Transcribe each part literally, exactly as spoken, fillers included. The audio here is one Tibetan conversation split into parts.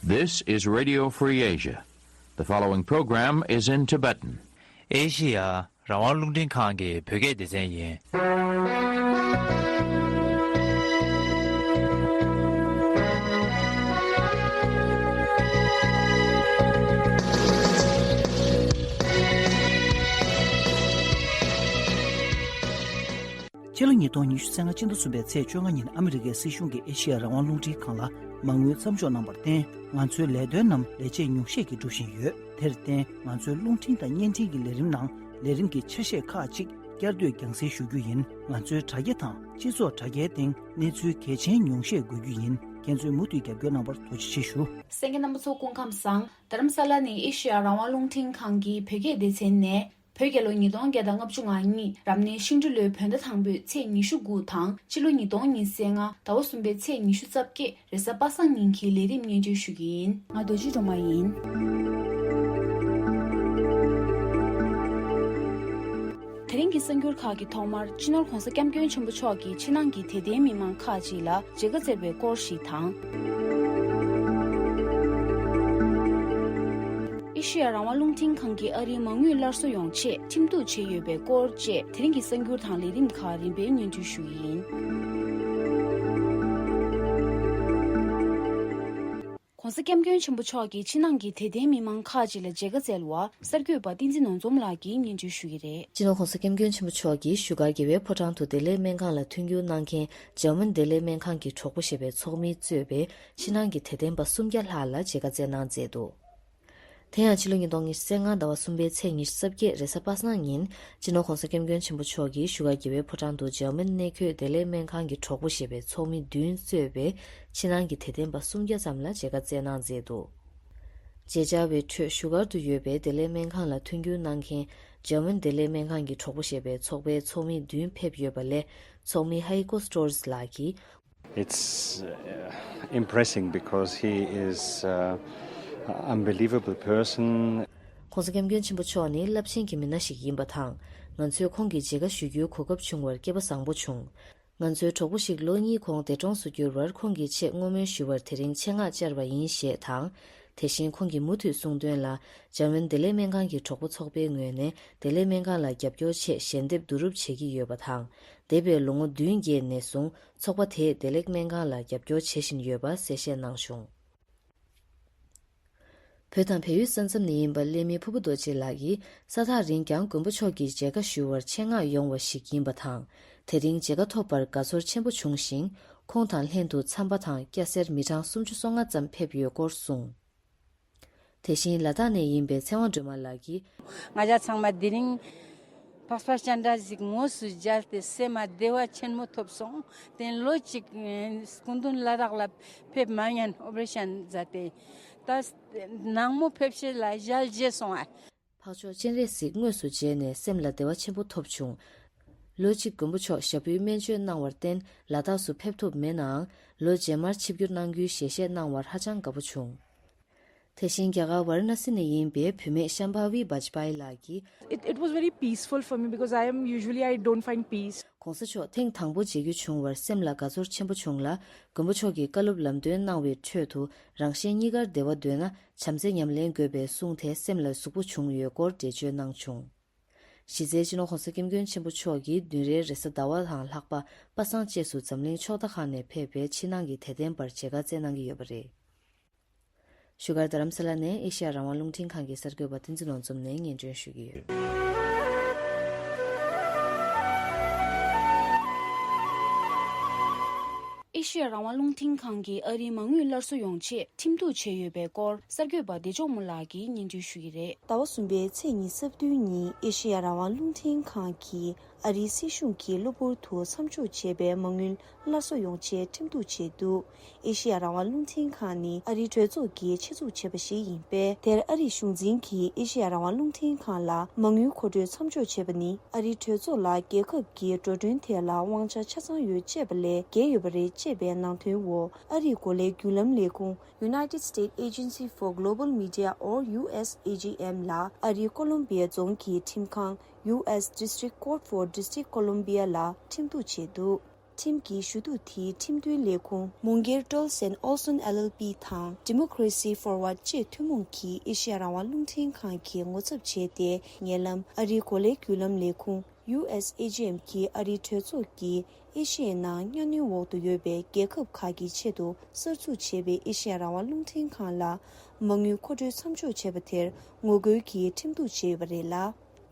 This is Radio Free Asia. The following program is in Tibetan. ཨེ་ཤི་ཡ་རང་དབང་རླུང་འཕྲིན་ཁང་གི་བོད་སྐད་སྡེ་ཚན་ཡིན། ཕྱི་ལོ་ཉིས་སྟོང་ཉི་ཤུ་རྩ་ལྔ་སྤྱི་ཟླ་གསུམ་པའི་ཚེས་བཅོ་ལྔ་ཉིན་ཨ་མི་རི་ཀའི་སྲིད་གཞུང་གིས་ཨེ་ཤི་ཡ་རང་དབང་རླུང་འཕྲིན་ཁང་ལ་མ་དངུལ་མཚམས་འཇོག་གནང་བར་བརྟེན། ང་ཚོའི་ལས་དོན་རྣམས་ལས་བྱེད་ཉུང་ཤས་ཀྱིས་སྒྲུབ་བཞིན་ཡོད། དེར་བརྟེན། ང་ཚོའི་རླུང་འཕྲིན་དང་བརྙན་འཕྲིན་གྱི་ལས་རིམ་ནང་ལས་རིམ་གྱི་ཆ་ཤས་ཁག་ཅིག་བསྐྱར་ཟློས་རྒྱང་སྲིང་ཞུ་རྒྱུ་ཡིན། ང་ཚོའི་དྲ་རྒྱ་དང་སྤྱི་ཚོགས་དྲ་རྒྱའི་སྟེང་གནས་ཚུལ་གལ་ཆེན་ཉུང་ཤས་འགོད་རྒྱུ་ཡིན། ཁྱེད་ཚོས་མུ་མཐུད་རྒྱབ་སྐྱོར་གནང་བར་ཐུགས་རྗེ་ཆེ་ཞུ། གསན་མཁན་རྣམ་པ་ཚོ་སྐུ་ཁམས་བཟང་། རྡ་རམ་ས་ལ་ནས་ཨེ་ཤེ་ཡ་རང་དབང་རླུང་འཕྲིན་ཁང་གི་བོད་སྐད་སྡེ་ཚན་ནས། བོད་རྒྱལ་ལོ་ཉིས་སྟོང་བརྒྱ་དང་ལྔ་བཅུ་ང་གཉིས་རབ་གནས་ཤིང་འབྲུག་ལོའི་བོད་ཟླ་དང་པོའི་ཚེས་ཉི་ཤུ་དགུ་དང་ཕྱི་ལོ་ཉིས་སྟོང་ཉི་ཤུ་རྩ་ལྔ་ཟླ་བ་གསུམ་པའི་ཚེས་ཉི་ཤུ་རྩ་བརྒྱད་རེས་གཟའ་པ་སངས་ཉིན་གྱི་ལས་རིམ་སྙན་སྒྲོན་ཞུ་རྒྱུ་ཡིན། ང་རྡོ་རྗེ་སྒྲོལ་མ་ཡིན། དེ་རིང་གི་གསར་འགྱུར་ཁག་གི་ཐོག་མར་སྤྱི་ནོར་༧གོང་ས་༧སྐྱབས་མགོན་ཆེན་པོ་མཆོག་གིས་ཕྱི་ནང་གི་དད་ལྡན་མི་མང་ཁག་ཅིག་ལ་མཇལ་ཁ་བསྩལ་བའི་སྐོར་ཞིག་དང་། ཨེ་ཤེ་ཡ་རང་དབང་རླུང་འཕྲིན་ཁང་གིས་ཨ་རིའི་མ་དངུལ་སླར་གསོ་ཡོང་ཆེད་ཁྲིམས་གཏུག་བྱས་ཡོད་པའི་སྐོར་བཅས་དེ་རིང་གི་གསར་འགྱུར་དང་ལས་རིམ་ཁག་རིམ་པས་སྙན་སྒྲོན་ཞུ་གི་ཡིན། ༸གོང་ས་༸སྐྱབས་མགོན་ཆེན་པོ་མཆོག་གིས་ཕྱི་ནང་གི་དད་ལྡན་མི་མང་ཁག་ཅིག་ལ་མཇལ་ཁ་བསྩལ་བ་གསར་འགོད་པ་བསྟན་འཛིན་ནོར་འཛོམས་ལགས་ཀྱིས་སྙན་སྒྲོན་ཞུ་གི་རེད། སྤྱི་ནོར་༸གོང་ས་༸སྐྱབས་མགོན་ཆེན་པོ་མཆོག་གིས་བཞུགས་སྒར་རྒྱལ་བའི་ཕོ་བྲང་དུ་བདེ་ལེགས་སྨན་ཁང་ལ་མཐུན་འགྱུར་གནང་མཁན་འཇར་མན་བདེ་ལེགས་སྨན་ཁང་གི་གྲོགས་པོ་ཞེས་པའི་ཚོགས་མི་གཙོས་པའི་ཕྱི་ནང་གི་དད་ལྡན་པ་སུམ་བརྒྱ་ལྷག་ལ་མཇལ་ཁ་བསྩལ་གནང་མཛད་འདུག་དེ་ཡང་ཕྱི་ལོ་ཉིས་སྟོང་ཉི་ཤུ་རྩ་ལྔ་ཟླ་བ་གསུམ་པའི་ཚེས་ཉི་ཤུ་རྩ་བརྒྱད་རེས་གཟའ་པ་སངས་ཉིན་སྤྱི་ནོར་༸གོང་ས་༸སྐྱབས་མགོན་ཆེན་པོ་མཆོག་གིས་བཞུགས་སྒར་རྒྱལ་བའི་ཕོ་བྲང་དུ་འཇར་མན་གནས་འཁོད་བདེ་ལེགས་སྨན་ཁང་གི་གྲོགས་པོ་ཞེས་པའི་ཚོགས་མི་བདུན་གཙོས་པའི་ཕྱི་ནང་གི་དད་ལྡན་པ་སུམ་བརྒྱ་ཙམ་ལ་མཇལ་ཁ་བསྩལ་གནང་མཛད་འདུག་མཇལ་བཅར་བའི་ཁྲོད་བཞུགས་སྒར་དུ་ཡོད་པའི་བདེ་ལེགས་སྨན་ཁང་ལ་མཐུན་འགྱུར་གནང་མཁན་འཇར་མན་བདེ་ལེགས་སྨན་ཁང་གི་གྲོགས་པོ་ཞེས་པའི་ཚོགས་པའི་ཚོགས་མི་བདུན་ཕེབས་ཡོད་པ་ལས་ཚོགས་མི་Heiko Storrs་ལགས་ཀྱིས། It's uh, impressing because he is uh, an unbelievable person. ༸གོང་ས་༸སྐྱབས་མགོན་ཆེན་པོ་མཆོག་ནི་རླབས་ཆེན་གྱི་མི་སྣ་ཞིག་ཡིན་པ་དང་། ང་ཚོས་ཁོང་གི་མཇལ་ཁ་ཞུ་རྒྱུའི་གོ་སྐབས་བྱུང་བར་སྐལ་པ་བཟང་པོ་བྱུང་། ང་ཚོའི་གྲོགས་པོ་ཞིག་ལོ་གཉིས་གོང་འདས་གྲོངས་སུ་གྱུར་བར་ཁོང་གི་ཆེད་བསྔོ་སྨོན་ཞུ་བར་དེ་རིང་ཆེད་མངགས་བཅར་བ་ཡིན་ཞེས་དང་། དེ་བཞིན་ཁོང་གིས་མུ་མཐུད་གསུངས་དོན་ལ། འཇར་མན་བདེ་ལེགས་སྨན་ཁང་གི་གྲོགས་པོ་ཚོགས་པའི་ངོས་ནས་བདེ་ལེགས་སྨན་ཁང་ལ་རྒྱབ་སྐྱོར་ཆེད་ཞལ་འདེབས་བསྡུ་རུབ་བྱེད་ཀྱི་ཡོད་པ་དང་། འདས་པའི་ལོ་ངོ་བདུན་བརྒྱད་ནས་བཟུང་ཚོགས་པ་དེས་བདེ་ལེགས་སྨན་ཁང་ལ་རྒྱབ་སྐྱོར་བྱེད་བཞིན་ཡོད་པ་གསལ་བཤད་གནང་བྱུང་། བོད་དང་བལ་ཡུལ་ས་མཚམས་ནས་ཡིན་པ་གླེ་མི་ཕུར་བུ་རྡོ་རྗེ་ལགས་ཀྱིས་ས་ཐག་རིང་ཀྱང་མགོན་པོ་མཆོག་གི་མཇལ་ཁ་ཞུ་བར་ཆེད་མངགས་ཡོང་བ་ཞིག་ཡིན་པ་དང་། དེ་རིང་མཇལ་ཁ་ཐོབ་པར་དགའ་ཚོར་ཆེན་པོ་བྱུང་ཞིང་། ཁོང་དང་ལྷན་དུ་འཚམས་པ་དང་སྐྱ་སེར་མི་གྲངས་སུམ་ཅུ་སོ་ལྔ་ཙམ་ཕེབས་ཡོད་སྐོར་གསུངས། དེ་བཞིན་ལ་དྭགས་ནས་ཡིན་པའི་ཚེ་དབང་སྒྲོལ་མ་ལགས་ཀྱིས། ང་ཅག་ཚང་མ་དེ་རིང་འཕགས་པ་སྤྱན་རས་གཟིགས་དངོས་སུ་མཇལ་ཏེ་སེམས་ལ་བདེ་བ་ཆེན་མོ་ཐོབ་སོང་། དེ་ལོ་གཅིག་སྐུ་མདུན་ལ་དྭགས་ལ་ཕེབས་མ་ཉན་ཨོ་པ་རེ་ཤན་མཛད་དེ། ད་ནངས་མོ་ཕེབས་ཤེས་ལ་ཞལ་མཇལ་སོང་ཨ། འཕགས་མཆོག་སྤྱན་རས་གཟིགས་དངོས་སུ་མཇལ་ནས་སེམས་ལ་བདེ་བ་ཆེན་པོ་ཐོབ་བྱུང་། ལོ་གཅིག་མགོན་པོ་མཆོག་ཞབས་པུའི་སྨན་བཅོས་གནང་བར་བརྟེན་ལ་དྭགས་སུ་ཕེབས་ཐུབ་མེད་ནའང་། ལོ་རྗེས་མར་ཆིབས་བསྒྱུར་གནང་རྒྱུའི་ཞལ་བཞེས་གནང་བར་ཧ་ཅང་དགའ་པོ་བྱུང་། དེ་བཞིན་རྒྱ་གར་ཝཱ་ར་ཎ་སི་ནས་ཡིན་པའི་བུད་མེད་ཤམ་བྷ་ཝི་བཱཇ་པཱ་ཡི་ལགས་ཀྱིས། It, it was very peaceful for me because I am usually I don't find peace. གོང་ས་མཆོག་ཐེངས་དང་པོ་མཇལ་རྒྱུ་བྱུང་བར་སེམས་ལ་དགའ་ཚོར་ཆེན་པོ་བྱུང་ལ། མགོན་པོ་མཆོག་གིས་བཀའ་སློབ་ལམ་སྟོན་གནང་བའི་ཁྲོད་དུ་རང་གཞན་གཉིས་ཀར་བདེ་བ་འདོད་ན་བྱམས་བརྩེ་ཉམས་ལེན་དགོས་པའི་གསུང་དེ་སེམས་ལ་ཟུག་པོ་བྱུང་ཡོད་སྐོར་འགྲེལ་བརྗོད་གནང་བྱུང་། གཞི་རྩའི་སྤྱི་ནོར་༸གོང་ས་༸སྐྱབས་མགོན་ཆེན་པོ་མཆོག་གིས་བདུན་རེའི་རེས་གཟའ་ཟླ་བ་དང་ལྷག་པ་པ་སངས་བཅས་སུ་འཛམ་གླིང་ཕྱོགས་མཐའ་ཁག་ནས་ཕེབས་པའི་ཕྱི་ནང་གི་དད་ལྡན་པར་མཇལ་ཁ་བསྩལ་གནང་གི་ཡོད་པ་རེད། བཞུགས་སྒར་རྡ་རམ་ས་ལ་ནས་ཨེ་ཤེ་ཡ་རང་དབང་རླུང་འཕྲིན་ཁང་གི་གསར་འགོད་པ་བསྟན་འཛིན་ནོར་འཛོམས་ནས་སྙན་སྒྲོན་ཞུ་གི་ཡོད། ཨེ་ཤེ་ཡ་རང་དབང་རླུང་འཕྲིན་ཁང་གིས་ཨ་རིའི་མ་དངུལ་སླར་གསོ་ཡོང་ཆེད་ཁྲིམས་གཏུག་བྱས་ཡོད་པའི་སྐོར་གསར་འགོད་པ་བདེ་མཆོག་རྨོ་ལགས་ཀྱིས་སྙན་སྒྲོན་ཞུ་གི་རེད། ཟླ་བ་གསུམ་པའི་ཚེས་ཉི་ཤུ་རྩ་བདུན་ཉིན་ཨེ་ཤེ་ཡ་རང་དབང་རླུང་འཕྲིན་ཁང་གིས་ཨ་རིའི་སྲིད་གཞུང་གིས་གློ་བུར་དུ་མཚམས་འཇོག་བྱས་པའི་མ་དངུལ་སླར་གསོ་ཡོང་ཆེད་ཁྲིམས་གཏུག་བྱས་འདུག་ཨེ་ཤེ་ཡ་རང་དབང་རླུང་འཕྲིན་ཁང་ནི་ཨ་རིའི་གྲོས་ཚོགས་ཀྱིས་ཆེད་འཛུགས་བྱས་པ་ཞིག་ཡིན་པས། དེར་ཨ་རིའི་གཞུང་འཛིན་གྱིས་ཨེ་ཤེ་ཡ་རང་དབང་རླུང་འཕྲིན་ཁང་ལ་མ་དངུལ་མཁོ་སྤྲོད་མཚམས་འཇོག་བྱས་པ་ནི་ཨ་རིའི་གྲོས་ཚོགས་ལ་རྒྱལ་ཁབ་ཀྱི་འགྲོ་གྲོན་ཐད་ལ་དབང་ཆ་ཆ་ཚང་ཡོད་ཅེས་པ་ལས་བརྒལ་ཡོད་པ་རེད་ཅེས་པའི་ནང་དོན་འོག་ཨ་རིའི་གོ་ལའི་བརྒྱུད་ལམ་ལས་ཁུངས། United States Agency for Global Media or U S A G M ལ་ཨ་རིའི་ཀོ་ལོམ་བི་ཡ་རྫོང་གི་ཁྲིམས་ཁང་U S District Court for District Columbia ལ་ཁྲིམས་གཏུག་བྱས་འདུག་ཁྲིམས་ཀྱི་ཞུ་གཏུག་དེའི་ཁྲིམས་མཐུན་ལས་ཁུངས་མུང་སྒེར་Tolson Olson L L P དང་Democracy Forward བཅས་ཐུན་མོང་གིས་ཨེ་ཤེ་ཡ་རང་དབང་རླུང་འཕྲིན་ཁང་གིས་ངོ་ཚབ་བྱས་ཏེ། ཉེ་ལམ་ཨ་རིའི་གོ་ལའི་བརྒྱུད་ལམ་ལས་ཁུངས་U S A G M གིས་ཨ་རིའི་གྲོས་ཚོགས་ཀྱིས་ཨེ་ཤེ་ཡའི་ནང་གཉའ་གནོན་འོག་ཏུ་ཡོད་པའི་རྒྱལ་ཁབ་ཁག་གི་ཆེད་དུ་གསར་འཛུགས་བྱས་པའི་ཨེ་ཤེ་ཡ་རང་དབང་རླུང་འཕྲིན་ཁང་ལ་མ་དངུལ་མཁོ་སྤྲོད་མཚམས་འཇོག་བྱས་པ་དེར་ངོ་རྒོལ་གྱིས་ཁྲིམས་གཏུག་བྱས་ཡོད་པ་རེད་ལ།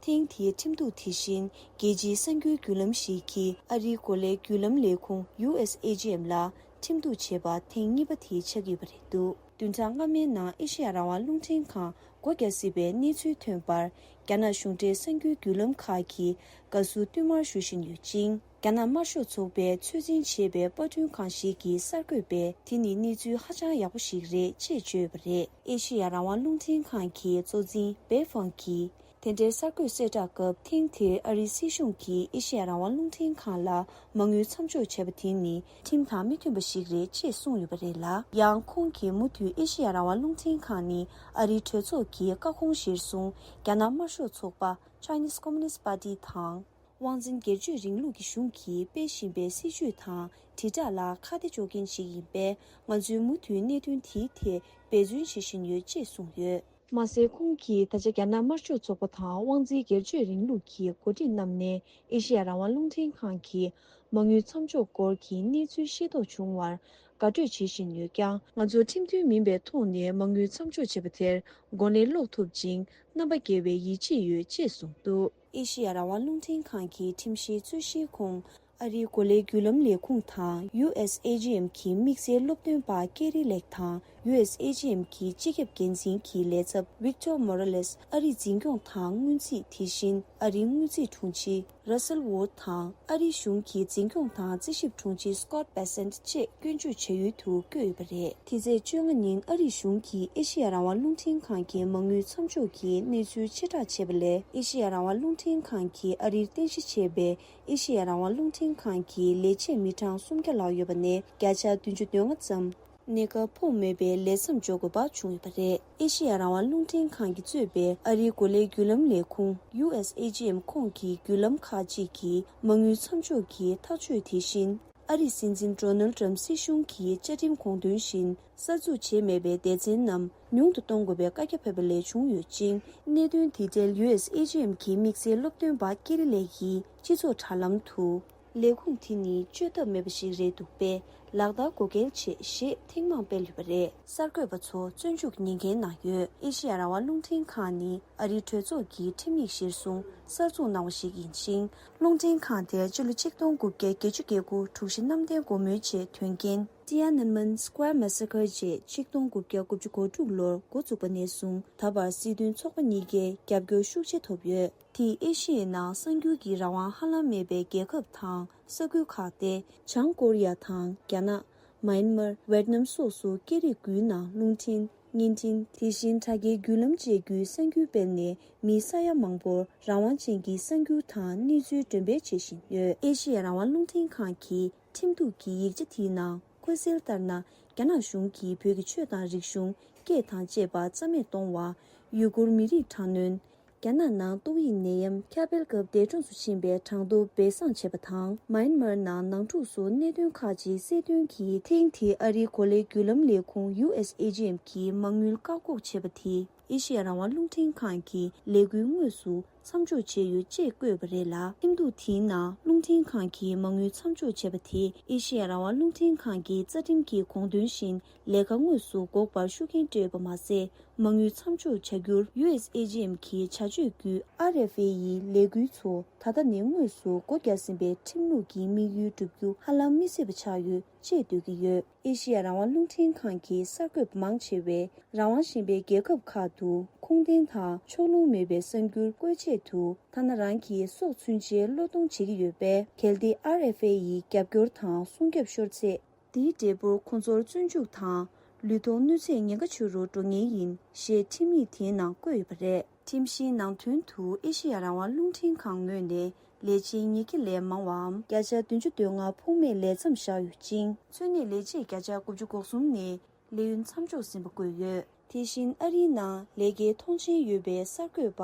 ཐེངས་འདིའི་ཁྲིམས་གཏུག་དེ་བཞིན་རྒྱལ་སྤྱིའི་གསར་འགྱུར་བརྒྱུད་ལམ་ཞིག་གིས་ཨ་རིའི་གོ་ལའི་བརྒྱུད་ལམ་ལས་ཁུངས་U S A G M ལ་ཁྲིམས་གཏུག་བྱས་པ་ཐེངས་གཉིས་པ་དེ་ཆགས་ཀྱི་ཡོད་པ་རེད་འདུག་བདུན་ཕྲག་སྔ་མའི་ནང་ཨེ་ཤེ་ཡ་རང་དབང་རླུང་འཕྲིན་ཁང་སྒོ་རྒྱག་སྲིད་པའི་གནས་ཚུལ་ཐོན་པར། རྒྱ་ནག་གཞུང་འབྲེལ་གསར་འགྱུར་བརྒྱུད་ལམ་ཁག་གིས་དགའ་བསུ་བསྟུད་མར་ཞུ་བཞིན་ཡོད་ཅིང་། རྒྱ་ནག་དམར་ཤོག་ཚོགས་པས་ཚོད་འཛིན་བྱས་པའི་པར་སྐྲུན་ཁང་ཞིག་གིས་གསར་འགོད་པས། དེ་ནི་གནས་ཚུལ་ཧ་ཅང་ཡག་པོ་ཞིག་རེད་ཅེས་བརྗོད་ཡོད་པ་རེད། ཨེ་ཤེ་ཡ་རང་དབང་རླུང་འཕྲིན་ཁང་གི་གཙོ་འཛིན་པེ་ཧྥང་གིས། དེ་འབྲེལ་གསར་འགོད་གསལ་བསྒྲགས་སྐབས། ཐེངས་འདིར་ཨ་རིའི་སྲིད་གཞུང་གིས་ཨེ་ཤེ་ཡ་རང་དབང་རླུང་འཕྲིན་ཁང་ལ་མ་དངུལ་མཚམས་འཇོག་བྱས་པ་དེ་ནི་ཁྲིམས་དང་མི་མཐུན་པ་ཞིག་རེད་ཅེས་གསུངས་ཡོད་པ་རེད་ལ། ཡང་ཁོང་གིས་མུ་མཐུད་ཨེ་ཤེ་ཡ་རང་དབང་རླུང་འཕྲིན་ཁང་ནི་ཨ་རིའི་གྲོས་ཚོགས་ཀྱི་བཀའ་དགོངས་གཞིར་བཟུང་རྒྱ་ནག་དམར་ཤོག་ཚོགས་པ་Chinese Communist Party དང་། དབང་འཛིན་སྒེར་གཅོད་རིང་ལུགས་ཀྱི་གཞུང་གིས་སྤེལ་བཞིན་པའི་སྲིད་བྱུས་དང་དྲིལ་བསྒྲགས་ལ་ཁ་གཏད་གཅོག་མཁན་ཞིག་ཡིན་པས། ང་ཚོས་མུ་མཐུད་གནད་དོན་དེའི་ཐད་འབད་བརྩོན་བྱེད་བཞིན་ཡོད་ཅེས་གསུངས་ཡོད། མ་ཟད། ཁོང་གིས་ད་ཆ་རྒྱ་ནག་དམར་ཤོག་ཚོགས་པ་དང་དབང་འཛིན་སྒེར་གཅོད་རིང་ལུགས་ཀྱི་འགོ་ཁྲིད་རྣམས་ནས་ཨེ་ཤེ་ཡ་རང་དབང་རླུང་འཕྲིན་ཁང་གིས་མ་དངུལ་མཚམས་འཇོག་སྐོར་གྱི་གནས་ཚུལ་ཤེས་རྟོགས་བྱུང་བར་དགའ་སྤྲོ་བྱེད་བཞིན་ཡོད་ཀྱང་། ང་ཚོར་ཁྲིམས་མཐུན་མིན་པའི་ཐོག་ནས་མ་དངུལ་མཚམས་འཇོག་བྱས་པ་དེར་གོ་གནས་སློག་ཐུབ་ཅིང་རྣམ་པ་རྒྱལ་བའི་ཡིད་ཆེས་ཡོད་ཅེས་གསུངས་འདུག་ཨེ་ཤེ་ཡ་རང་དབང་རླུང་འཕྲིན་ཁང་གི་ཁྲིམས་བཤེར་རྩོད་གཞིའི་ཁོངས། ཨ་རིའི་གོ་ལའི་བརྒྱུད་ལམ་ལས་ཁུངས་དང་། U S A G M གྱི་དམིགས་བསལ་སློབ་སྟོན་པ་ཀེ་རི་ལེག་དང་། U S A G M གྱི་སྤྱི་ཁྱབ་འགན་འཛིན་གྱི་ལས་ཚབ་Victor Morales། ཨ་རིའི་འཛིན་སྐྱོང་དང་སྔོན་རྩིས། དེ་བཞིན་ཨ་རིའི་དངུལ་རྩིས་དྲུང་ཆེ་Russell Vought དང་། ཨ་རིའི་གཞུང་གི་འཛིན་སྐྱོང་དང་རྩིས་ཞིབ་དྲུང་ཆེ་Scott Bessent བཅས་སྐྱོན་བརྗོད་བྱ་ཡུལ་དུ་བཀོད་ཡོད་པ་རེད། དེ་ཚེས་བཅོ་ལྔ་ཉིན་ཨ་རིའི་གཞུང་གིས་ཨེ་ཤེ་ཡ་རང་དབང་རླུང་འཕྲིན་ཁང་གི་མ་དངུལ་མཚམས་འཇོག་གི་གནས་ཚུལ་ཕྱིར་བསྒྲགས་བྱས་པ་ལས། ཨེ་ཤེ་ཡ་རང་དབང་རླུང་འཕྲིན་ཁང་གིས་ཨ་རིར་རྟེན་གཞི་བྱས་པའི་ཨེ་ཤེ་ཡ་རང་དབང་རླུང་འཕྲིན་ཁང་གི་ལས་བྱེད་མི་གྲངས་སུམ་བརྒྱ་ལྷག་ཡོད་པ་ནས་བརྒྱ་ཆ་བདུན་ཅུ་དོན་ལྔ་ཙམ་གནས་སྐབས་ཕོགས་མེད་པའི་ལས་མཚམས་འཇོག་དགོས་པ་བྱུང་ཡོད་པ་རེད། ཨེ་ཤེ་ཡ་རང་དབང་རླུང་འཕྲིན་ཁང་གིས་གཙོས་པའི་ཨ་རིའི་གོ་ལའི་བརྒྱུད་ལམ་ལས་ཁུངས། U S A G M ཁོངས་ཀྱི་བརྒྱུད་ལམ་ཁག་ཅིག་གིས་མ་དངུལ་མཚམས་འཇོག་གི་ཐག་གཅོད་དེ་བཞིན། ཨ་རིའི་སྲིད་འཛིན་Donald Trump སྲིད་གཞུང་གིས་བཅའ་ཁྲིམས་དགོངས་དོན་བཞིན་གསར་འཛུགས་བྱས་མེད་པའི་སྡེ་ཚན་རྣམས་ཉུང་དུ་གཏོང་དགོས་པའི་བཀའ་རྒྱ་ཕེབས་པ་ལས་བྱུང་ཡོད་ཅིང་། གནད་དོན་དེ་འབྲེལ་U S A G M གྱི་དམིགས་བསལ་སློབ་སྟོན་པ་ཀེ་རི་ལེག་གིས་སྤྱི་ཚོགས་དྲ་ལམ་དུ། ལས་ཁུངས་དེ་ནི་བཅོས་ཐབས་མེད་པ་ཞིག་རེད་འདུག་པས། ལག་བསྟར་དགོས་གལ་ཆེ་ཞེས་ཐེངས་མང་སྤེལ་ཡོད་པ་རེད། གསར་འགོད་པ་ཚོ་བཙོན་འཇུག་ཉེན་ཁའི་ནང་ཡོད། ཨེ་ཤེ་ཡ་རང་དབང་རླུང་འཕྲིན་ཁང་ནི་ཨ་རིའི་གྲོས་ཚོགས་ཀྱི་ཁྲིམས་ཡིག་གཞིར་བཟུང་གསར་འཛུགས་གནང་བ་ཞིག་ཡིན་ཞིང་། རླུང་འཕྲིན་ཁང་དེར་ཕྱི་ལོ་ཆིག་སྟོང་དགུ་བརྒྱ་བརྒྱད་ཅུ་གྱ་དགུ་དྲུག་བཞི་གནམ་བསྟན་སྒོ་མོའི་ཆེད་དོན་རྐྱེན། Tiananmen Square Massacre རྗེས་ཆིག་སྟོང་དགུ་བརྒྱ་དགུ་བཅུ་གོ་དྲུག་ལོར་འགོ་བཙུགས་པ་ནས་བཟུང་ད་བར་སྲིད་དོན་ཚོགས་པ་གཉིས་ཀའི་རྒྱབ་སྐྱོར་ཤུགས་ཆེ་ཐོབ་ཡོད། དེས་ཨེ་ཤི་ཡའི་ནང་གསར་འགྱུར་གྱི་རང་དབང་ཧ་ལམ་མེད་པའི་རྒྱལ་ཁབ་དང་ས་ཁུལ་ཁག་སྟེ། བྱང་ཀོ་རི་ཡ་དང་རྒྱ་ནག་མཱན་མར། ཝེད་ནམ་སོགས་སུ་སྐད་རིགས་དགུའི་ནང་རླུང་འཕྲིན། བརྙན་འཕྲིན། དེ་བཞིན་དྲ་རྒྱའི་བརྒྱུད་ལམ་བཅས་བརྒྱུད་གསར་འགྱུར་སྤེལ་ནས་མི་ས་ཡ་མང་པོར་རང་དབང་ཅན་གྱི་གསར་འགྱུར་དང་གནས་ཚུལ་འགྲེམས་སྤེལ་བྱེད་བཞིན་ཡོད། ཨེ་ཤི་ཡ་རང་དབང་རླུང་འཕྲིན་ཁང་གི་ཁྲིམས་གཏུག་གི་ཡིག་ཆ་དེའི་ནང་འཁོད་གསལ་ལྟར་ན། རྒྱ་ནག་གཞུང་གིས་བོད་ཀྱི་ཆོས་དང་རིག་གཞུང་། སྐད་དང་བཅས་པ་རྩ་མེད་གཏོང་བ། ཡུ་གུར་མི་རིགས་དྲག་གནོན། རྒྱ་ནག་ནང་ཏོག་དབྱིབས་ནད་ཡམས་ཁྱབ་སྤེལ་སྐབས་འདས་གྲོངས་སུ་ཕྱིན་པའི་གྲངས་ཐོ་སྦས་གསང་བྱས་པ་དང་། མཱན་མར་ནང་ནང་འཁྲུག་སོགས་གནད་དོན་ཁག་ཅིག་གསལ་སྟོན་གྱིས། ཐེངས་འདིའི་ཨ་རིའི་གོ་ལའི་བརྒྱུད་ལམ་ལས་ཁུངས་ཡུ་ཨེས་ཨེ་ཇི་ཨེམ་གྱིས་མ་དངུལ་བཀག་འགོག་བྱས་པ་དེས། ཨེ་ཤེ་ཡ་རང་དབང་རླུང་འཕྲིན་ཁང་གི་ལས་འགུལ་དངོས་སུ་མཚམས་འཇོག་བྱས་ཡོད་ཅེས་བཀོད་པ་རེད་ལ། ཁྲིམས་གཏུག་དེའི་ནང་རླུང་འཕྲིན་ཁང་གིས་མ་དངུལ་མཚམས་འཇོག་བྱས་པ་དེས། ཨེ་ཤེ་ཡ་རང་དབང་རླུང་འཕྲིན་ཁང་གི་རྩ་ཁྲིམས་ཀྱི་དགོངས་དོན་བཞིན་ལས་ཀ་དངོས་སུ་འགོག་པར་ཤུགས་རྐྱེན་སྤྲད་ཡོད་པ་མ་ཟད། མ་དངུལ་མཚམས་འཇོག་བྱ་རྒྱུར་ཡུ་ཨེས་ཨེ་ཇི་ཨེམ་གྱི་བྱ་སྤྱོད་བརྒྱུད་ཨར་ཨེཕ་ཨེ་ཡི་ལས་འགུལ་ཚོ་ད་ལྟ་ནས་དངོས་སུ་སྒོ་རྒྱག་ཟིན་པའི་ཁྲིམས་ལུགས་ཀྱི་དམིགས་ཡུལ་བསྒྲུབ་རྒྱུ་ཧ་ལམ་མི་སྲིད་པ་ཆགས་ཡོད་ཅེས་འདོད་ཀྱི་ཡོད། ཨེ་ཤེ་ཡ་རང་དབང་རླུང་འཕྲིན་ཁང་གི་གསར་འགོད་པ་མང་ཆེ་བས། རང་དབང་ཞན་པའི་རྒྱལ་ཁབ་ཁག་ཏུ་ཁུངས་ལྡན་དང་ཕྱོགས་ལྷུང་མེད་པའི་གསར་འགྱུར་བཀོལ་ཆེད་དུ། ཐ་ན་རང་གི་སྲོག་ཚུན་ཆད་བློས་གཏོང་བྱེད་ཀྱི་ཡོད་པས། གལ་ཏེ་ཨར་ཨེཕ་ཨེ་ཡི་རྒྱབ་སྐྱོར་དང་སྲུང་སྐྱོབ་ཤོར་ཚེ། དེའི་འབྲས་བུར་ཁོང་ཚོར་བཙོན་འཇུག་དང་། ལུས་ཐོག་གནོད་འཚེ་ཉེན་ཁ་ཆེ་རུ་འགྲོ་ངེས་ཡིན་ཞེས་ཁྲིམས་ཡིག་དེའི་ནང་བཀོད་ཡོད་པ་རེད། ཁྲིམས་གཞིའི་ནང་དོན་དུ་ཨེ་ཤེ་ཡ་རང་དབང་རླུང་འཕྲིན་ཁང་ངོས་ནས་ལས་བྱེད་ཉིས་བརྒྱ་ལས་མང་བའམ་བརྒྱ་ཆ་བདུན་ཅུ་དོན་ལྔ་ཕོགས་མེད་ལས་མཚམས་བཞག་ཡོད་ཅིང་། འཚོ་གནས་ལས་བྱེད་བརྒྱ་ཆ་དགུ་བཅུ་གོ་གསུམ་ནས་ལས་ཡུན་མཚམས་འཇོག་ཟིན་པ་བཀོད་ཡོད། དེ་བཞིན་ཨ་རིའི་ནང་ལས་ཀའི་མཐོང་མཆན་ཡོད་པའི་གསར་འགོད་པ་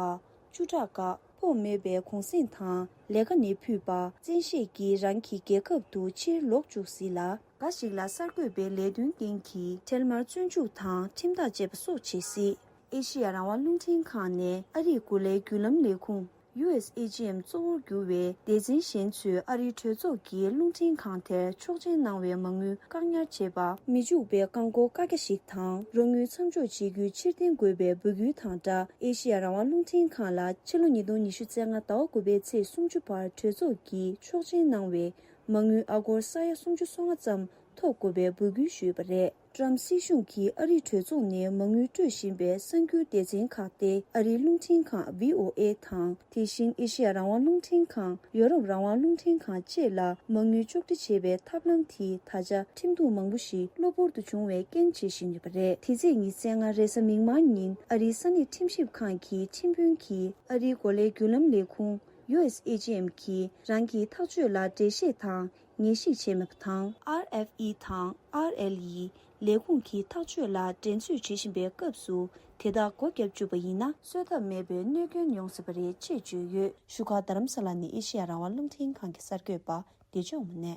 བཅུ་ཕྲག་འགའ། ཕོགས་མེད་པའི་གུང་སེང་དང་ལས་ཀ་ནས་ཕུད་པ་བཙན་ཤེད་ཀྱིས་རང་གི་རྒྱལ་ཁབ་ཏུ་ཕྱིར་ལོག་བཅུག་སྲིད་ལ། འགའ་ཞིག་ལ་གསར་འགོད་པའི་ལས་དོན་རྐྱེན་གྱིས་འཕྲལ་མར་བཙོན་འཇུག་དང་ཁྲིམས་ཐག་བཅད་པ་སོགས་བྱེད་སྲིད། ཨེ་ཤེ་ཡ་རང་དབང་རླུང་འཕྲིན་ཁང་ནས་ཨ་རིའི་གོ་ལའི་བརྒྱུད་ལམ་ལས་ཁུངས། ཡུ་ཨེས་ཨེ་ཇི་ཨེམ་གཙོ་བོར་གྱུར་བའི་སྡེ་ཚན་གཞན་ཚོས་ཨ་རིའི་གྲོས་ཚོགས་ཀྱི་རླུང་འཕྲིན་ཁང་དེར་ཆོག་མཆན་གནང་བའི་མ་དངུལ་བཀག་ཉར་བྱེད་པ། མི་འཇུག་པའི་བཀག་འགོག་བཀའ་རྒྱ་ཞིག་དང་། རོགས་དངུལ་མཚམས་འཇོག་བྱེད་རྒྱུའི་ཕྱིར་འཐེན་དགོས་པའི་འབོད་སྐུལ་དང་སྦྲགས། ཨེ་ཤེ་ཡ་རང་དབང་རླུང་འཕྲིན་ཁང་ལ་ཕྱི་ལོ་ཉིས་སྟོང་ཉི་ཤུ་རྩ་ལྔ་ཟླ་བ་དགུ་པའི་ཚེས་སུམ་ཅུ་བར་གྲོས་ཚོགས་ཀྱིས་ཆོག་མཆན་གནང་བའི་མ་དངུལ་ཨ་སྒོར་ས་ཡ་སུམ་ཅུ་སོ་ལྔ་ཙམ་ཐོབ་དགོས་པའི་འབོད་སྐུལ་ཞུས་པ་རེད། ཏྲམ་སྲིད་གཞུང་གིས་ཨ་རིའི་གྲོས་ཚོགས་ནས་མ་དངུལ་སྤྲོད་བཞིན་པའི་གསར་འགྱུར་སྡེ་ཚན་ཁག་སྟེ། ཨ་རིའི་རླུང་འཕྲིན་ཁང་བྷི་ཨོ་ཨེ་དང་། དེ་བཞིན་ཨེ་ཤེ་ཡ་རང་དབང་རླུང་འཕྲིན་ཁང་། ཡོ་རོབ་རང་དབང་རླུང་འཕྲིན་ཁང་བཅས་ལ་མ་དངུལ་གཅོག་འཕྲི་བྱེད་པའི་ཐབས་ལམ་དེས་ད་ཆ་ཁྲིམས་གཏུག་མང་པོ་ཞིག་གློ་བུར་དུ་བྱུང་བའི་རྐྱེན་བྱེད་བཞིན་ཡོད་པ་རེད། དེ་ཚེས་ཉི་ཤུ་རྩ་ལྔ་རེས་གཟའ་མིག་དམར་ཉིན་ཨ་རིའི་ས་གནས་ཁྲིམས་ཞིབ་ཁང་གི་ཁྲིམས་དཔོན་གྱིས་ཨ་རིའི་གོ་ལའི་བརྒྱུད་ལམ་ལས་ཁུངས། ཡུ་ཨེས་ཨེ་ཇི་ཨེམ་གྱིས་རང་གི་ཐག་གཅོད་ལ་འགྲེལ་བཤད་དང་ངེས་ཤེས་བྱས་མེད་པ་དང་། ཨར་ཨེཕ་ཨི་དང་ཨར་ཨེལ་ཨི་ལས་ཁུངས་ཀྱི་ཐག་གཅོད་ལ་འགྲན་རྩོད་བྱེད་བཞིན་པའི་སྐབས་སུ། དེ་དག་སྒོ་བརྒྱབ་བཅུག་པ་ཡིན་ན། གསོད་ཐབས་མེད་པའི་གནོད་སྐྱོན་ཡོང་སྲིད་པ་རེད་ཅེས་བརྗོད་ཡོད། བཞུགས་སྒར་རྡ་རམ་ས་ལ་ནས་ཨེ་ཤེ་ཡ་རང་དབང་རླུང་འཕྲིན་ཁང་གི་གསར་འགོད་པ་བདེ་མཆོག་མུ་ནེ།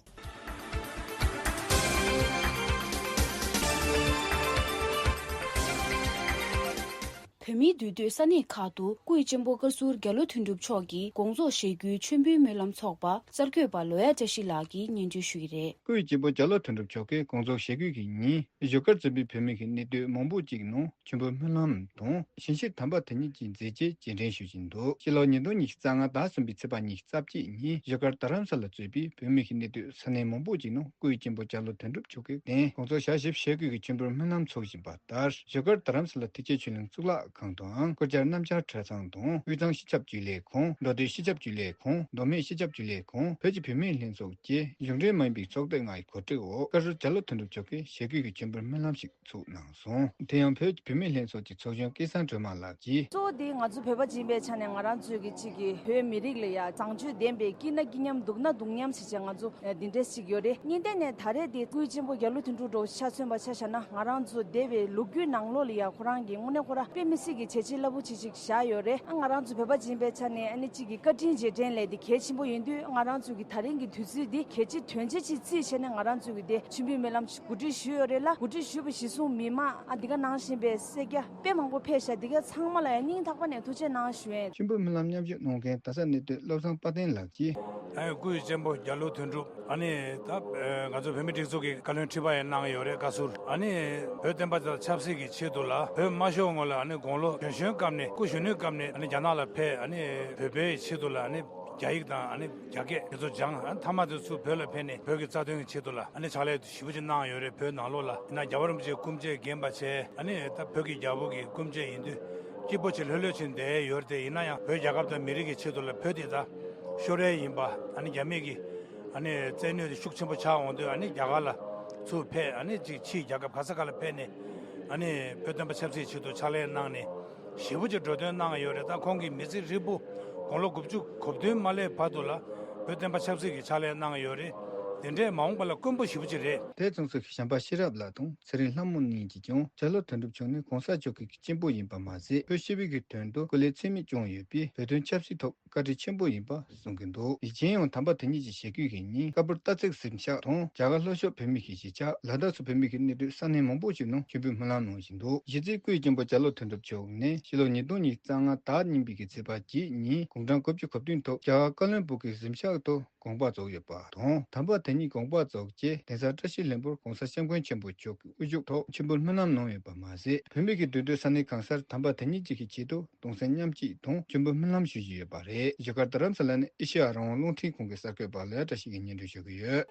བོད་མིའི་འདུས་སྡོད་ས་གནས་ཁག་ཏུ་སྐུའི་གཅེན་པོ་བཀའ་ཟུར་རྒྱ་ལོ་དོན་གྲུབ་མཆོག་གི་དགོངས་རྫོགས་བཞེས་རྒྱུའི་མཆོད་འབུལ་སྨོན་ལམ་ཚོགས་པ་གསར་འགོད་པ་ལོ་ཡ་བཀྲ་ཤིས་ལགས་ཀྱིས་སྙན་སྒྲོན་ཞུ་གི་རེད། སྐུའི་གཅེན་པོ་རྒྱ་ལོ་དོན་གྲུབ་མཆོག་གི་དགོངས་རྫོགས་བཞེས་རྒྱུ་གི་ཉིན། བཞུགས་སྒར་འཛམ་བུའི་བོད་མི་གི་གནས་སྡོད་མང་པོ་ཅིག་ནང་མཆོད་འབུལ་སྨོན་ལམ་དང་ཞལ་བཞེས་དམ་པ་དེ་ཉིད་ཀྱི་མཛད་རྗེས་རྗེས་དྲན་ཞུ་བཞིན་འདུག་ཕྱི་ལོ་ཉིས་སྟོང་ཉི་ཤུ་རྩ་ལྔ་ཟླ་གསུམ་པའི་ཚེས་པ་ཉི་ཤུ་རྩ་གཅིག་ཉིན་བཞུགས་སྒར་རྡ་རམ་ས་ལ་གཙོས་པའི་བོད་མི་གི་གནས་སྡོད་ས་གནས་མང་པོ་ཅིག་ནང་སྐུའི་གཅེན་པོ་རྒྱ་ལོ་དོན་གྲུབ་མཆོག་གི་རྟེན་དགོངས་རྫོགས་ཞལ་བཞེས་ཞུ་གི་མཆོད་འབུལ་སྨོན་ལམ་འཚོགས་བཞིན་པ་ལྟར། བཞུགས་སྒར་རྡ་རམ་ས་ལ་ཐེག་ཆེན་ཆོས་གླིང་གཙུག་ལག་ཁང་དང་། སྐུ་བཅར་སྣམ་སྦྱར་གྲྭ་ཚང་དང་། དབུས་གཙང་སྤྱི་ཁྱབ་ཆེད་ལས་ཁང་། མདོ་སྟོད་སྤྱི་ཁྱབ་ཆེད་ལས་ཁང་། མདོ་སྨད་སྤྱི་ཁྱབ་ཆེད་ལས་ཁང་། བོད་ཀྱི་བུད་མེད་ལྷན་ཚོགས་བཅས་གཞུང་འབྲེལ་མ་ཡིན་པའི་ཚོགས་སྡེ་ལྔ་ཡི་གོ་སྒྲིག་འོག་བཀའ་ཟུར་རྒྱ་ལོ་དོན་གྲུབ་མཆོག་གིས་ཞལ་བཞེས་ཀྱི་མཆོད་འབུལ་སྨོན་ལམ་ཞིག་ཚོགས་གནང་སོང་། དེ་ཡང་བོད་ཀྱི་བུད་མེད་ལྷན་ཚོགས་ཀྱི་ཚོགས་གཞོན་སྐལ་བཟང་སྒྲོལ་མ་ལགས་ཀྱིས། གཙོ་བོ་དེ་ང་ཚོ་བོད་པ་ཡིན་པའི་ཆ་ནས་ང་རང་ཚོའི་གི་གཅིག་གི་བོད་མི་རིགས་ལ་ཡ་བཟང་སྤྱོད་ལྡན་པའི་སྐྱིད་ན་སྐྱིད་མཉམ་སྡུག་ན་སྡུག་མཉམ་ཟེར་བྱས་ང་ཚོ་འདི་འདྲས་ཞིག་ཡོད་རེད། གཉིས་ལྡན་ནས་ད་རེས་དེ་སྐུའི་གཅེན་པོ་རྒྱ་ལོ་དོན་གྲུབ་འདྲ་བོ་ཆ་མཚོན་པ་ཆ་བཞག་ན་ང་རང་ཚོ་འདས་པའི་ལོ་རྒྱུས་ནང་ལོགས་ལ་ཡ་ཁོ་རང་གི་དངོས་གནས་ཁོ་རང་དཔེ་མི་སྲིད་ཀྱི་བྱས་རྗེས་རླབས་པོ་ཆེ་ཞིག་བཞག་ཡོད་རེད། ཨ་ང་རང་ཚོ་བོད་པ་ཡིན་པའི་ཆ་ནས་ཨ་ནི་གཅིག་གི་བཀའ་དྲིན་རྗེས་དྲན་ལས་དེ་གལ་ཆེན་པོ་ཡིན་དུས་ང་རང་ཚོ་གི་ད་རིང་གི་དུས་ཚོད་འདི་གལ་ཆེ་དོན་ཆེ་ཅིག་བརྩིས་བྱས་ནས་ང་རང་ཚོ་གི་དེ་མཆོད་འབུལ་སྨོན་ལམ་གོ་སྒྲིག་ཞུས་ཡོད་རེད་ལ། གོ་སྒྲིག་ཞུས་པ་གཞིར་བཟུང་མི་མང་ཨ་འདི་ག་ནང་བཞིན་པའི་སེར་སྐྱ་དཔེ་མང་པོ་ཕེབས་ཤག་འདི་ག་ཚང་མ་ལ་ཡང་སྙིང་ཐག་པ་ནས་ཐུགས་རྗེ་གནང་ཞུ་ཡས། མཆོད་འབུལ་སྨོན་ལམ་མཉམ་ཞུགས་གནང་མཁན་རྡ་ས་གནས་སྡོད་བློ་བཟང་དཔལ་ལྡན་ལགས་ཀྱིས། ཨ་ནི་སྐུའི་གཅེན་པོ་རྒྱ་ལོ་དོན་གྲུབ་ཨ་ནི་ད་ང་ཚོ་བོད་མི་སྒྲིག་འཛུགས་ཀྱི་བཀའ་བློན་ཁྲི་པ་ཡང་གནང་ཡོད་རེད། བཀའ་ཟུར་ཨ་ནི་བོད་བསྟན་པ་དང་ཆབ་སྲིད་ཀྱི་ཆེད་དུ་ལ་བོད་དམར་ཤོག་ངོས་ལ་ཨ་ནི་དགུང་ལོ་གཞོན་གཞོན་སྐབས་ནས་སྐུ་གཞོན་ནུའི་སྐབས་ནས་ཨ་ནི་རྒྱ་ནག་ལ་ཕེབས། ཨ་ནི་བོད་པའི་ཆེད་དུ་ལ་ཨ་ནི་རྒྱ་ཡིག་དང་ཨ་ནི་རྒྱ་སྐད་དེ་ཚོ་སྦྱངས། ཨ་ནི་མཐའ་མ་དེ་ཚུར་བོད་ལ་ཕེབས་ནས་བོད་ཀྱི་རྩ་དོན་གྱི་ཆེད་དུ་ལ་ཨ་ནི་ཕྱག་ལས་ཞེ་པོ་ཅིག་གནང་ཡོད་རེད། བོད་ནང་ལོགས་ལ་ཡིན་ན་རྒྱལ་བ་རིན་པོ་ཆེའི་སྐུ་མཆེད་འགན་པ་བྱས། ཨ་ནི་ད་བོད་ཀྱི་རྒྱལ་པོ་གི་སྐུ་མཆེད་ཡིན་དུས་སྐྱིད་པོ་ཅིག་ལྷོད་ལྷོད་ཅིག་བསྡད་ཡོད་རེད་དེ། ཡིན་ན་ཡང་བོད་རྒྱལ་ཁབ་དང་མི་རིགས་ཀྱི་ཆེད་དུ་ལ་བོད་དེ་ད་ཤོར་ཡས་ཡིན་པ་ཨ་ནི་རྒྱ་མི་གི་ཨ་ནི་བཙན་གནོན་དེ་ཤུགས་ཆེན་པོ་ཆགས་འོང་དུས་ཨ་ནི་རྒྱ་གར་ལ་ཚུར་ཕེབས། ཨ་ནི་ཅིག་ཕྱིའི་རྒྱལ་ཁབ་ག་ས་ག་ལ་ཕེབས་ནས་ཨ་ནི་བོད་བསྟན་པ་ཆབ་སྲིད་ཆེད་དུ་ཕྱག་ལས་གནང་ནས་ཞེ་པོ་ཅིག་འགྲོ་དོན་གནང་ཡོད་རེད། ད་ཁོང་གི་མི་ཚེ་ཧྲིལ་པོ་དགུང་ལོ་དགུ་བཅུ་གོ་བདུན་མ་སླེབས་བར་དུ་ལ་བོད་བསྟན་པ་ཆབ་སྲིད་ཀྱི་ཕྱག་ལས་གནང་ཡོད་རེད། དེ་འདྲས་མ་འོངས་པ་ལ་དཀོན་པོ་ཞེ་པོ་ཅིག་རེད། དེ་མཚུངས་སུ་བྱམས་པ་ཤེས་རབ་ལགས་དང་ཚེ་རིང་ལྷ་མོ་གཉིས་ཀྱིས་ཀྱང་རྒྱ་ལོ་དོན་གྲུབ་མཆོག་ནི་གོང་ས་མཆོག་གི་གཅེན་པོ་ཡིན་པ་མ་ཟད། བོད་སྤྱི་པའི་གི་དོན་དུ་སྐུ་ལས་ཚད་མེད་བསྐྱངས་ཡོད་པས། བོད་དོན་ཆབ་སྲིད་ཐོག་བཀའ་དྲིན་ཆེན་པོ་ཡིན་པ་གསུང་གི་འདུག་ཡིན་ནའང་དམ་པ་དེ་ཉིད་ཀྱི་ཞལ་བཀོད་ཀྱི་ཉིན་ཀ་པོར་རྟ་ཚིགས་གཟིམ་ཤག་དང་རྒྱ་གར་ལྷོ་ཕྱོགས་བོད་མི་གི་གཞིས་ཆགས་ལ་དྭགས་སུ་བོད་མི་གི་གནས་སྡོད་ས་གནས་མང་པོ་ཞིག་ནང་མཆོད་འབུལ་སྨོན་ལམ་གནང་བཞིན་འདུག་གཞི་རྩའི་སྐུའི་གཅེན་པོ་རྒྱ་ལོ་དོན་གྲུབ་མཆོག་ནི་ཕྱི་ལོ་ཉིས་སྟོང་ཉི་ཤུ་རྩ་ལྔ་ཟླ་གཉིས་པའི་གི་ཚེས་པ་གཅིག་ཉིན་དགུང་གྲངས་དགུ་བཅུ་གོ་བདུན་ཐོག་རྒྱ་གར་བཀའ་བློན་སྦུག་གི་གཟིམ་ཤག་ཏུ་དགོངས་པ་རྫོགས་ཡོད་པ་དང་། དམ་པ་དེ་ཉིད་དགོངས་པ་རྫོགས་རྗེས་གདན་ས་བཀྲ་ཤིས་ལྷུན་པོར་གོང་ས་སྐྱབས་མགོན་ཆེན་པོ་མཆོག་གི་དབུ་བཞུགས་ཐོག་མཆོད་འབུལ་སྨོན་ལམ་གནང་ཡོད་པ་མ་ཟད། བོད་མི་གི་འདུས་སྡོད་ས་གནས་གང་སར་དམ་པ་དེ་ཉིད་ཀྱི་ཆེད་དུ་གདུང་སེམས་མཉམ་སྐྱེད་དང་མཆོད་འབུལ་སྨོན་ལམ་ཞུ་བཞིན་ཡོད་པ་རེད། བཞུགས་སྒར་རྡ་རམ་ས་ལ་ནས་ཨེ་ཤེ་ཡ་རང་དབང་རླུང་འཕྲིན་ཁང་གི་གསར་འགོད་པ་ལོ་ཡ་བཀྲ་ཤིས་ཀྱིས་སྙན་སྒྲོན་ཞུ་གི་ཡོད།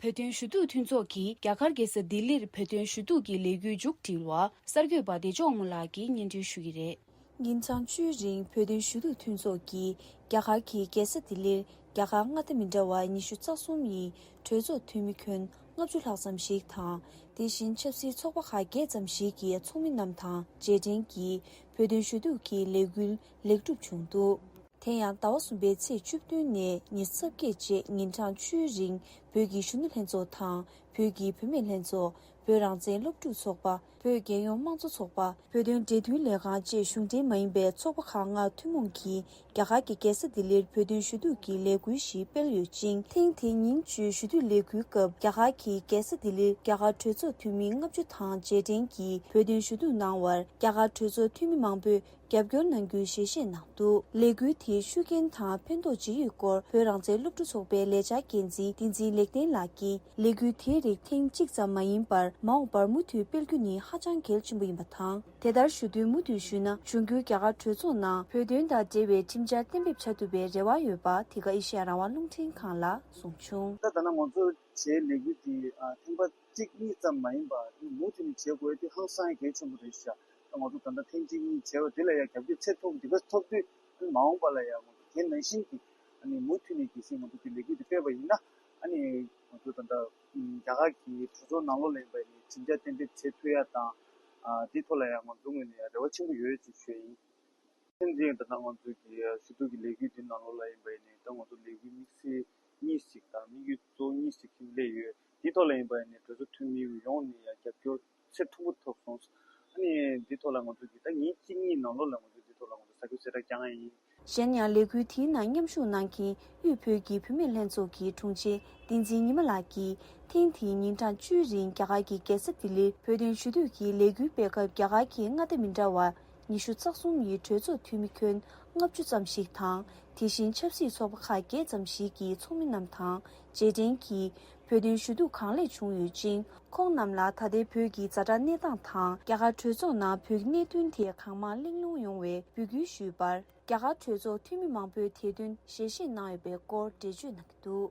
བོད་དོན་ཞུ་གཏུག་མཐུན་ཚོགས་ཀྱིས་རྒྱ་གར་རྒྱལ་ས་ལྡི་ལིར་བོད་དོན་ཞུ་གཏུག་གི་ལས་འགུལ་མཇུག་སྒྲིལ་བ། གསར་འགོད་པ་བདེ་མཆོག་དམུ་ལགས་ཀྱིས་སྙན་སྒྲོན་ཞུ་གི་རེད། ཉིན་གྲངས་བཅུའི་རིང་བོད་དོན་ཞུ་གཏུག་མཐུན་ཚོགས་ཀྱིས་རྒྱ་གར་གྱི་རྒྱལ་ས་ལྡི་ལིར་རྒྱ་གར་མངའ་སྡེ་མི་འདྲ་བ་ཉི་ཤུ་རྩ་གསུམ་ཡི་གྲོས་ཚོགས་འཐུས་མི་ཁྱོན་ལྔ་བཅུ་ལྷག་ཙམ་ཞིག་དང་། དེ་བཞིན་ཆབ་སྲིད་ཚོགས་པ་ཁག་བརྒྱད་ཙམ་ཞིག་གི་ཚོགས་མི་རྣམས་དང་རྗེས་དྲན་གྱིས་བོད་དོན་ཞུ་གཏུག་གི་ལས་འགུལ་ལེགས་གྲུབ་བྱུང་འདུག་དེ་ཡང་ཟླ་བ་གསུམ་པའི་ཚེས་བཅུ་བདུན་ནས་ཉི་ཤུ་རྩ་བརྒྱད་བཅས་ཉིན་གྲངས་བཅུའི་རིང་བོད་ཀྱི་གཞོན་ནུ་ལྷན་ཚོགས་དང་བོད་ཀྱི་བུད་མེད་ལྷན་ཚོགས། བོད་རང་བཙན་སློབ་ཕྲུག་ཚོགས་པ། བོད་རྒྱལ་ཡོངས་དམངས་གཙོ་ཚོགས་པ། བོད་དོན་འབྲེལ་མཐུད་ལས་ཁང་བཅས་གཞུང་འབྲེལ་མ་ཡིན་པའི་ཚོགས་པ་ཁག་ལྔ་ཐུན་མོང་གིས་རྒྱ་གར་གྱི་རྒྱལ་ས་ལྡི་ལིར་བོད་དོན་ཞུ་གཏུག་གི་ལས་འགུལ་ཞིག་སྤེལ་ཡོད་ཅིང་། ཐེངས་དེའི་ཉིན་བཅུའི་ཞུ་གཏུག་ལས་འགུལ་སྐབས་རྒྱ་གར་གྱི་རྒྱལ་ས་ལྡི་ལིར་རྒྱ་གར་གྲོས་ཚོགས་འཐུས་མི་ལྔ་བཅུ་དང་རྗེས་དྲན་གྱིས་བོད་དོན་ཞུ་གཏུག་གནང་བར་རྒྱ་གར་གྲོས་ཚོགས་འཐུས་མི་མང་པོས་རྒྱབ་སྐྱོར་གནང་རྒྱུའི་ཞལ་བཞེས་གནང་འདུག་ལས་འགུལ་དེའི་ཤུགས་རྐྱེན་དང་ཕན་ཐོགས་ཇི་ཡོད་སྐོར་བོད་རང་བཙན་སློབ་ཕྲུག་ཚོགས་པའི་ལས་འཆར་འགན་འཛིན་བསྟན་འཛིན་ལེགས་ལྡན་ལགས་ཀྱིས། ལས་འགུལ་དེའི་རིགས་ཐེངས་གཅིག་ཙམ་མ་ཡིན་པར་མ་འོངས་པར་མུ་མཐུད་སྤེལ་རྒྱུ་ནི་ཧ་ཅང་གལ་ཆེན་པོ་ཡིན་པ་དང་། དེ་ལྟར་ཞུ་དོན་མུ་མཐུད་ཞུས་ན་འབྱུང་འགྱུར་རྒྱ་གར་གྲོས་ཚོགས་ནང་བོད་དོན་དང་འབྲེལ་བའི་ཁྲིམས་འཆར་གཏན་འབེབས་བྱ་ཐུབ་པའི་རེ་བ་ཡོད་པ་འདི་ག་ཨེ་ཤེ་ཡ་རང་དབང་རླུང་འཕྲིན་ཁང་ལ་གསུངས་བྱུང་། ད་ལྟ་ང་ཚོ་བྱེད་ལས་འགུལ་འདི་ཨ་ཐེངས་པ་གཅིག་གཉིས་ཙམ་མ་ཡིན་པར་མུ་མཐུད་ནས་བྱེད་དགོས་དེ་ཧང་སང་གལ་ཆེན་པོ་རེད་ཤག་ད་ང་ཚོ་ད་ལྟ་ཐེངས་གཅིག་གཉིས་བྱས་པ་འདི་ལ་ཡང་རྒྱབ་སྐྱོར་ཚད་མཐོ་པོ་འདི་ག་ཐོབ་དུས་ཨ་ནི་མ་འོངས་པ་ལ་ཡང་ང་ཚོ་དེ་ནང་བཞིན་གྱི་ཨ་ནི་མུ་མཐུད་ནས་གལ་སྲིད་ང་ཚོ་འདི་ལས་འགུལ་འདི་སྤེལ་བ་ཡིན་ན་ཨ་ནི་ང་ཚོ་ད་ལྟ་རྒྱ་གར་གྱི་གྲོས་ཚོགས་ནང་ལོགས་ལ་ཡིན་པ་ཡིན་ནའི་ཁྲིམས་འཆར་གཏན་འབེབས་བྱེད་ཐུབ་ཡ་དང་ཨ་དེའི་ཐོག་ལ་ཡང་ང་ཚོ་ངོས་ནས་ཡང་རེ་བ་ཆེན་པོ་ཡོད་ཅེས་ཞུ་ཡ་ཡིན། ཐེངས་འདི་ཡང་ད་ལྟ་ང་ཚོ་གི་ཞུ་གཏུག་གི་ལས་འགུལ་འདི་ནང་ལོགས་ལ་ཡིན་པ་ཡིན་ནའི་ད་ང་ཚོ་ལས་འགུལ་དམིགས་བསལ་གཉིས་ཤིག་དང་དམིགས་ཡུལ་གཙོ་བོ་གཉིས་ཤིག་ཁྱིམ་སླེབས་ཡོད། འདིའི་ཐོག་ལ་ཡིན་པ་ཡིན་ནའི་གྲོས་ཚོགས་འཐུས་མི་ཡོངས་ནས་ཡང་རྒྱབ་སྐྱོར་ཚད་མཐོན་པོ་ཐོབ་སོང་། ཨ་ནི་འདིའི་ཐོག་ལ་ང་ཚོ་གི་ད་ཉིན་གཅིག་གཉིས་ནང་ལོགས་ལ་ང་ཚོ་འདིའི་ཐོག་ལ་ང་ཚོ་གསར་འགོད་གསལ་བསྒྲགས་རྒྱག་ཡ་ཡིན། གཞན་ཡང་ལས་འགུལ་དེའི་ནང་མཉམ་ཞུགས་གནང་མཁན་དབུས་བོད་ཀྱི་བུད་མེད་ལྷན་ཚོགས་ཀྱི་དྲུང་ཆེ་བསྟན་འཛིན་ཉི་མ་ལགས་ཀྱིས་ཐེངས་དེའི་ཉིན་གྲངས་བཅུའི་རིང་རྒྱ་གར་གྱི་རྒྱལ་ས་ལྡི་ལིར་བོད་དོན་ཞུ་གཏུག་གི་ལས་འགུལ་སྤེལ་སྐབས་རྒྱ་གར་གྱི་མངའ་སྡེ་མི་འདྲ་བར་ཉི་ཤུ་རྩ་གསུམ་ཡི་གྲོས་ཚོགས་འཐུས་མི་ཁྱོན་ལྔ་བཅུ་ཙམ་ཞིག་དང་། དེ་བཞིན་ཆབ་སྲིད་ཚོགས་པ་ཁག་བརྒྱད་ཙམ་ཞིག་གི་ཚོགས་མི་རྣམས་དང་རྗེས་དྲན་གྱིས་བོད་དོན་ཞུ་གཏུག་གང་ལེགས་བྱུང་ཡོད་ཅིང་། ཁོང་རྣམས་ལ་ད་ལྟའི་བོད་ཀྱི་ཛ་དྲག་གནས་སྟངས་དང་། རྒྱ་གར་གྲོས་ཚོགས་ནང་བོད་ཀྱི་གནད་དོན་ཐད་གང་མང་གླེང་སློང་ཡོང་བའི་འབོད་སྐུལ་ཞུས་པར། རྒྱ་གར་གྲོས་ཚོགས་འཐུས་མི་མང་པོས་དེ་དོན་ཞལ་བཞེས་གནང་ཡོད་པའི་སྐོར་འགྲེལ་བརྗོད་གནང་གི་འདུག་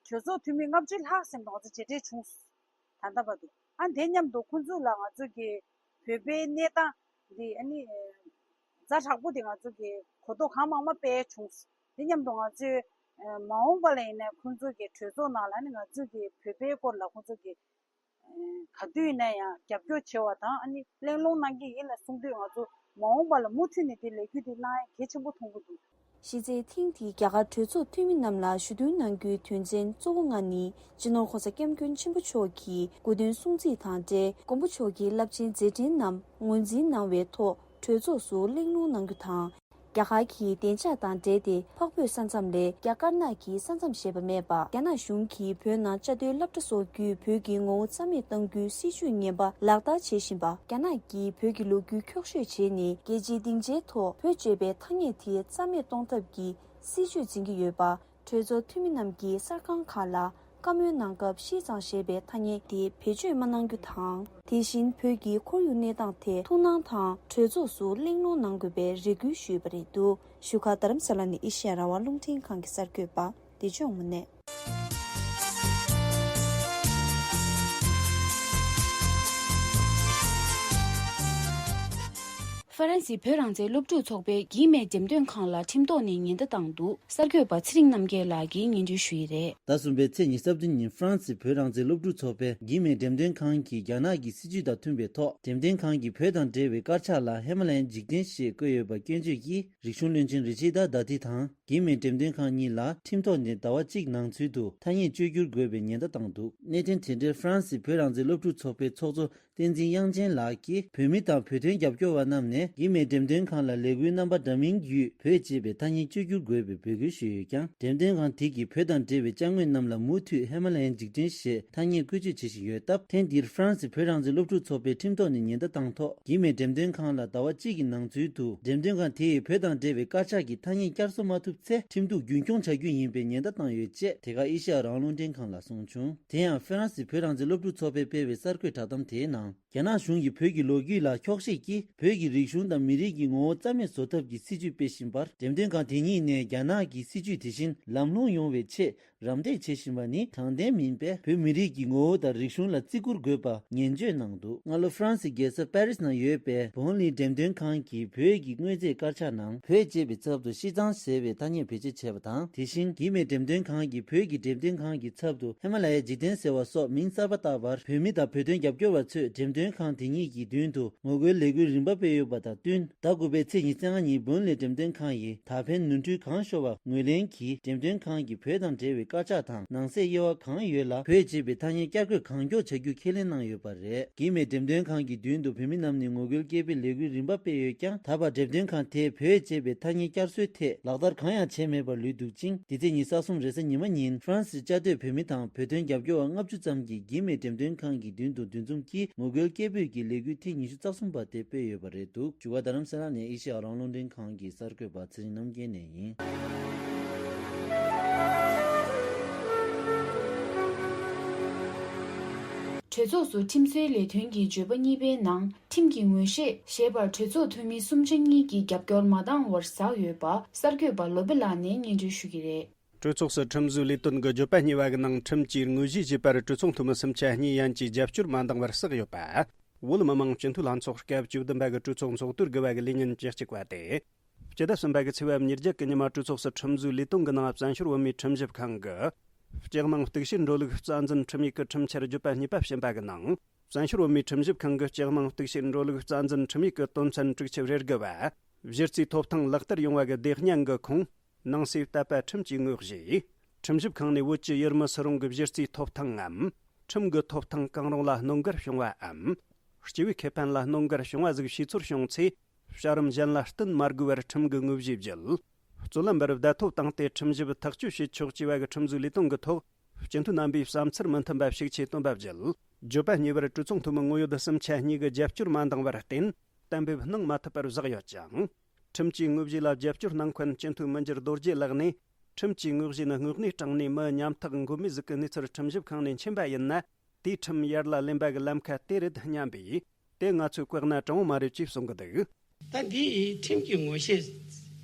གྲོས་ཚོགས་འཐུས་མི་ལྔ་བཅུ་ལྷག་ཙམ་དུ་ང་ཚོ་མཇལ་འཕྲད་བྱུང་སོང་། ད་ལྟ་བར་དུ། ཨ་དེ་མཉམ་དུ་ཁོང་ཚོ་ལ་ང་ཚོ་གི་བོད་པའི་གནས་སྟངས་འདི་ཨ་ནི་ཛ་དྲག་པོ་དེ་ང་ཚོ་གི་གོ་རྟོགས་གང་མང་མང་སྤེལ་བྱུང་། དེ་མཉམ་དུ་ང་ཚོས་མ་འོངས་པ་ལ་ཡིན་ན་ཁོང་ཚོ་གི་གྲོས་ཚོགས་ནང་ལ་ཨ་ནི་ང་ཚོ་གི་བོད་པའི་སྐོར་ལ་ཁོང་ཚོ་གི་ག་དུས་ཡིན་ན་ཡང་རྒྱབ་སྐྱོར་བྱེད་པ་དང་ཨ་ནི་གླེང་སློང་གནང་གི་ཡིན་ལ་གསུངས་དུས་ང་ཚོ་མ་འོངས་པ་ལ་མུ་མཐུད་ནས་དེ་ལས་འགུལ་དེ་གནང་ཡ་གལ་ཆེན་པོ་མཐོང་གི་འདུག་གཞི་རྩའི་ཐེངས་འདིའི་རྒྱ་གར་གྲོས་ཚོགས་འཐུས་མི་རྣམས་ལ་ཞུ་གཏུག་གནང་རྒྱུའི་དོན་ཚན་གཙོ་བོ་ལྔ་ནི། སྤྱི་ནོར་༸གོང་ས་༸སྐྱབས་མགོན་ཆེན་པོ་མཆོག་གི་སྐུ་མདུན་སྲུང་བརྩི་དང་འབྲེལ་མགོན་པོ་མཆོག་གི་རླབས་ཆེན་མཛད་འཕྲིན་རྣམས་ངོས་འཛིན་གནང་བའི་ཐོག་གྲོས་ཚོགས་སུ་གླེང་སློང་གནང་རྒྱུ་དང་། རྒྱ་གར་གྱི་བདེ་འཇགས་དང་འབྲེལ་ཏེ་འཕགས་བོད་ས་མཚམས་ལས་རྒྱ་དཀར་ནག་གི་ས་མཚམས་ཞེས་པ་མེད་པ། རྒྱ་ནག་གཞུང་གིས་བོད་ནང་བཅའ་སྡོད་སློབ་གྲྭ་སོགས་བརྒྱུད་བོད་ཀྱི་ངོ་བོ་རྩ་མེད་གཏང་རྒྱུའི་སྲིད་བྱུས་ངན་པ་ལག་བསྟར་བྱེད་བཞིན་པ། རྒྱ་ནག་གིས་བོད་ཀྱི་ལོ་རྒྱུས་འཁྱོག་བཤད་བྱས་ནས་རྒྱལ་སྤྱིའི་སྡིངས་ཆའི་ཐོག་བོད་ཅེས་པའི་ཐ་སྙད་དེ་རྩ་མེད་གཏོང་ཐབས་ཀྱི་སྲིད་བྱུས་འཛིན་གྱི་ཡོད་པ། གྲོས་ཚོགས་འཐུས་མི་རྣམས་ཀྱིས་གསར་ཁང་ཁག་ལ་བཀའ་མོལ་གནང་སྐབས་ཤིས་ཙང་ཞེས་པའི་ཐ་སྙད་དེ་བེད་སྤྱོད་མ་གནང་རྒྱུ་དང་། དེ་བཞིན་བོད་ཀྱི་ཁོར་ཡུག་གནས་སྟངས་ཐད་ཐུགས་སྣང་དང་གྲོས་ཚོགས་སུ་གླེང་སློང་གནང་དགོས་པའི་རེ་སྐུལ་ཞུས་པ་རེད་འདུག་བཞུགས་སྒར་རྡ་རམ་ས་ལ་ནས་ཨེ་ཤེ་ཡ་རང་དབང་རླུང་འཕྲིན་ཁང་གི་གསར་འགོད་པ་བདེ་ལྕོགས་དངོས་གནས། ཧྥ་རན་སིའི་བོད་རང་བཙན་སློབ་ཕྲུག་ཚོགས་པས་གྷི་མེ་འགྲེམས་སྟོན་ཁང་ལ་ཁྲིམས་ཐོག་ནས་ཉེན་བརྡ་བཏང་འདུག་གསར་འགོད་པ་ཚེ་རིང་རྣམ་རྒྱལ་ལགས་ཀྱིས་སྙན་སྒྲོན་ཞུ་ཡི་རེད། ཟླ་གསུམ་པའི་ཚེས་ཉི་ཤུ་རྩ་བདུན་ཉིན་ཧྥ་རན་སིའི་བོད་རང་བཙན་སློབ་ཕྲུག་ཚོགས་པས་གྷི་མེ་འགྲེམས་སྟོན་ཁང་གིས་རྒྱ་ནག་གི་སྲིད་བྱུས་དང་མཐུན་པའི་ཐོག་འགྲེམས་སྟོན་ཁང་གིས་བོད་དང་འབྲེལ་བའི་དཀར་ཆག་ལ་ཧི་མ་ལ་ཡའི་འཇིག་རྟེན་ཞེས་བཀོད་ཡོད་པ་སྐྱོན་བརྗོད་ཀྱིས་རིག་གཞུང་བློན་ཆེན་རི་ཆི་ད་དྷ་ཏི་དང་། གྷི་མེ་འགྲེམས་སྟོན་ཁང་གཉིས་ལ་ཁྲིམས་ཐོག་ནས་ཟླ་བ་གཅིག་ནང་ཚུད་དུ་ཐ་སྙད་བཅོས་བསྒྱུར་དགོས་པའི་ཉེན་བརྡ་བཏང་འདུག་གནད་དོན་དེ་འབྲེལ་ཧྥ་རན་སིའི་བོད་རང་བཙན་སློབ་ཕྲུག་ཚོགས་པའི་ཚོགས་གཙོ་བསྟན་འཛིན་དབྱངས་ཅན་ལགས་ཀྱིས་བོད་མི་དང་བོད་དོན་རྒྱབ་སྐྱོར་བ་རྣམས་ནས་གྷི་མེ་འགྲེམས་སྟོན་ཁང་ལ་ལས་འགུལ་རྣམ་པ་འདྲ་མིན་བརྒྱུད་བོད་ཅེས་པའི་ཐ་སྙད་བཅོས་བསྒྱུར་དགོས་པའི་འབོད་སྐུལ་ཞུས་ཡོད་ཀྱང་། འགྲེམས་སྟོན་ཁང་དེ་གིས་བོད་དང་འབྲེལ་བའི་ཅ་དངོས་རྣམས་ལ་མུ་མཐུད་ཧི་མ་ལ་ཡའི་འཇིག་རྟེན་ཞེས་ཐ་སྙད་བཀོལ་སྤྱོད་བྱེད་བཞིན་ཡོད་སྟབས། ཐེངས་འདིར་ཧྥ་རན་སིའི་བོད་རང་བཙན་སློབ་ཕྲུག་ཚོགས་པས་ཁྲིམས་ཐོག་ནས་ཉེན་བརྡ་བཏང་ཐོག་གྷི་མེ་འགྲེམས་སྟོན་ཁང་ལ་ཟླ་བ་གཅིག་གི་ནང་ཚུད་དུ་འགྲེམས་སྟོན་ཁང་དེས་བོད་དང་འབྲེལ་བའི་དཀར་ཆག་གི་ཐ་སྙད་བསྐྱར་གསོ་མ་ཐུབ་ཚེ་ཁྲིམས་གཏུག་རྒྱུན་འཁྱོངས་བྱ་རྒྱུ་ཡིན་པའི་ཉེན་བརྡ་བཏང་ཡོད་ཅེས་དེ་ག་ཨེ་ཤེ་ཡ་རང་དབང་རླུང་འཕྲིན་ཁང་ལ་གསུངས་བྱུང་། དེ་ཡང་ཧྥ་རན་སིའི་བོད་རང་བཙན་སློབ་ཕྲུག་ཚོགས་པས་སྤེལ་བའི་གསར་འགོད་བསྒྲགས་གཏམ་དེའི་ནང་། རྒྱ་ནག་གཞུང་གིས་བོད་ཀྱི་ལོ་རྒྱུས་ལ་འཁྱོག་བཤད་ཀྱིས་བོད་ཀྱི་རིག་གཞུང་དང་མི་རིགས་ཀྱི་ངོ་བོ་རྩ་མེད་བཟོ་ཐབས་ཀྱི་སྲིད་བྱུས་སྤེལ་བཞིན་པར། འགྲེམས་སྟོན་ཁང་དེ་གཉིས་ནས་རྒྱ་ནག་གི་སྲིད་བྱུས་དེ་བཞིན་ལམ་ལྷོང་ཡོང་བའི་ཆེད་རམ་འདེགས་བྱེད་བཞིན་པ་ནི་དྲང་བདེན་མིན་པས། བོད་མི་རིགས་ཀྱི་ངོ་བོ་དང་རིག་གཞུང་ལ་བརྩི་བཀུར་དགོས་པ་ངན་བརྗོད་གནང་འདུག་སྔ་ལོ་ཧྥ་རན་སིའི་རྒྱལ་ས་པེ་རིས་ནང་ཡོད་པའི་བོན་ལི་འགྲེམས་སྟོན་ཁང་གིས་བོད་ཀྱི་དངོས་རྫས་དཀར་ཆག་ནང་བོད་ཅེས་པའི་ཚབ་ཏུ་ཤིས་ཙང་ཟེར་བའི་ཐ་སྙད་བེད་སྤྱོད་བྱས་པ་དང་། དེ་བཞིན་གྷི་མེ་འགྲེམས་སྟོན་ཁང་གིས་བོད་ཀྱི་འགྲེམས་སྟོན་ཁང་གི་ཚབ་ཏུ་ཧི་མ་ལ་ཡའི་འཇིག་རྟེན་ཟེར་བ་སོགས་མིང་གསར་པ་བཏགས་པར། བོད་མི་དང་བོད་དོན་རྒྱབ་སྐྱོར་བ་ཚོས་འགྲེམས་སྟོན་ འབྲེམས་སྟོན་ཁང་དེ་གཉིས་ཀྱི་མདུན་དུ་ངོ་རྒོལ་ལས་འགུལ་རིམ་པ་སྤེལ་ཡོད་པ་དང་བསྟུན། ཟླ་དགུ་པའི་ཚེས་ཉི་ཤུ་རྩ་ལྔ་ཉིན་འབུན་ལས་འགྲེམས་སྟོན་ཁང་ཡིས་ད་ཕན་ནོར་འཁྲུལ་གང་ཤོར་བ་ངོས་ལེན་གྱིས་འགྲེམས་སྟོན་ཁང་གི་བོད་དང་འབྲེལ་བའི་དཀར་ཆག་དང་ནང་གསེས་དབྱེ་བ་གང་ཡོད་ལ་བོད་ཅེས་པའི་ཐ་སྙད་བསྐྱར་བཀོད་གང་མགྱོགས་བྱ་རྒྱུ་ཁས་ལེན་གནང་ཡོད་པ་རེད། གིས་མེད་འགྲེམས་སྟོན་ཁང་གི་མདུན་དུ་བོད་མི་རྣམས་ནས་ངོ་རྒོལ་སྐད་འབོད་ལས་འགུལ་རིམ་པ་སྤེལ་ཡོད་ཀྱང་། ད་བར་འགྲེམས་སྟོན་ཁང་དེས་བོད་ཅེས་པའི་ཐ་སྙད་བསྐྱར་གསོའི་ཐད་ལག་བསྟར་གང་ཡང་བྱས་མེད་པར་ལུས་འདུག་ཅིང་། འདི་ཚེས་ཉི་ཤུ་རྩ་གསུམ་རེས་གཟའ་ཉི་མ་ཉིན་ཧྥ་རན་སིའི་བཅའ་སྡོད་བོད་མི་དང་བོད་དོན་རྒྱབ་སྐྱོར་བ་ལྔ་བཅུ་ཙམ་གྱིས་གིས་མེད་འགྲེམས་སྟོན་ཁང་གི་མདུན་དུ་འདུ་འཛོམས་ཀྱིས་ངོ་རྒོལ་སྐད་འབོད་ཀྱི་ལས་འགུལ་ཐེངས་ཉི་ཤུ་རྩ་གསུམ་པ་དེ་སྤེལ་ཡོད་པ་རེད་འདུག་བཞུགས་སྒར་རྡ་རམ་ས་ལ་ནས་ཨེ་ཤེ་ཡ་རང་དབང་རླུང་འཕྲིན་ཁང་གི་གསར་འགོད་པ་ཚེ་རིང་རྣམ་རྒྱལ་ནས་ཡིན། གྲོས་ཚོགས་སུ་ཁྲིམས་བཟོའི་ལས་དོན་གྱི་བརྗོད་པ་གཉིས་པའི་ནང་། ཁྲིམས་ཀྱི་ངོས་བཞེས་ཞེས་པར་གྲོས་ཚོགས་འཐུས་མི་གསུམ་ཆ་གཉིས་ཀྱིས་རྒྱབ་སྐྱོར་མ་འདང་བར་བསགས་ཡོད་པ་གསར་འགོད་པ་བློ་བྷེ་ལགས་ནས་སྙན་སྒྲོན་ཞུ་གི་རེད། གྲོས་ཚོགས་སུ་ཁྲིམས་བཟོའི་ལས་དོན་གྱི་བརྗོད་པ་གཉིས་པ་གི་ནང་ཁྲིམས་ཀྱི་དངོས་གཞི་ཞེས་པར་གྲོས་ཚོགས་འཐུས་མི་སུམ་ཆ་གཉིས་ཡན་གྱིས་རྒྱབ་སྐྱོར་མ་འདང་བར་བསགས་ཡོད་པ། བོད་མི་མང་སྤྱི་འཐུས་ལྷན་ཚོགས་སྐབས་བཅུ་བདུན་པ་གི་གྲོས་ཚོགས་ཚོགས་དུས་དགུ་པ་གི་ལས་ཉིན་བཅུ་གཅིག་པ་སྟེ། སྤྱི་ཟླ་གསུམ་པ་གི་ཚེས་པ་ཉེར་བརྒྱད་ཀྱི་ཉི་མ་གྲོས་ཚོགས་སུ་ཁྲིམས་བཟོའི་ལས་དོན་གྱི་ནང་བཙན་བྱོལ་བོད་མིའི་ཁྲིམས་ཞིབ་ཁང་གིས་སྤྱི་དམངས་གཏུག་བཤེར་འགྲོ་ལུགས་རྩ་འཛིན་ཁྲིམས་ཡིག་གི་ཁྲིམས་འཆར་བརྗོད་པ་གཉིས་པ་ཕྱིན་པ་གི་ནང་། བཙན་བྱོལ་བོད་མིའི་ཁྲིམས་ཞིབ་ཁང་གི་སྤྱི་དམངས་གཏུག་བཤེར་འགྲོ་ལུགས་རྩ་འཛིན་ཁྲིམས་ཡིག་གི་དོན་ཚན་དྲུག་ཅུ་རེ་དགུ་བ། གཞི་རྩའི་ཐོབ་ཐང་ལག་བསྟར་ཡོང་བ་གི་དེ་སྙན་གི་ཁུངས། ནང་གསེས་བཏབ་པ་ཁྲིམས་ཀྱི་དངོས་གཞི། ཁྲིམས་ཞིབ་ཁང་ནས་བོད་ཀྱི་ཡུལ་མི་སུ་རུང་གི་གཞི་རྩའི་ཐོབ་ཐང་ངམ། ཁྲིམས་ཀྱི་ཐོབ་ཐང་གང་རུང་ལ་གནོད་འགེལ་བྱུང་བའམ། སྤྱི་པའི་ཁེ་ཕན་ལ་གནོད་འགེལ་བྱུང་བ་ཟིག་ཤེས་ཚོར་བྱུང་ཚེ། བྱ་རིམ་གཞན་ལ་བསྟུན་མ་དགོས་པར་ཁྲིམས་ཀྱི་དངོས་གཞི་བརྒྱུད། རྩོད་ལམ་པར་བརྡ་ཐོ་བཏང་སྟེ་ཁྲིམས་ཞིབ་ཐག་གཅོད་བྱེད་ཆོག་ཅེས་པ་གི་ཁྲིམས་བཟོའི་ལས་དོན་གྱི་ཐོག་སྤྱི་འཐུས་རྣམ་པས་བསམ་ཚུལ་མི་མཐུན་པ་ཞིག་ཆེད་བཏོན་པ་བརྒྱུད། བརྗོད་པ་གཉིས་པར་གྲོས་ཚོགས་འཐུས་མི་ངོ་ཡོད་སུམ་ཆ་གཉིས་ཀྱི་རྒྱབ་སྐྱོར་མ་འདང་བར་བརྟེན། གཏན་འབེབས་གནང་མ་ཐུབ་པར་བཞག་ཡོད་ཅིང་། ཁྲིམས་ཀྱི་དངོས་གཞི་ལ་རྒྱབ་སྐྱོར་གནང་མཁན་སྤྱི་འཐུས་མི་འགྱུར་རྡོ་རྗེ་ལགས་ནས། ཁྲིམས་ཀྱི་དངོས་གཞི་ནི་དངོས་གནས་དྲང་གནས་མི་ཉམ་ཐག་མགོ་མེད་ཟིག་གི་གནས་ཚུལ་ཁྲིམས་ཞིབ་ཁང་ནས་མཁྱེན་པ་ཡིན་ན། དེའི་ཁྲིམས་ཡར་ལ་ལེན་པ་གི་ལམ་ཁ་དེ་རེད་སྙམ་པས། དེ་ང་ཚོས་བཀག་ན་དྲང་བོ་མ་རེད་ཅེས་གསུང་གི་འདུག་ད་འདི་ཁྲིམས་ཀྱི་ངོ་ཤེས་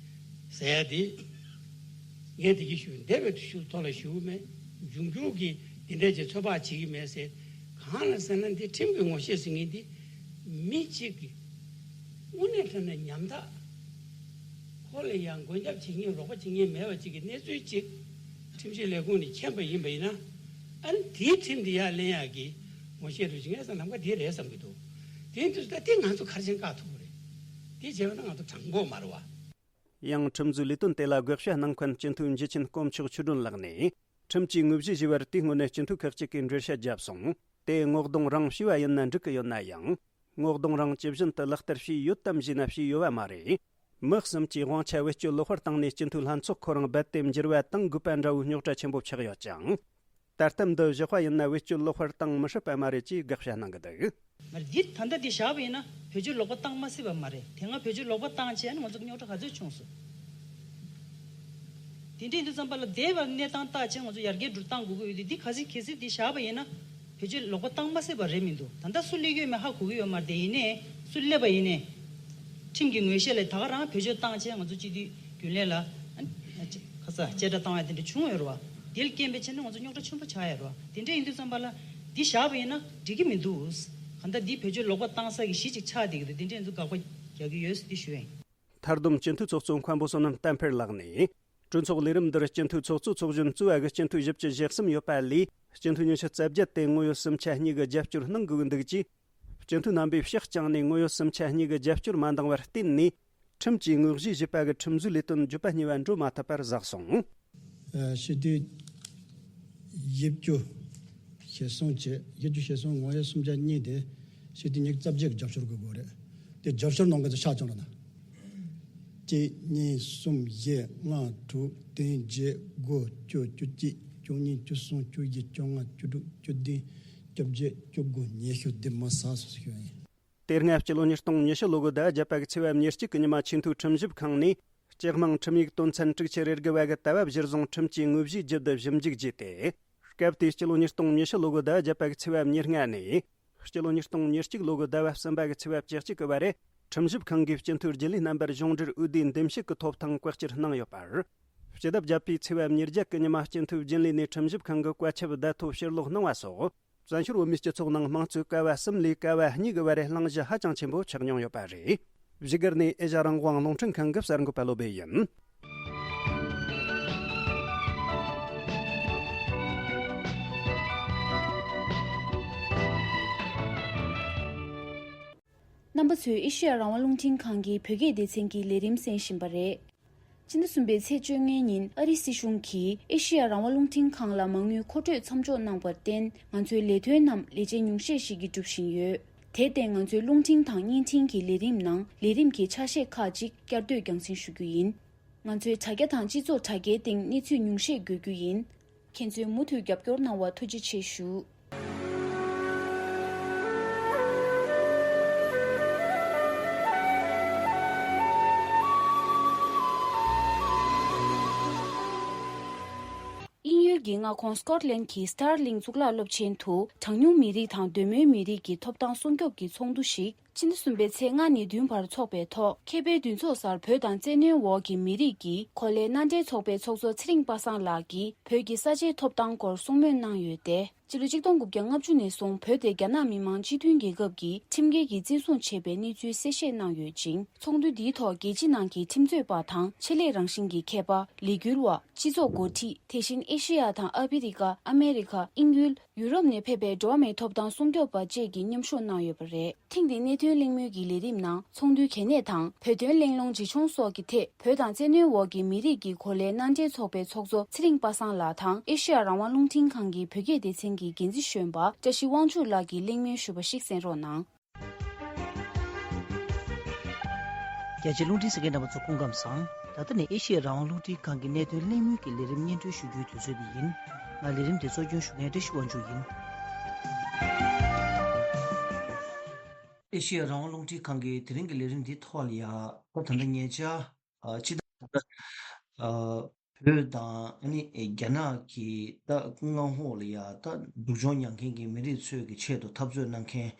ཟེར་ཡ་དེ། ངས་འདི་གི་ཞུ་འདས་པའི་ཤུགས་ཐོག་ལ་ཞུ་མེད། འབྱུང་འགྱུར་གྱི་འདི་འདྲ་ཅིག་ཚོད་དཔག་བྱེད་ཀྱི་མེད་ཟེར། གང་ལ་ཟེར་ན་འདི་ཁྲིམས་ཀྱི་ངོ་ཤེས་ཟེར་མཁན་འདི། མི་གཅིག་གི་དངོས་གནས་དྲང་གནས་ཉམ་ཐག་ཁོ་ལ་ཡང་མགོན་སྐྱབས་བྱེད་མཁན་རོགས་པ་བྱེད་མཁན་མེད་པ་ཅིག་གི་གནས་ཚུལ་ཅིག་ཁྲིམས་ཞིབ་ལས་ཁུངས་ནས་མཁྱེན་པ་ཡིན་པ་ཡིན་ན། ཨ་ནི་དེའི་ཁྲིམས་དེ་ཡར་ལེན་ཡག་གི་ངོ་ཤེས་རུ་ཅིག་ངས་བསམ་ལམ་ཁ་དེ་རེད་བསམ་གྱི་འདུག་དེ་ཡིན་དུས་ད་དེ་ང་ཚོ་ག་རེ་བྱས་ནས་བཀག་ཐུབ་ཀྱི་རེད། དེ་བྱས་པ་ན་ང་ཚོ་དྲང་པོ་མ་རེད་བ། ཡང་ཁྲིམས་བཟོའི་ལས་དོན་དེ་ལ་དགག་བྱ་གནང་མཁན་སྤྱི་འཐུས་འཇུ་ཆེན་དཀོན་མཆོག་ཆོས་སྒྲོན་ལགས་ནས། ཁྲིམས་ཀྱི་དངོས་གཞི་ཞེས་པར་དེའི་སྔོན་ནས་སྤྱི་འཐུས་ཁག་ཅིག་གིས་འགྲེལ་བཤད་བརྒྱབ་སོང་། དེ་ངོ་གདོང་རང་བྱས་པ་ཡིན་ན་འགྲིག་གི་ཡོད་ན་ཡང་། ངོ་གདོང་རང་ཇི་བཞིན་དུ་ལག་བསྟར་བྱས་ཡོད་དམ་ཞེ་ན་བྱས་ཡོད་པ་མ་རེད། མི་གསུམ་གྱིས་དབང་ཆ་བེད་སྤྱོད་ལོག་པར་བཏང་ནས་སྤྱི་འཐུས་ལྷན་ཚོགས་ཁོ་རང་རྦད་དེ་འགྱུར་བ་བཏང་དགོས་པ་འདྲ་བོའི་རྙོག་དྲ་ཆེན་པོ་ཆགས་ཡོད་ཅིང་། ད་ལྟ་འདི་བཞག་པ་ཡིན་ན་བེད་སྤྱོད་ལོག་པར་བཏང་མི་སྲིད་པ་མ་རེད་ཅེས་དགག་བྱ་གནང་གི་འདུག་མ་རེད། འདི་ད་ལྟ་འདི་བཞག་པ་ཡིན་ན་བེད་སྤྱོད་ལོག་པ་བཏང་མ་སྲིད་པ་མ་རེད། དེ་སྔ་བེད་སྤྱོད་ལོག་པ་བཏང་བྱས་ན་ང་ཚོ་རྙོག་དྲ་ག་ཚོད་བྱུང་སོང་། དེ་འདྲ་ཡིན་དུས་ཙམ་པ་ལ་འདས་པའི་གནས་སྟངས་བལྟས་བྱས་ང་ཚོ་ཡར་རྒྱས་འགྲོ་བཏང་དགོས་ཀྱི་ཡོད་དུས། འདི་གལ་སྲིད་གལ་སྲིད་འདི་བཞག་པ་ཡིན་ན་བེད་སྤྱོད་ལོག་པ་བཏང་མ་སྲིད་པ་རེད་མི་འདུག་ད་ལྟ་སུ་སླེབས་ཀྱི་ཡོད་མེད་ཧ་གོ་གི་ཡོད་མ་རེད། དེ་ཡིན་ནའི་སུ་སླེབས་པ་ཡིན་ནའི་ཁྲིམས་ཀྱི་ངོས་བཞེས་ལ་ད་ག་རང་བེད་སྤྱོད་བཏང་བྱས་ང་ཚོ་སྤྱི་འཐུས་རྒྱུན་ལས་ལ་ཨ་ཁ་ས་བཅད་ཁྲ་བཏང་ཡ་དེ་འདྲ་བྱུང་ཡོད་རེད་བ། དེ་ལ་རྐྱེན་པས་བྱས་ན་ང་ཚོ་རྙོག་དྲ་ཆེན་པོ་ཆགས་ཡོད་རེད་བ། དེ་འདྲ་ཡིན་དུས་ཙམ་པ་ལ་འདི་བཞག་པ་ཡིན་ན་འགྲིག་གི་མི་འདུག་གང་ལྟར་འདི་བེད་སྤྱོད་ལོག་པ་བཏང་ས་གི་གཞི་ཅིག་ཆགས་བསྡད་ཀྱི་འདུག་དེ་འདྲ་ཡིན་དུས་དགག་པ་རྒྱག་གི་ཡོད་ཟེར་འདི་ཞུ་ཡ་ཡིན། མཐར་བསྡོམས་སྤྱི་འཐུས་ཚོགས་གཙོ་མཁན་པོ་བསོད་ནམས་བསྟན་འཕེལ་ལགས་ནས། གྲོས་ཚོགས་ལས་རིམ་འདིར་སྤྱི་འཐུས་ཚོགས་གཙོ་ཚོགས་གཞོན་གཙོས་པ་གི་སྤྱི་འཐུས་བཞི་བཅུ་ཞེ་གསུམ་ཡོད་པ་ལས། སྤྱི་འཐུས་ཉི་ཤུ་རྩ་བརྒྱད་དེ་ངོ་ཡོད་སུམ་ཆ་གཉིས་ཀྱིས་རྒྱབ་སྐྱོར་གནང་དགོས་ཀྱི་འདུག་ཅེས། སྤྱི་འཐུས་རྣམ་པས་ཕྱག་བརྐྱངས་ནས་ངོ་ཡོད་སུམ་ཆ་གཉིས་ཀྱི་རྒྱབ་སྐྱོར་མ་འདང་བར་བརྟེན་ནས། ཁྲིམས་ཀྱི་དངོས་གཞི་ཞེས་པ་གི་ཁྲིམས་བཟོའི་ལས་དོན་བརྗོད་པ་གཉིས་པ་འགྲོ་མ་ཐུབ་པར་ཟགས་སོང་། ཨ་སྤྱི་འཐུས་བཞི་བཅུ་ཞེ་གསུམ་བྱས། བཞི་བཅུ་ཞེ་གསུམ་ངོ་ཡོད་སུམ་ཆ་གཉིས་དེ་སྤྱི་འཐུས་ཉི་ཤུ་རྩ་བརྒྱད་ཀྱིས་རྒྱབ་སྐྱོར་དགོས་དགོས་རེད། དེ་རྒྱབ་སྐྱོར་གནང་མཁན་ཚོ་ཕྱག་བརྐྱངས་རོགས་གནང་། གཅིག་གཉིས་གསུམ་བཞི་ལྔ་དྲུག་བདུན་བརྒྱད་དགུ་བཅུ་བཅུ་གཅིག་བཅུ་གཉིས་བཅུ་གསུམ་བཅུ་བཞི་བཅོ་ལྔ་བཅུ་དྲུག་བཅུ་བདུན་བཅོ་བརྒྱད་བཅུ་དགུ་ཉི་ཤུ་དེ་མི་ཟ་སོང་ཞུ་ཡ་ཡིན། དེ་སྔ་སྤྱི་ལོ་ཉིས་སྟོང་ཉི་ཤུ་ལོ་གི་ཟླ་བརྒྱད་པ་གི་ཚེས་པ་ཉེར་གཅིག་གི་ཉི་མ་ཆེས་མཐོའི་ཁྲིམས་ཞིབ་ཁང་ནས་སྤྱི་དམངས་ཁྲིམས་ཡིག་དོན་ཚན་དྲུག་ཅུ་རེ་དགུ་བ་གི་ལྟ་བ་གཞིར་བཟུང་ཁྲིམས་ཀྱི་དངོས་གཞིའི་རྒྱུད་དུ་ཞིབ་འཇུག་བགྱིས་ཏེ། སྐབས་དེའི་སྤྱི་ལོ་ཉིས་སྟོང་ཉི་ཤུ་ལོ་གི་ཟླ་བརྒྱད་པ་གི་ཚེས་པ་ཉེར་ལྔ་ནས་སྤྱི་ལོ་ཉིས་སྟོང་ཉེར་གཅིག་ལོ་གི་ཟླ་བ་གསུམ་པ་གི་ཚེས་པ་བཅུ་གཅིག་གི་བར་རེ་ཁྲིམས་ཞིབ་ཁང་གིས་སྤྱི་འཐུས་རྒྱུན་ལས་རྣམ་པར་གཞུང་འབྲེལ་འོས་བསྡུའི་འདེམས་བྱེད་ཀྱི་ཐོབ་ཐང་བཀག་སྐྱིལ་གནང་ཡོད་པར། སྤྱི་ཟླ་བརྒྱད་པའི་ཚེས་པ་ཉེར་བརྒྱད་ཀྱི་ཉི་མ་སྤྱི་འཐུས་རྒྱུན་ལས་ནས་ཁྲིམས་ཞིབ་ཁང་གི་བཀའ་ཁྱབ་བརྡ་ཐོ་ཕྱིར་སློག་གནང་བ་སོགས། བཙན་བྱོལ་བོད་མིའི་སྤྱི་ཚོགས་ནང་དམངས་གཙོའི་ཀ་བ་གསུམ་ལས་ཀ་བ་གཉིས་ཀྱི་བར་རེ་གླེང་གཞི་ཧ་ཅང་ཆེན་པོ་ཆགས་མྱོང་ཡོད་པ་རེད། བཞུགས་སྒར་ནས་ཨེ་ཤ་རང་དབང་རླུང་འཕྲིན་ཁང་གི་གསར་འགོད་པ་བློ་བྷེ་ཡིན། རྣམ་པ་ཚོས་ཨེ་ཤེ་ཡ་རང་དབང་རླུང་འཕྲིན་ཁང་གི་བོད་སྐད་སྡེ་ཚན་གྱི་ལས་རིམ་གསན་བཞིན་པ་རེད། སྤྱི་ཟླ་གསུམ་པའི་ཚེས་བཅོ་ལྔའི་ཉིན་ཨ་རིའི་སྲིད་གཞུང་གིས་ཨེ་ཤེ་ཡ་རང་དབང་རླུང་འཕྲིན་ཁང་ལ་མ་དངུལ་མཁོ་སྤྲོད་མཚམས་འཇོག་གནང་བར་བརྟེན། ང་ཚོའི་ལས་དོན་རྣམས་ལས་བྱེད་ཉུང་ཤས་ཤིག་གིས་སྒྲུབ་བཞིན་ཡོད། དེར་བརྟེན། ང་ཚོའི་རླུང་འཕྲིན་དང་བརྙན་འཕྲིན་གྱི་ལས་རིམ་ནང་ལས་རིམ་གྱི་ཆ་ཤས་ཁག་ཅིག་བསྐྱར་ཟློས་རྒྱང་སྲིང་ཞུ་རྒྱུ་ཡིན། ང་ཚོའི་དྲ་རྒྱ་དང་སྤྱི་ཚོགས་དྲ་རྒྱའི་སྟེང་གནས་ཚུལ་ཉུང་ཤས་འགོད་རྒྱུ་ཡིན། ཁྱེད་ཚོས་མུ་མཐུད་རྒྱབ་སྐྱོར་གནང་བར་ཐུགས་རྗེ་ཆེ་ཞུ། དབྱིན་ཡུལ་གྱི་མངའ་ཁོངས་སི་ཀོཊ་ལན་གྱི་སི་ཊར་ལིང་གཙུག་ལག་སློབ་ཆེན་དུ་གྲངས་ཉུང་མི་རིགས་དང་གདོད་མའི་མི་རིགས་ཀྱི་ཐོབ་ཐང་སྲུང་སྐྱོབ་ཀྱི་ཚོགས་འདུ་ཞིག་ཕྱི་ཟླ་གསུམ་པའི་ཚེས་ལྔ་ནས་བདུན་བར་འཚོགས་པའི་ཐོག་མཁས་པའི་འདུ་ཚོགས་སར་བོད་དང་བཙན་གནོན་འོག་གི་མི་རིགས་ཀྱི་གོ་ལའི་མནའ་འབྲེལ་ཚོགས་པའི་ཚོགས་གཙོ་ཚེ་རིང་པ་སངས་ལགས་ཀྱིས་བོད་ཀྱི་ས་ཆའི་ཐོབ་ཐང་སྐོར་གསུང་མོལ་གནང་ཡོད་དེ། སྤྱི་ལོ་ཆིག་སྟོང་དགུ་བརྒྱ་ལྔ་བཅུ་ནས་བཟུང་བོད་དེ་རྒྱ་ནག་མི་དམངས་སྤྱི་མཐུན་རྒྱལ་ཁབ་ཀྱི་ཁྲིམས་འགལ་གྱིས་འཛིན་བཟུང་བྱས་པའི་གནས་ཚུལ་གསལ་བཤད་གནང་ཡོད་ཅིང་། ཚོགས་འདུ་འདིའི་ཐོག་རྒྱལ་སྤྱི་ནང་གི་ཁྲིམས་རྩོད་པ་དང་ཆེད་ལས་རང་བཞིན་གྱི་མཁས་པ། ལས་འགུལ་བ། སྤྱི་ཚོགས་འགོ་ཁྲིད། དེ་བཞིན་ཨེ་ཤེ་ཡ་དང་ཨ་ཕི་རི་ཀ། ཨ་མེ་རི་ཀ། དབྱིན་ཡུལ། ཡུ་རོབ་ནས་ཕེབས་པའི་འགྲོ་བ་མིའི་ཐོབ་ཐང་སྲུང་སྐྱོབ་པ་བཅས་ཀྱིས་མཉམ་ཞུགས་གནང་ཡོད་པ་རེད། ཐེངས་འདིའི་གནད་དོན་གླེང་མོལ་གྱི་ལས་རིམ་ནང་ཚོགས་འདུའི་གལ་གནད་དང་བོད་དོན་གླེང་སློང་ཇི་བྱུང་སོགས་ཀྱི་ཐད། བོད་དང་བཙན་གནོན་འོག་གི་མི་རིགས་ཀྱི་གོ་ལའི་མནའ་འབྲེལ་ཚོགས་པའི་ཚོགས་གཙོ་ཚེ་རིང་པ་སངས་ལགས་དང་ཨེ་ཤེ་ཡ་རང་དབང་རླུང་འཕྲིན་ཁང་གི་བོད་སྐད་སྡེ་ཚན་གྱི་འགན་འཛིན་གཞོན་པ་བཀྲ་ཤིས་དབང་ཕྱུག་ལགས་ཀྱིས་གླེང་མོལ་ཞུས་པ་ཞིག་གསན་རོགས་གནང་། རྒྱ་ཆེའི་རླུང་འཕྲིན་གསན་མཁན་རྣམ་པ་ཚོ་སྐུ་ཁམས་བཟང་། ད་ལྟ་ནི་ཨེ་ཤེ་ཡ་རང་དབང་རླུང་འཕྲིན་ཁང་གི་གནད་དོན་གླེང་མོལ་གྱི་ལས་རིམ་སྙན་སྒྲོན་ཞུ་རྒྱུའི་དུས་ཚོད་འདི་ཡིན། ང་ལས་རིམ་འདི་གཙོ་སྐྱོང་ཞུ་མཁན་བཀྲ་ཤིས་དབང་ཕྱུག་ཡིན། ཨེ་ཤེ་ཡ་རང་དབང་རླུང་འཕྲིན་ཁང་གི་དེ་རིང་གི་ལས་རིམ་འདིའི་ཐོག་ལ་ཡ། ད་ད་ལྟ་ཉེ་ཆར། ཨ། སྤྱི་ཟླ། ཨ། བོད་དང་ཨ་ནི་རྒྱ་ནག་གི་ད་མངའ་འོག་ལ་ཡ་ད་སྡུག་སྦྱོང་མྱངས་མཁན་གྱི་མི་རིགས་ཚོའི་གི་ཆེད་དུ་འཐབ་རྩོད་གནང་མཁན།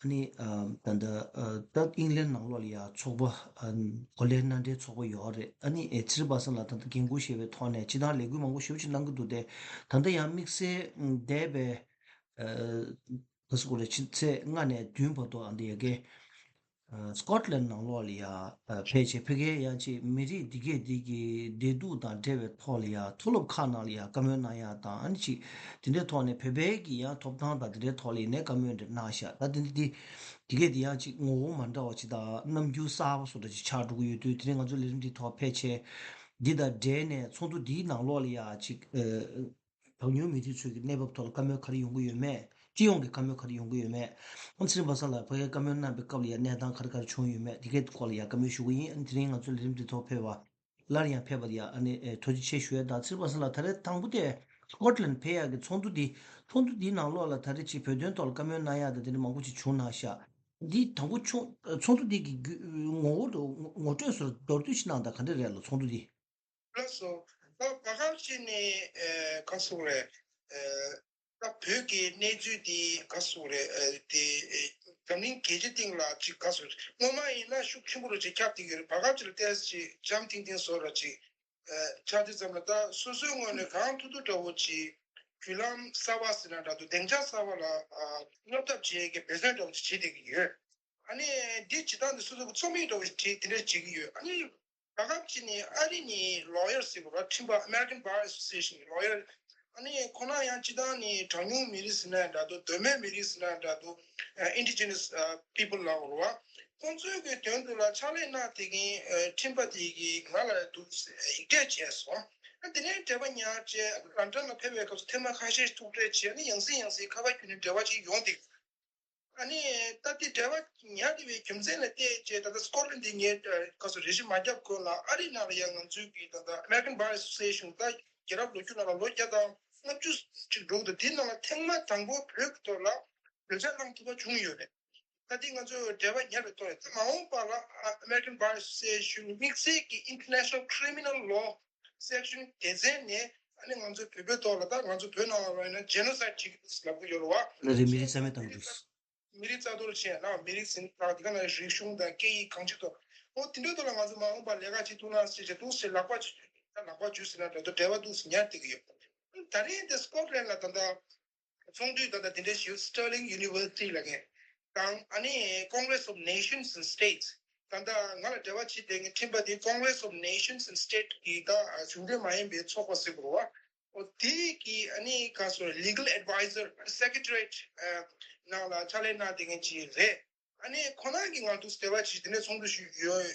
ཨ་ནི། ཨ། ད་ད་ཨ། ད་ཨིང་ལན་ནང་ལོགས་ལ་ཡ་ཚོགས་པ། ཨ། གོ་ལའི་མནའ་འབྲེལ་ཚོགས་པ་ཡོད་རེད། ཨ་ནི་ཨེ་ཚེ་རིང་པ་སངས་ལགས་ད་ལྟ་འགན་འཁུར་བཞེས་པའི་ཐོག་ནས་སྤྱི་བཏང་ལས་འགུལ་མང་པོ་ཞེ་པོ་ཅིག་གནང་གི་འདུག་སྟེ། ད་ལྟ་ཡང་དམིགས་བསལ་འདས་པའི། ཨ། ག་ཟེར་དགོས་རེད། ཕྱི་ཚེས་ལྔ་ནས་བདུན་བར་དུ་ཨ་འདི་ཡ་གི། ཨ། སི་ཀོཊ་ལན་ནང་ལོགས་ལ་ཡ། ཨ། ཕེབས་བྱས་ཕ་གིའི་ཡང་ཅིག་མི་རིགས་འདི་གས་འདི་གི་བདེ་སྡུག་དང་འབྲེལ་བའི་ཐོག་ལ་ཡ་མཐོ་སློབ་ཁག་ནང་ལ་ཡ་བཀའ་མོལ་གནང་ཡ་དང་། ཨ་ནི་ཅིག་དེ་འདྲའི་ཐོག་ནས་བོད་པའི་གི་ཡང་ཐོབ་ཐང་དང་དེ་འདྲའི་ཐོག་ལ་ཡིན་ནའི་བཀའ་མོལ་འདྲ་གནང་ཤག་ད་དེ་འདི་འདི་འདི་གས་འདི་ཡང་ཅིག་ངོ་བོ་མ་འདྲ་བ་ཅིག་དང་རྣམ་འགྱུར་གསར་པ་བཟོ་འདྲ་ཅིག་ཆགས་འགྲོ་གི་ཡོད་དུས། དེ་རིང་ང་ཚོ་ལས་རིམ་འདིའི་ཐོག་ཕེབས་བྱས་འདི་དང་འབྲེལ་ནས་ཚོགས་འདུ་འདིའི་ནང་ལོགས་ལ་ཡ་ཅིག་ཨ། གྲངས་ཉུང་མི་རིགས་ཚོའི་གི་གནས་བབ་ཐོག་ལ་བཀའ་མོལ་ག་རེ་ཡོང་གི་ཡོད་མེད། སྤྱི་ཡོངས་ཀྱི་བཀའ་མོལ་ག་རེ་ཡོང་གི་ཡོད་མེད། ཨ། ཚེ་རིང་པ་སངས་ལགས་ཕ་གིའི་བཀའ་མོལ་གནང་པའི་སྐབས་ལ་ཡང་གནས་སྟངས་ག་རེ་ག་རེ་བྱུང་ཡོད་མེད་དེ་གའི་སྐོར་ལ་ཡང་བཀའ་མོལ་ཞུ་གི་ཡིན། ཨ་ནི་དེ་རིང་ང་ཚོ་ལས་རིམ་འདི་ཐོག་ཕེབས་པ་སླར་ཡང་ཕེབས་པ་ལ་ཡང་ཨ་ནི་ཨེ་ཐུགས་རྗེ་ཆེ་ཞུ་ཡ་དང་། ཚེ་རིང་པ་སངས་ལགས་ད་རེས་དང་པོ་དེ་སི་ཀོཊ་ལན་ཕེབས་ཡག་གི་ཚོགས་འདུ་འདི། ཚོགས་འདུ་འདིའི་ནང་ལོགས་ལ་ད་རེས་ཅིག་བོད་དོན་ཐོག་ལ་བཀའ་མོལ་གནང་ཡག་དང་དེ་འདྲ་མང་པོ་ཅིག་བྱུང་གནང་ཤག་འདི་དང་པོ་ཚོགས་ཚོགས་འདུ་འདི་གི་རྒྱུ་ངོ་བོ་དང་ངོ་སྤྲོད་སོགས་མདོར་བསྡུས་ཤིག་གནང་དང་། ག་འདྲ་རེད་ལ་ཚོགས་འདུ་འདི། ལགས་སོ། ད་བར་སྐབས་ཅིག་ནས་ཨ་ག་ཟེར་དགོས་རེད། ཨ། ད་བོད་ཀྱི་གནས་ཚུལ་འདི་ག་ཟེར་དགོས་རེད། ཨ། དེ་ཨ་འཛམ་གླིང་རྒྱལ་སྤྱི་སྟེང་ལ་ཅིག་ག་ཟེར་དགོས་རེད། སྔོན་མ་ཡིན་ན་ཤུགས་ཆེན་པོ་རུ་ཅིག་ཁྱབ་བསྡད་ཀྱི་ཡོད་རེད། བར་སྐབས་ཅིག་ལ་ཏོག་ཙམ་ཅིག་འཇམ་ཐིང་ཐིང་བཟོ་འདྲ་ཅིག་ཨ། ཆགས་དུས་ཙམ་ལ་ད་སོ་སོའི་ངོས་ནས་གང་ཐུབ་ཐུབ་འདྲ་བོ་ཅིག་བརྒྱུད་ལམ་གསར་པ་ཟེར་ན་འདྲ་འདུག་སྡིངས་ཆ་གསར་པ་ལ་ཨ་སློབ་ཐབས་བྱེད་ཡས་ཀྱི་འབད་བརྩོན་འདྲ་བོ་ཅིག་བྱེད་བསྡད་ཀྱི་ཡོད། ཨ་ནི་འདི་བྱེད་སྟངས་འདི་སོ་སོ་གི་རྩོམ་ཡིག་འདྲ་བོ་ཞིག་བྲིས་དེ་འདྲ་བྱེད་ཀྱི་ཡོད། ཨ་ནི་ད་སྐབས་ཅིག་ནས་ཨ་རི་ནས་ལོ་ཡར་ཟེར་བ་ར་ཁྲིམས་པ། American Bar Association གི་ལོ་ཡར། ཨ་ནི་ཁོ་ན་ཡང་སྤྱིར་བཏང་ནས་གྲངས་ཉུང་མི་རིགས་ཟེར་ན་འདྲ་འདུག་གདོད་མའི་མི་རིགས་ཟེར་ན་འདྲ་འདུག་ཨ། Indigenous ཨ་people ལབ་དགོས་རེད་བ། ཁོང་ཚོའི་གི་དོན་དུ་ལ་ཕྱག་ལས་གནང་བསྡད་མཁན་ཨ་ཁྲིམས་པ་དེ་གིས་ང་ལ་འདུག་ཡིག་འབྲེལ་བྱས་སོང་། ཨ། དེ་ནས་འབྲེལ་བ་ཉར་བྱས་ལན་ཌན་ལ་ཕེབས་པའི་སྐབས་སུ་ཐེངས་མ་ཁ་ཤས་ཐུག་འཕྲད་བྱས། ཨ་ནི་ཡང་སེ་ཡང་སེ་ཁ་པར་བརྒྱུད་ནས་འབྲེལ་བ་ཅིག་ཡོང་བསྡད། ཨ་ནི་ད་དེ་འབྲེལ་བ་ཉར་བསྡད་པའི་རྒྱུ་མཚན་ལ་བལྟས་བྱས། ད་ལྟ་སི་ཀོཊ་ལན་འདི་ངས་ཨ་ག་ཟེར་རེ་ཞིག་མ་བརྒྱབ་གོང་ལ་ཨ་རིའི་ནང་ལ་ཡང་ང་ཚོའི་གི་ད་ལྟ་American Bar Association ད་རྒྱལ་རབས་ལོ་རྒྱུས་ནང་ལ་ལོ་བརྒྱ་དང་ལྔ་བཅུ་ཅིག་འགྲོ་གི་འདུག་དེའི་ནང་ལ་ཐེངས་མ་དང་པོ་བོད་ཀྱི་ཐོག་ལ་གྲོས་འཆར་བླངས་ཐུབ་པ་བྱུང་ཡོད་རེད། ད་དེ་ང་ཚོས་འབྲེལ་བ་ཉར་བའི་ཐོག་ནས། ད་མ་འོངས་པ་ལ་ཨ་American Bar Association དམིགས་བསལ་གྱི་International Criminal Law Section སྡེ་ཚན་ནས་ཨ་ནི་ང་ཚོའི་བོད་པའི་ཐོག་ལ། ད་ང་ཚོ་བོད་ནང་ལ་ཡིན་ན་genocide བྱེད་ཀྱི་འདུག་ལབ་ཀྱི་ཡོད་རེད་བ། ལ་རེ་མི་རིགས་རྩ་མེད་བཏང་རྒྱུ། མི་རིགས་རྩ་གཏོར་བྱས་ན་མི་རིགས་ཟིན་ད་དེ་ག་ནང་རིག་གཞུང་དང་སྐད་ཡིག་གང་ཅི་ཐོག་འོ་དེ་འདྲའི་ཐོག་ལ་ང་ཚོ་མ་འོངས་པར་ལས་ཀ་བྱེད་ཐུབ་ན་ཟེར་བྱས་འདུག་ཟེར་ལག་པ་ཇུས། ད་ལག་པ་ཇུས་ཟེར་ན་འདྲ་འདུག་འབྲེལ་བ་འདུག་ཟེར་ཉར་བསྡད་ཀྱི་ཡོད། ད་རེས་དེ་སི་ཀོཊ་ལན་ལ་ད་ལྟ་ཚོགས་འདུ་ད་ལྟ་དེ་འདྲ་ཞིག Sterling University ལ་ངས་དང་། ཨ་ནི་Congress of Nations and States། ད་ལྟ་ང་ལ་འབྲེལ་བ་བྱེད་བསྡད་མཁན་ཁྲིམས་པ་དེ་Congress of Nations and States གི་ད་གཞུང་འབྲེལ་མ་ཡིན་པའི་ཚོགས་པ་ཟེར་དགོས་རེད་བ། འོ་དེ་གི་ཨ་ནི་ག་ཟེར་legal advisor secretariat ནང་ལ་ཕྱག་ལས་གནང་བསྡད་མཁན་ཅིག་རེད། ཨ་ནི་ཁོ་རང་གིས་ང་ལ་འདུག་སེ་དེ་བ་ཅིག་དེ་ནས་ཚོགས་འདུ་ཞིག་ཡོད་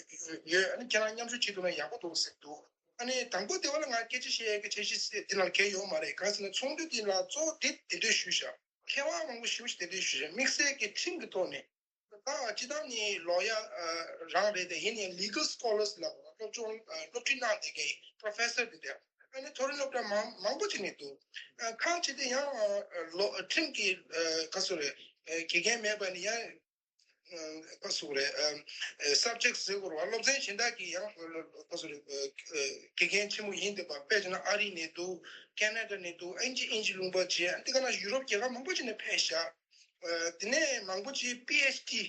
ཡོད། ཨ་ནི་ཁྱེད་རང་མཉམ་ཞུགས་བྱེད་ཐུབ་ན་ཡག་པོ་འདུག་ཟེར་འདུག་ཨ་ནི་དང་པོ་དེ་བ་ལ་ང་སྐད་ཆ་བཤད་ཡས་ཀྱི་འཆར་གཞི་དེ་ནང་གལ་ཡོད་མ་རེད། གང་ཟེར་ན་ཚོགས་འདུ་དེ་ལ་གཙོ་བོ་དེ་གདན་འདྲེན་ཞུས་བཞག་མཁས་དབང་མང་པོ་ཞེ་པོ་ཞིག་གདན་འདྲེན་ཞུས་བཞག་དམིགས་བསལ་གྱི་ཁྲིམས་ཀྱི་ཐོག་ནས། ད་སྤྱི་བཏང་ནི་ལོ་ཡ་རང་རེད་དེ། ཡིན་ནའི་ལི་གལ་སྐོ་ལར་ལབ་དགོས། སློབ་སྦྱོང་སློབ་ཁྲིད་གནང་བསྡད་མཁན་པྲོ་ཕེ་སར་དེ་འདྲ། ཨ་ནི་མཐོ་རིམ་སློབ་གྲྭ་མང་མང་པོ་ཅིག་ནས་འདུག་ཁག་ཅིག་དེ་ཡང་ལོ་ཁྲིམས་ཀྱི་ག་ཚོད་རེད། དགེ་རྒན་མེད་པ་ནི་ཡང་ག་ཚོད་རེད། སབ་ཇེག་ཟེར་དགོས་རེད་བ། སློབ་ཚན་གཞན་དག་གི་ཡང་ག་ཚོད་རེད། དགེ་རྒན་ཆེན་མོ་ཡིན་བསྡད་པ། དཔེ་བྱས་ན་ཨ་རི་ནས་འདུག་ཁེ་ན་ཌ་ནས་འདུག་ཨིན་ཇི་ཨིན་ཇི་ལུང་པ་བྱས། ཨ་དེ་ག་ནང་ཡུ་རོབ་རྒྱལ་ཁབ་མང་པོ་ཅིག་ནས་ཕེབས་ཤག་དེ་ནས་མང་པོ་ཅིག་པི་ཨེཆ་ཌི་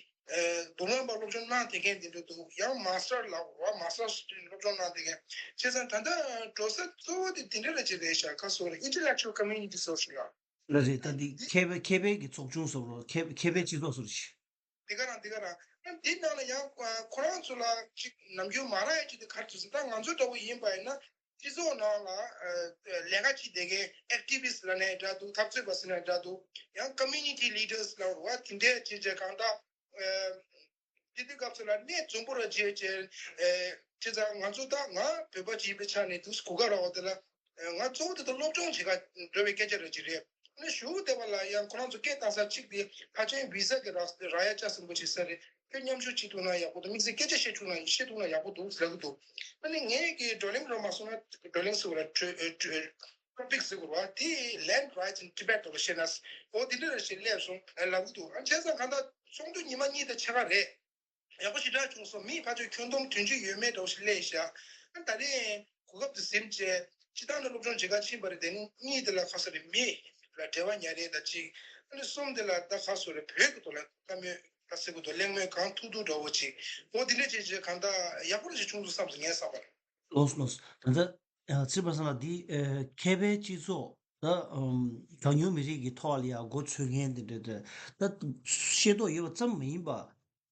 འབུམ་རམས་པ་སློབ་སྦྱོང་གནང་བསྡད་མཁན་དེ་འདྲ་འདུག་ཡང་མ་སི་ཊར་ལབ་དགོས་རེད་བ། མ་སི་ཊར་སློབ་སྦྱོང་གནང་བསྡད་མཁན། བྱས་ཙང་ད་ལྟ་འགྲོ་ས་གཙོ་བོ་དེ་དེ་འདྲ་ར་ཅིག་རེད་ཤག་ག་ཚོད་རེད། ཨིན་ཊེ་ལེག་ཅུ་ཨལ་ཀོ་མིའུ་ནི་ཊི་ཟེར་ཞིག་ལ། ལ་རེད། ད་འདི་མཁས་པའི་མཁས་པའི་གི་ཚོགས་ཆུང་ཟེར་རོ། མཁས་མཁས་པའི་སྤྱི་ཚོགས་ཟེར་ཞིག་དེ་ག་རང་དེ་ག་རང་། ཨ་འདི་ནང་ལ་ཡང་ཁོ་རང་ཚོ་ལ་ཅིག་ནམ་རྒྱུན་མ་རག་ཡ་ཅིག་དེ་ག་རེ་ཟེར་ན། ད་ང་ཚོ་འདྲ་བོ་ཡིན་པ་ཡིན་ན་སྤྱི་ཚོགས་ནང་ལ་ལས་ཀ་བྱེད་བསྡད་མཁན་ཨེག་ཊི་བི་སི་ལབ་ནའི་འདྲ་འདུག་འཐབ་རྩོད་པ་ཟེར་ནའི་འདྲ་འདུག་ཡང་ཀོ་མིའུ་ནི་ཊི་ལི་ཌར་སི་ལབ་རེད་བ། དེ་འདྲས་བྱས་བྱས་གང་ལྟར། དེ་དུས་སྐབས་སུ་ལ་གནས་འཛོམས་པོ་ར་བྱས་བྱས། བྱས་ཙང་ང་ཚོ་ད་ང་བོད་པ་ཅིག་ཡིན་པའི་ཆ་ནས་འདུག་གོ་སྐབས་རག་པ་དེ་ལ། ང་གཙོ་བོ་དེ་ད་སློབ་སྦྱོང་བྱེད་ག་འགྲོ་བའི་སྐད་ཆ་ར་ཅིག་རེད། ཨ་ནི་གཞུག་དེ་བ་ལ་ཡང་ཁོ་རང་ཚོ་སྐད་བཏང་ས་གཅིག་དེ་ཕལ་ཆེར་བི་ཟ་གི་རག་རག་ཡ་ཆ་ཟིན་པོ་ཅིག་ས་རེད། ཁྱོད་མཉམ་ཞུགས་བྱེད་ཐུབ་ན་ཡག་པོ་འདུག་དམིགས་བསལ་སྐད་ཆ་བཤད་ཐུབ་ན་བཤད་ཐུབ་ན་ཡག་པོ་འདུག་ཟེར་གི་འདུག་ཨ་ནི་ངས་ཀྱི་བགྲོ་གླེང་རོ་མ་སོང་ན་བགྲོ་གླེང་ཟེར་བ་ལ་ཊོ་པིག་ཟེར་དགོས་རེད་བ། དེ་Land Rights in Tibet འདྲ་བོ་བཤད་ན། འོ་དེ་འདྲ་རེ་ཞིག་སླེབས་སོང་ལབ་གི་འདུག་ཨ་བྱས་ཙང་གང་ལྟར་ཚོགས་འདུ་ཉི་མ་གཉིས་དང་ཕྱེད་ཀ་རེད། ཡག་པོ་ཞེ་དྲག་བྱུང་སོང་། མི་ཕལ་ཆེར་ཁྱོན་བསྡོམས་བདུན་ཅུ་ཡོད་མེད་འདྲ་བོ་ཞིག་སླེབས་ཤག་ཨ་ད་རེས་གོ་སྐབས་དེ་ཟིན་བྱས་སྤྱི་བཏང་ནས་སློབ་སྦྱོང་བྱེད་ག་ཕྱིན་པ་རེད་དེ། གཉིས་དེ་ལ་ཁ་ས་རེད། མི་ལ་འབྲེལ་བ་ཉར་རེས་དང་གཅིག་ཨ་ནི་གསུམ་དེ་ལ་ད་ཁ་སོ་རེད། བོད་ཀྱི་ཐོག་ལ་བཀའ་མོལ་ལ་ཟེར་དགོས་འདུག་གླེང་མོལ་གང་ཐུབ་ཐུབ་འདྲ་བོ་ཅིག་འོ་དེ་འདྲ་བྱས་བྱས་གང་ལྟར་ཡག་པོ་རེ་ཞིག་བྱུང་འདུག་བསམ་སོང་ངའི་བསམ་པར། ལོས་ལོས། ད་ལྟ་ཚེ་བར་སང་ལ་འདི་མཁས་པའི་སྤྱི་ཚོགས་ད་གྲངས་ཉུང་མི་རིགས་ཀྱི་ཐོག་ལ་ཡང་འགོ་ཚུགས་མཁན་དེ་འདྲ་དེ་ད་ཤེས་རྟོགས་ཡོད་པ་ཙམ་མ་ཡིན་པ།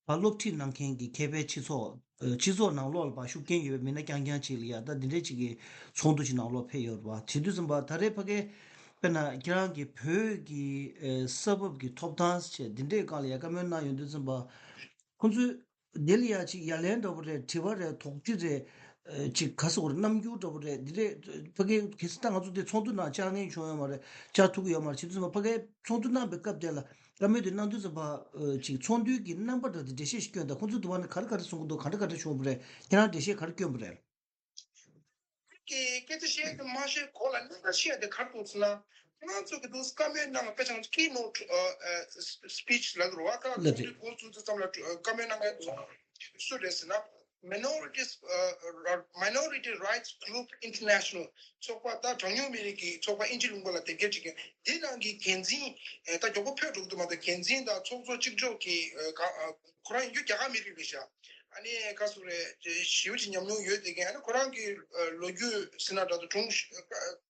ཕར་སློབ་ཁྲིད་གནང་མཁན་གྱི་མཁས་པའི་སྤྱི་ཚོགས་སྤྱི་ཚོགས་ནང་ལོགས་ལ་ཕར་ཤུགས་རྐྱེན་ཡོད་པའི་མི་སྣ་རྐྱང་རྐྱང་ཅིག་ལ་ཡང་ད་འདི་འདྲའི་ཅིག་གི་ཚོགས་འདུ་ཅིག་ནང་ལོགས་ཕེབས་ཡོད་རེད་བ། དེ་དུས་ཙམ་པ་ད་རེས་ཕ་གའི་དཔེར་ན་ཁྱེད་རང་གི་བོད་ཀྱི་ས་བབ་ཀྱི་ཐོབ་ཐང་ཟེར་འདི་འདྲའི་སྒང་ལ་ཡང་བཀའ་མོལ་གནང་ཡོང་དུས་ཙམ་པ་ཁོང་ཚོས་དེ་ལ་ཡང་ཅིག་ཡ་ལན་འདྲ་པོ་རེད། དྲི་བ་རེད། དོགས་གཅོད་རེད། ཅིག་ག་ཟེར་དགོས་རེད། རྣམ་འགྱུར་འདྲ་པོ་རེད། འདི་རེད། ཕ་གི་གལ་སྲིད་ད་ང་ཚོ་འདི་ཚོགས་འདུ་ནང་བཅར་མཁན་བྱུང་ཡོད་མ་རེད། བཅར་ཐུབ་ཀྱི་ཡོད་མ་རེད། བྱས་ཙང་ཕ་གི་ཚོགས་འདུ་གནང་པའི་སྐབས་དེ་ལ་བཀའ་མོལ་དེ་གནང་དུས་ཙམ་པ་ཅིག་ཚོགས་འདུའི་གི་རྣམ་པ་འདྲ་དེ་འགྲེལ་བཤད་ཞིག་སྐྱོན་དང་། ཁོང་ཚོ་དུ་བ་ནི་ག་རེ་ག་རེ་གསུང་གི་འདུག་ག་འདྲ་ག་འདྲ་བྱུང་བ་རེད། ཁྱེད་རང་འགྲེལ་བཤད་ག་རེ་སྐྱོན་པ་རེད། གི་སྐད་ཆ་བཤད་དེ་མ་བཤད་གོང་ལ་གནད་འགག་ཆེ་བ་དེ་ག་རེ་འདུག་ཟེར་ན། ཁོ་རང་ཚོ་གི་འདུག་བཀའ་མོལ་གནང་བ་དཔེ་ཆ་ང་ཚོ་ཀི་ནོ་ཊི་སི་པི་ཆི་ལབ་ཀྱི་རེད་བ། ད་ལབ་ཚོགས་འདུ་འགོ་བཙུགས་དུས་ཙམ་ལ་བཀའ་མོལ་གནང་མཁན་ཚོ་སུ་རེད་ཟེར་ན། Minorities Minority Rights Group International ཚོགས་པ། ད་གྲངས་ཉུང་མི་རིགས་ཀྱི་ཚོགས་པ་ཨིན་ཇི་ལུང་པ་ལ་དེབ་སྐྱེལ་བྱེད་མཁན་འདི་ནང་གི་འགན་འཛིན་ད་མགྱོགས་པོ་ཕེབས་འགྲོ་གི་འདུག་མ་གཏོགས་འགན་འཛིན་དང་ཚོགས་གཙོ་གཅིག་ལྕོགས་ཀྱི་ཁོ་རང་ཡིན་རྒྱུ་རྒྱ་གར་མི་རིགས་རེད་ཤག་ཨ་ནི་ག་ཟེར་རེད། ཞེ་པོ་ཅིག་ཉམས་མྱོང་ཡོད་བསྡད་མཁན། ཨ་ནི་ཁོ་རང་གི་ལོ་རྒྱུས་ཟེར་ན་འདྲ་འདུག་སྒྲུང་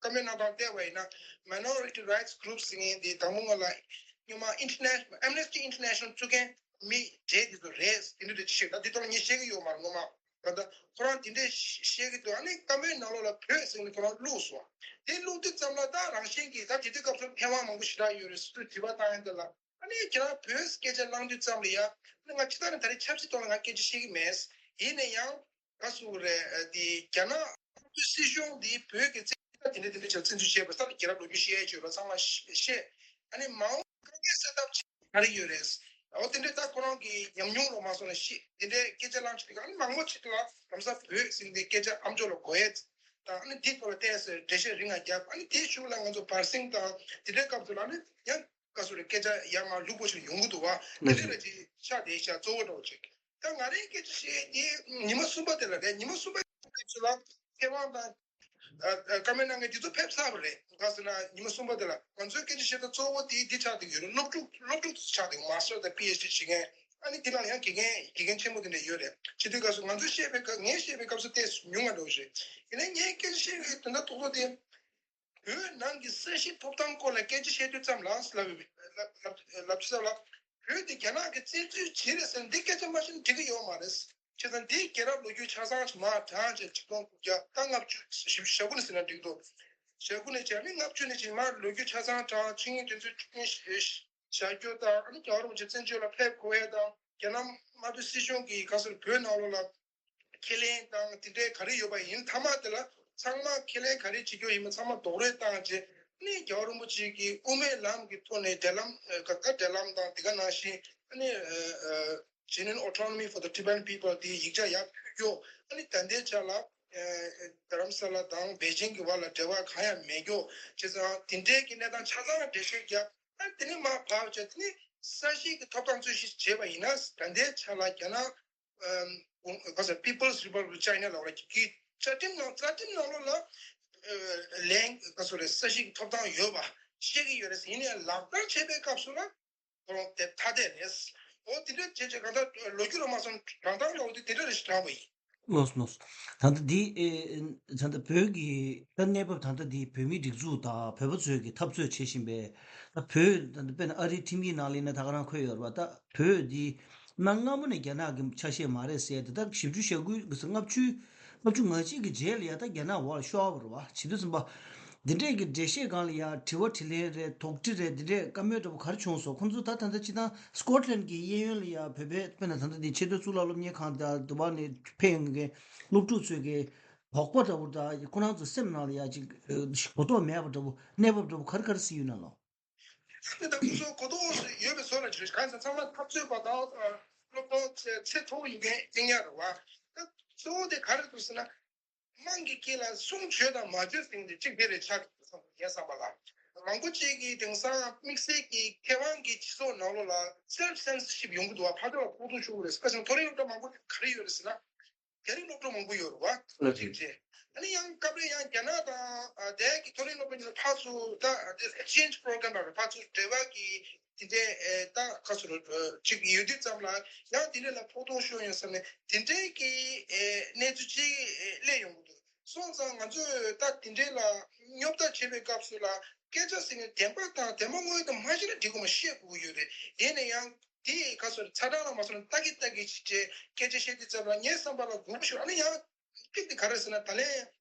བཀའ་མོལ་གནང་སྟངས་བལྟས་པ་ཡིན་ན། Minority Rights Group ཟེར་མཁན་དེ་དང་པོ་ང་ལ་སྔོན་མ་International Amnesty International བཙུགས་མཁན་མི་གྲས་དེ་ཚོ་རེད། དེ་འདྲ་རེད་ཅེས་བཤད། ད་འདི་ཐོག་ལ་ངས་བཤད་ཀྱི་ཡོད་མ་རེད་སྔོན་མ། ད་ལྟ་ཁོ་རང་དེ་འདྲས་བཤད་ཀྱི་འདུག་ཨ་ནི་བཀའ་མོལ་ནང་ལོགས་ལ་བོད་ཟེར་ནས་ཁོ་རང་བླུགས་སོང་། དེ་བླུགས་དུས་ཙམ་ལ་ད་རང་བཞིན་གྱིས་ད་དེ་དུས་སྐབས་སུ་མཁས་དབང་མང་པོ་ཞེ་དྲག་ཡོད་རེད་ཟེར་དུས་དྲི་བ་བཏང་ཡོང་དུས་ལ། ཨ་ནི་ཁྱེད་རང་བོད་སྐད་ཆ་གླེང་དུས་ཙམ་ལ་ཡ། ཨ་ནི་ང་ཅི་ལྟར་ནས་ད་རེས་ཆབ་སྲིད་ཐོག་ལ་ང་སྐད་ཆ་བཤད་ཀྱི་མེད། ཡིན་ན་ཡང་ག་ཟེར་དགོས་རེད། དེ་རྒྱ་ནག་སྲིད་གཞུང་འདིས་བོད་ཀྱི་བཙན་འཛུལ་དེ་འདྲ་དེ་འདྲ་བྱས་བཙན་འཛུལ་བྱས་པ་ས་ལ་རྒྱལ་རབས་ལོ་རྒྱུས་བཤད་ཡས་བྱོས་ར་ཚང་མ་ཤེས། ཨ་ནི་མ་འོངས་དཀའ་ངལ་སེལ་ཐབས་ག་རེ་ཡོད་རེད། འོ་དེ་འདྲ་ད་ཁོ་རང་གི་ཉམས་མྱོང་ལ་མ་སོང་ན་ཤེས། དེ་འདྲའི་སྐད་ཆ་གླེང་ཆེད་དུ་ཨ་ནི་མང་པོ་ཅིག་ལ་ལམ་སང་བོད་ཟེར་དེ་སྐད་ཆ་ཨ་མཆོག་ལ་གོ་ཡས་དང་། ཨ་ནི་དེའི་ཐོག་ལ་བལྟས་ཟེར་འགྲེལ་བཤད་རིང་ང་རྒྱབ། ཨ་ནི་དེའི་གཞུག་ལ་ང་ཚོ་བར་གསེང་དང་དེ་འདྲའི་སྐབས་སུ་ལ་ནི་ཡང་ག་ཟེར་རེད། སྐད་ཆ་ཡར་མར་ལུག་པོ་ཞིག་ཡོང་གི་འདུག་བ། དེ་འདྲ་ཅིག་ཆགས་བསྡད་ཤག་གཙོ་བོ་འདྲ་བོ་ཅིག་ད་ང་རའི་སྐད་ཆ་བཤད་དེ་ཉི་མ་གསུམ་པ་དེ་ལ་རེད། ཉི་མ་གསུམ་པའི་སྐབས་སུ་ལ་མཁས་དབང་དང་ཨ་ཨ་བཀའ་མོལ་གནང་མཁན་དེ་ཚོ་ཕེབས་ཚར་བ་རེད། ག་ཟེར་ན་ཉི་མ་གསུམ་པ་དེ་ལ་ང་ཚོའི་སྐད་ཆ་བཤད་སྟངས་གཙོ་བོ་དེ་འདི་ཆགས་བསྡད་ཡོད་རེད། སློབ་ཕྲུག་སློབ་ཕྲུག་ཚོ་ཆགས་བསྡད་ཡོད། མ་སི་ཊར་དང་པི་ཨེཆ་ཌི་བྱེད་མཁན། ཨ་ནི་དེ་ནང་ཡང་དགེ་རྒན་དགེ་རྒན་ཆེན་མོ་དེ་འདྲ་ཡོད་རེད། བྱེད་དུས་སྐབས་སུ་ང་ཚོས་བཤད་པའི་སྐབས། ངས་བཤད་པའི་སྐབས་སུ་ཏོག་ཙམ་ཉུང་བ་འདྲ་བོ་རེད། ཡིན་ནའི་ངའི་སྐད་ཆ་བཤད་པའི་དོན་དག་རྡོག་རྡོག་དེ། བོད་ནང་གི་ས་གཞི་ཐོབ་ཐང་སྐོར་ལ་སྐད་ཆ་བཤད་དུས་ཙམ་ལ་ལབ་ལབ་ལབ་དུས་ཙམ་ལ། བོད་དེ་རྒྱ་ནག་གིས་བཙན་འཛུལ་བྱས་རེད་ཟེར་འདི་སྐད་ཆ་མ་བཤད་ན་འགྲིག་གི་ཡོད་མ་རེད། བྱས་ཙང་འདིའི་རྒྱལ་རབས་ལོ་རྒྱུས་ཆ་ཚང་ཞིག་མར་དྲངས་བྱས། ཆིག་སྟོང་དགུ་བརྒྱ་ད་ལྔ་བཅུ་ཞེ་དགུ་ནས་ཟེར་ན་འགྲིག་འདུག་ཞེ་དགུ་ནས་བྱས་ནས་ལྔ་བཅུ་ནས་བྱས་མར་ལོ་རྒྱུས་ཆ་ཚང་དྲངས། ཆིངས་ཡིག་དེ་ཚོའི་བཅུ་བདུན་བཞག་རྒྱུ་དང་། ཨ་ནི་རྒྱལ་བ་རིན་པོ་ཆེ་བཙན་བྱོལ་ལ་ཕེབས་དགོས་ཡ་དང་། རྒྱ་ནག་དམར་པོའི་སྲིད་གཞུང་གིས་ག་ཟེར་བོད་ནང་ལོགས་ལ་ཁས་ལེན་དང་དེ་འདྲའི་ག་རེ་ཡོད་པ་ཡིན། མཐའ་མ་དེ་ལ་ཚང་མ་ཁས་ལེན་ག་རེ་བྱེད་རྒྱུ་ཡིན་མིན་ཚང་མ་རྡོག་རོལ་བཏང་རྗེས་ནི་རྒྱལ་བ་རིན་པོ་ཆེ་གིས་དབུ་མའི་ལམ་གྱི་ཐོག་ནས་འབྲེལ་ལམ་ཨ་ག་ད་འབྲེལ་ལམ་དང་དེ་ག་ནང་བཞིན་ཨ་ནི་ཨ་ཨ་Genuine Autonomy for the Tibetan People དེ་ཡིག་ཆ་ཡར་ཕུལ་རྒྱུ། ཨ་ནི་ད་ལྟའི་ཆ་ལ་ཨ་རྡ་རམ་ས་ལ་དང་པེ་ཅིང་གི་བར་ལ་འབྲེལ་བ་གང་ཡང་མེད་རྒྱུ། བྱས་ཙང་དེ་འདྲའི་གི་གནས་སྟངས་ཆ་ཚང་ལ་འགྲེལ་བཤད་བརྒྱབ། ཨ་ནི་དེ་ནས་མར་བབས་བྱས་དེ་ནས་ས་གཞི་གི་ཐོབ་ཐང་རྩོད་གཞི་བྱས་པ་ཡིན་ན། ད་ལྟའི་ཆ་ལ་རྒྱ་ནག་ཨམ་ག་ཟེར། People's Republic of China ལབ་པ་གི་བཅའ་ཁྲིམས་ནང་། རྩ་ཁྲིམས་ནང་ལོགས་ལ་ཨ་ལན་ག་ཟེར་རེད། ས་གཞི་གི་ཐོབ་ཐང་ཡོད་པ་བཤད་ཀྱི་ཡོད་རེད། ཡིན་ནའི་ལག་བསྟར་བྱེད་པའི་སྐབས་སུ་ལ་ཁོ་རང་དེ་ཐ་དད་རེད། འོ་དེ་འདྲ་བྱས་བྱས་གང་ལྟར་ལོ་རྒྱུས་ལ་མ་སོང་དྲང་ཐང་ལ་འོ་དེ་དེ་འདྲ་རེད་ཞེས་དྲངས་པ་ཡིན། ལགས་སོ་ལགས་སོ། ད་ལྟ་འདི་ཨེ་ད་ལྟ་བོད་ཀྱི་ད་གནས་བབ་ད་ལྟ་འདི་བོད་མིའི་སྒྲིག་འཛུགས་དང་བོད་པ་ཚོས་ཀྱི་འཐབ་རྩོད་བྱེད་བཞིན་པའི། ད་བོད་ད་ལྟ་དཔེར་ན་ཨ་རིའི་ཁྲིམས་ཡིག་ནང་ལ་ཡིན་ན་ད་ག་རང་འཁོད་ཡོད་རེད་པ། ད་བོད་འདི་གནའ་སྔ་མོ་ནས་རྒྱ་ནག་གི་ཆ་ཤས་མ་རེད་ཟེར་ཏེ། ད་བཞི་བཅུ་ཞེ་དགུ་ལྔ་བཅུ་ལྔ་བཅུ་ང་གཅིག་གི་རྗེས་ལ་ཡ་ད་རྒྱ་ནག་འོག་ལ་ཤོར་བ་རེད་པ། བྱེད་དུས་ཙམ་པ་འདི་འདྲས་ཀྱི་འགྲེལ་བཤད་སྒང་ལ་ཡ་དྲི་བ་དྲིས་ལན་རེད། དོགས་འདྲི་རེད། འདི་འདྲས་བཀའ་མོལ་འདྲ་པོ་ག་རེ་བྱུང་སོང་། ཁོང་ཚོ་ད་ད་ལྟ་སྤྱིར་བཏང་སི་ཀོཊ་ལན་གྱི་གཡས་གཡོན་ལ་ཡ་བོད་པའི་དཔེར་ན་ད་ལྟ་འདི་ཆེས་མཐོའི་གཙུག་ལག་སློབ་གཉེར་ཁང་དང་དུ་བ་ནས་ཕེབས་ཡོང་མཁན་སློབ་ཕྲུག་ཚོས་ཀྱི་དོགས་པ་འདྲ་པོ་དང་། ཁོ་རང་ཚོ་སེམས་ནང་ལ་ཡ་ཅིག་གོ་རྟོགས་མེད་པ་འདྲ་པོ། གནས་བབ་འདྲ་པོ་ག་རེ་ག་རེ་གཟིགས་ཡོད་ན་ལོ། ད་ཁོ་ཚོ་གོ་རྟོགས་ཡོད་པའི་བཟོ་ལ་བྱེད། གང་ཡིན་ཟེར་ན་ཚང་མ་འཐབ་རྩོད་པ་དང་སློབ་གྲོགས་ཚོ་ཚད་མཐོ་པོ་ཡོད་མཁན་ཡིན་ཡ་རེད་པ། ད་གཙོ་བོ་དེ་ག་རེ་འདུག་ཟེར་ན། དམངས་ཀྱི་དཀྱིལ་ལ་གསུང་བྱོས་དང་མ་བྱོས་ཟེར་མཁན་དེ་གཅིག་དེ་རེད་ཆགས་ཀྱི་འདུག་བསམ་ངའི་བསམ་པ་ལ། མང་པོ་ཅིག་གིས་དེང་སང་དམིགས་བསལ་གྱི་མཁས་དབང་གི་སྤྱི་ཚོགས་ནང་ལོགས་ལ་སེལ་ཕི་སེན་སར་ཤིབ་ཡོང་གི་འདུག་བ། ཕར་ཚུར་ལ་ཕོག་ཐུག་ཤོར་གི་རེད། སྐད་ཆ་མཐོ་རིམ་སློབ་གྲྭ་མང་པོ་ག་རེ་ཡོད་རེད་ཟེར་ན། རྒྱ་རིགས་སློབ་གྲྭ་མང་པོ་ཡོད་རེད་བ། ལགས་རེད། རེད། ཨ་ནི་ཡང་སྐབས་རེ་ཡང་རྒྱ་ནག་དང་ཨ་དེ་གི་མཐོ་རིམ་སློབ་གྲྭ་གཉིས་ལ་ཕར་ཚུར་ད་ཨེག་སི་ཅེན་ཇི་པོ་རོ་གྷ་རམ་ལ་ཕར་ཚུར་འབྲེལ་བ་གི་དེ་འདྲའི་ཨེ་ད་ག་ཚོད་རེད། ཅིག་ཡོད་དུས་ཙམ་ལ་ཡང་དེ་འདྲ་ལ་ཕོག་ཐུག་ཤོར་ཡོང་བསམ་ནས་དེ་འདྲའི་གི་ཨེ་གནས་ཚུལ་ཅིག་ཨེ་སླེབས་ཡོང་གི་འདུག་སོང་ཙང་ང་ཚོས་ད་དེ་འདྲའི་ལ་སྙོབ་ལྟ་བྱེད་པའི་སྐབས་སུ་ལ་སྐད་ཆ་ཟེར་ནས་བདེན་པ་དང་བདེན་པ་དངོས་དང་མ་ཤེས་ན་འགྲིག་གི་མ། ཤེས་དགོས་ཀྱི་ཡོད་རེད། དེ་ནས་ཡང་དེ་ག་ཚོད་རེད། ཚ་གྲང་ལ་མ་སོང་ན་ལྟ་གི་ལྟ་གི་ཅིག་བྱས་སྐད་ཆ་བཤད་དུས་ཙམ་ལ་ངའི་བསམ་པ་ལ་དགོས་པ་ཞིག་ཨ་ནི་ཡང་ཕིག་དེ་ག་རེ་ཟེར་ན། ད་ལན་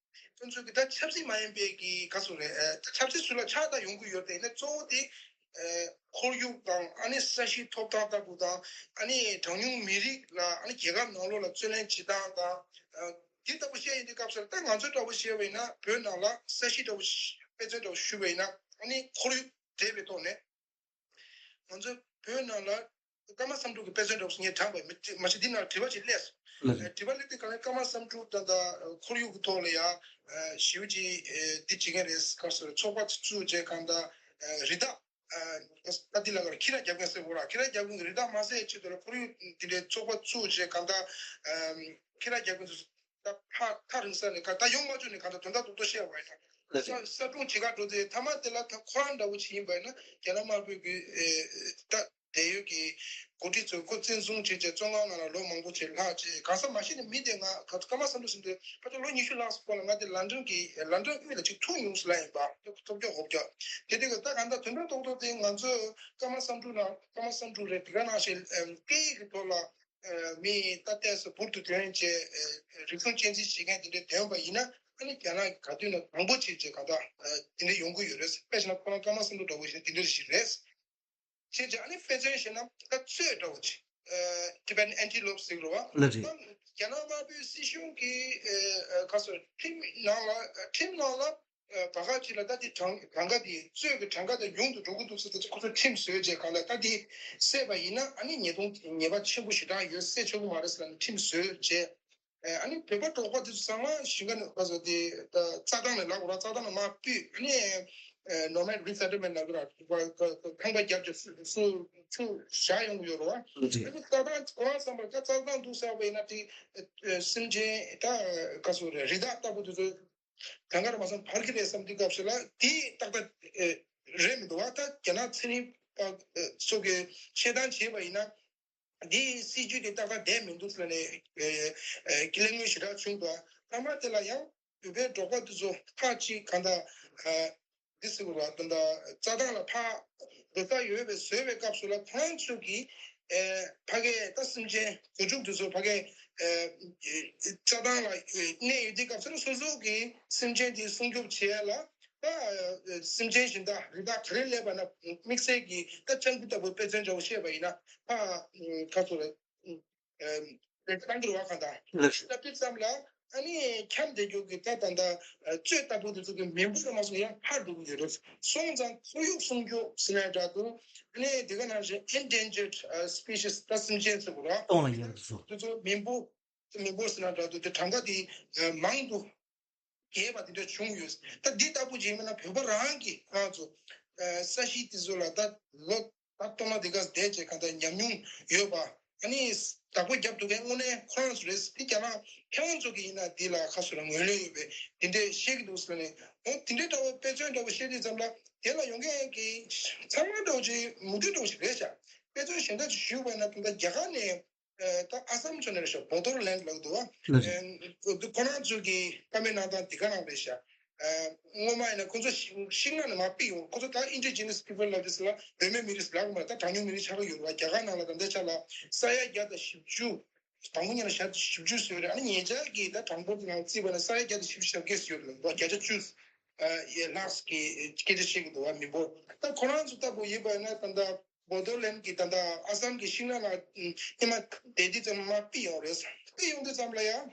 ཁོང་ཚོས་ཀྱི་ད་ཆབ་སྲིད་མ་ཡིན་པའི་གི་ག་ཚོད་རེད། ཨ་ཆབ་སྲིད་ཚུར་ལ་ཆགས་སྡང་ཡོང་གི་ཡོད་རེད། ཡིན་ན་གཙོ་བོ་དེ་ཨ་ཁོར་ཡུག་དང་ཨ་ནི་ས་གཞི་ཐོབ་ཐང་ལྟ་བུ་དང་། ཨ་ནི་གྲངས་ཉུང་མི་རིགས་ལ་ཨ་ནི་རྒྱལ་ཁབ་ནང་ལོགས་ལ་རྩོད་ལེན་བྱེད་སྟངས་དང་། ཨ་དེ་ལྟ་བུ་བཤད་ཡོང་དུས་སྐབས་སུ་ད་ང་ཚོ་འདྲ་བོ་བཤད་པ་ཡིན་ན། བོད་ནང་ལ་ས་གཞི་འདྲ་བོ་དཔེ་མཚོན་འདྲ་བོ་ཞུས་པ་ཡིན་ན། ཨ་ནི་ཁོར་ཡུག་འབྲེལ་བའི་ཐོག་ནས། ང་ཚོ་བོད་ནང་ལ་ཀརྨ་བསམ་གྲུབ་ཀྱི་དཔེ་མཚོན་འདྲ་བོ་ངས་དྲངས་པ་ཡིན། མ་གཞི་འདི་ནང་དྲི་བ་ཅིག་སླེབས་སོང་། ལགས་རེད། དྲི་བ་སླེབས་དུས་ག་ལ་ཀརྨ་བསམ་གྲུབ་དང་ད་ཁོར་ཡུག་གི་ཐོག་ལ་ཡ་ཞེ་པོ་ཅིག་འདི་བྱེད་མཁན་རེད། ག་ཟེར། ཚོགས་པ་ཚུགས་བྱས་གང་ལྟར་རི་དྭགས་ད་འདི་ལ་ཁྱི་ར་རྒྱབ་མཁན་ཟེར་བ་ར། ཁྱི་ར་རྒྱབ་མཁན་གྱི་རི་དྭགས་མ་བསད་ཆེད་དུ་ལ་ཁོར་ཡུག་འདི་འདྲའི་ཚོགས་པ་ཚུགས་བྱས་གང་ལྟར་ཁྱི་ར་རྒྱབ་མཁན་ཚོ་ད་ཕ་ཐག་རིང་ས་ནས་ག་ད་ཡོང་མ་བཅུག་ནས་གང་ལྟར་དོན་དག་རྡོག་རྡོག་བཤད་པ་ཡིན་ན། ལགས་ས་རེད། ས་སྒྲུང་བྱེད་ག་འགྲོ་དུས་མཐའ་མ་དེ་ལ་ད་ཁོ་རང་འདྲ་བོ་ཅིག་ཡིན་པ་ཡིན་ན་རྒྱ་ནག་དམར་པོའི་གི་ཨེ་ད་དེ་ཡོད་ཀྱི་འགོ་ཁྲིད་ཚོས་ཁོ་བཙན་བཟུང་བྱས་བྱས་བཙོན་ཁང་ནང་ལ་ལོ་མང་པོ་བྱས་ལྷག་བྱས། གང་ཟག་མ་ཤེས་ནས་མི་དེ་ང་ཀརྨ་བསམ་གྲུབ་ཟེར་དུས་ཕལ་ཆེར་ལོ་ཉི་ཤུ་ལྷག་སྐོར་ལ་ང་དེ་ལན་ཀྲན་གྱི་ལན་ཀྲན་དབུས་ལ་ཅིག་ཐུག་མྱོང་ཟེར་ལབ་ཡིན་པ། ཐོབ་རྒྱག་ཧོབ་རྒྱག་དེ་དེ་ག་ད་གང་ལྟར་དོན་དག་རྡོག་རྡོག་དེ་ང་ཚོས་ཀརྨ་བསམ་གྲུབ་ནང་ཀརྨ་བསམ་གྲུབ་རེད། དེ་ག་ནང་བཞིན་ཨེམ་སྐད་ཡིག་གི་ཐོག་ལ་མི་ད་ལྟས་སུ་འབུར་དུ་ཐོན་བྱས་རིག་གཞུང་གཅེས་འཛིན་བྱེད་མཁན་དེ་འདྲའི་ཐོན་པ་ཡིན་ན། ཨ་ནི་རྒྱ་ནག་གི་ག་དུས་ན་དང་པོ་བྱས་བྱས་ག་ད་དེ་འདྲ་ཡོང་གི་ཡོད་རེད། དཔེ་བཞག་ན་ཁོ་རང་ཀརྨ་བསམ་གྲུབ་འདྲ་བོ་ཞིག་དེ་འདྲ་ཞིག་རེད། བྱས་བྱས་ཨ་ནི་དཔེ་མཚོན་བྱས་ན་ད་གཙོད་འདྲ་བོ་ཅིག Tibetan antelope ཟེར་རོ་བ། ལགས་རེད། ད་རྒྱ་ནག་དམར་པོའི་སྲིད་གཞུང་གིས་ག་ཚོད་ཁྲིམས་ནང་ལ་ཁྲིམས་ནང་ལ་བར་སྐབས་ཅིག་ལ་ད་དེ་གྲངས་གྲངས་ཀ་དེ་གཙོད་ཀྱི་གྲངས་ཀ་དེ་ཉུང་དུ་འགྲོ་གི་འདུག་ཟེར་ཏེ་ཁོ་ཚོས་ཁྲིམས་བཟོས་རྗེས་གང་ལ་ད་དེ་བསད་པ་ཡིན་ན་ཨ་ནི་ཉེས་རྡུང་ཉེས་པ་ཆེན་པོ་ཞེ་དྲག་ཡོད། བསད་ཆོག་གི་མ་རེད་ཟེར་ནས་ཁྲིམས་བཟོས་རྗེས། ཨ་ནི་བོད་པ་འབྲོག་པ་དེ་ཚོ་ཚང་མ་ཞིང་ཁ་ནས་ཁ་སོ་དེ་ད་རྩྭ་ཐང་ནས་ལབ་དགོས་ར། རྩྭ་ཐང་ནས་མར་ཕུད། ཨ་ནི་nomad resettlement ལབ་ཀྱི་ར། ཁང་པ་བརྒྱབ་རྗེས་སུ་སུ་ཆུ་བཞག་ཡོང་གི་ཡོད་རེད་བ། ཨ་ནི་རྩྭ་ཐང་ཁོ་རང་བསམ་པར་ད་རྩྭ་ཐང་འདུག་ཟེར་བ་ཡིན་ན་དེ་སེམས་ཅན་ད་ག་ཚོད་རེད། རི་དྭགས་ལྟ་བུ་དེ་ཚོ་གང་ག་ར་མ་སོང་བར་གྱི་རེད་བསམ་དུས་སྐབས་སུ་ལ་དེ་ཏག་ཏག་རེད་མི་འདུག་བ། ད་རྒྱ་ནག་ཚན་རིག་པ་ཚོ་གིས་དཔྱད་གཏམ་བྱས་པ་ཡིན་ན་དེའི་སྲིད་ཇུས་དེ་ཏག་ཏག་བསྡད་མི་འདུག་ཟེར་ནས་གླེང་མོལ་ཞེ་དྲག་བྱུང་འདུག་ད་མ་དེ་ལ་ཡང་བོད་པའི་འབྲོག་པ་དེ་ཚོ་ཁག་ཅིག་གང་ལྟར་འདི་ཟེར་དགོས་ར། ད་ལྟ་རྩྭ་ཐང་ལ་ཕར་སྡོད་ས་ཡོད་པའི་བཟོས་པའི་སྐབས་སུ་ལ་ཁོ་རང་ཚོ་གིས་ཨེ་ཕ་གིའི་ད་སེམས་ཅན་སྒོ་ཕྱུགས་དེ་ཚོ་ཕ་གིའི་ཨེ་རྩྭ་ཐང་ལ་ཨེ་གནས་ཡོད་དུས་སྐབས་སུ་ལ་སོ་སོ་གི་སེམས་ཅན་དེ་སྲུང་སྐྱོབ་བྱེད་ཡ་ལ་ད་ཨེ་སེམས་ཅན་གཞན་དག་རི་དྭགས་ག་རེ་སླེབས་པ་ན་དམིགས་བསལ་གྱི་ད་སྤྱང་ཀི་ལྟ་བུ་དཔེ་མཚོན་འདྲ་བོ་བཤད་པ་ཡིན་ན་ཕ་ཁ་ཚོ་རེད། ཨ་རེད་བཏང་གི་རེད་བ། གང་ལྟར་ལགས་སོ། ད་དེ་ཙམ་ལ་ཨ་ནི་འཁྱམས་བསྡད་རྒྱུ་གི་ད་ད་ད་གཙོད་ལྟ་བུ་དེ་ཚོ་གི་མི་འབོར་མ་སོང་ཡང་འཕར་འགྲོ་གི་ཡོད་རེད། སོང་ཙང་ཁོར་ཡུག་སྲུང་སྐྱོབ་ཟེར་ནའི་འདྲ་འདུག་ཨ་ནི་དེ་ག་ནང་བཞིན་endangered species ད་སེམས་ཅན་ཚོ་གི་ར་སྟོང་ལ་ཡར་སོ། དེ་ཚོ་མི་འབོར་མི་འབོར་ཟེར་ན་འདྲ་འདུག་དེ་གྲངས་ཀ་དེ་མང་དུ་རྒྱས་པ་དེ་འདྲ་བྱུང་ཡོད། ད་འདི་ལྟ་བུ་ཅིག་ཡིན་ན་བོད་པ་རང་གི་ཁོ་རང་ཚོ་ས་གཞི་དེ་ཚོ་ལ་ད་ལོ་ད་སྟོང་ལ་དེ་ག་བསྡད་བྱས་གང་ལྟར་ཉམས་མྱོང་ཡོད་པ། ཨ་ནི་བདག་པོ་རྒྱབ་ཐུབ་མཁན་དངོས་གནས་ཁོ་རང་ཚོ་རེད། དེ་རྒྱ་ནག་མཁས་དབང་ཚོ་གི་ཡིན་ན་འདི་ལ་ཁ་སོ་ལ་ངོས་ལེན་ཡོད་པའི་དེ་འདྲས་བཤད་ཀྱི་འདུག་ཟེར་ནས། འོ་དེ་འདྲས་འདྲ་བོ་དཔེ་མཚོན་འདྲ་བོ་བཤད་དུས་ཙམ་ལ་དེ་ལ་ཡོང་མཁན་གྱི་ཚང་མ་འདྲ་བོ་ཅིག་མུ་མཐུད་འདྲ་བོ་ཞིག་རེད་ཤག་དཔེ་མཚོན་གཞན་དག་ཅིག་ཞུས་པ་ཡིན་ན་ད་ལྟ་རྒྱ་གར་ནས། ད་ཨ་སམ་ཕྱོགས་ནས་རེད་ཤག Bodoland་ལབ་འདུག་བ། ལགས་རེད། ཁོ་རང་ཚོ་གི་བཀའ་མོལ་གནང་སྟངས་འདི་ག་རང་རེད་ཤག་སྔོན་མ་ཡིན་ན་ཁོ་ཚོ་ཤིང་ཤིང་ནགས་ནས་མར་ཕུད་ཡོང་། ཁོ་ཚོ་ད་indigenous people་ལབ་དུས་ལ་གདོད་མའི་མི་རིགས་ལབ་མ་ད་གྲངས་ཉུང་མི་རིགས་ཆགས་ཀྱི་ཡོད་རེད་བ། རྒྱ་གར་ནང་ལ་ད་ལྟའི་ཆ་ལ་ས་ཡ་བརྒྱ་དང་བཞི་བཅུ། དང་པོ་ཉིད་ལ་ཞག་བཞི་བཅུ་ཟེར་རེད། ཨ་ནི་ཉེ་ཆར་གྱི་ད་གྲངས་འབོར་དེ་ནང་བརྩིས་པ་ན་ས་ཡ་བརྒྱ་དང་བཞི་བཅུ་ཞེ་བརྒྱད་ཡོད་རེད་བ། བརྒྱ་ཆ་བཅུ་ཡན་ལགས་ཀྱི་སྐད་ཆ་བཤད་ཀྱི་འདུག་བ། མི་འབོར་ད་ཁོ་རང་ཚོ་ལྟ་བུ་ཡིན་པ་ན་ད་ལྟ། Bodoland་གི་ད་ལྟ་ཨ་སམ་གི་ཤིང་ནགས་ལ་ཉི་མ་བསྡད་དུས་ཙམ་མར་ཕུད་ཡོང་རེད། ཕུད་ཡོང་དུས་ཙམ་ལ་ཡང་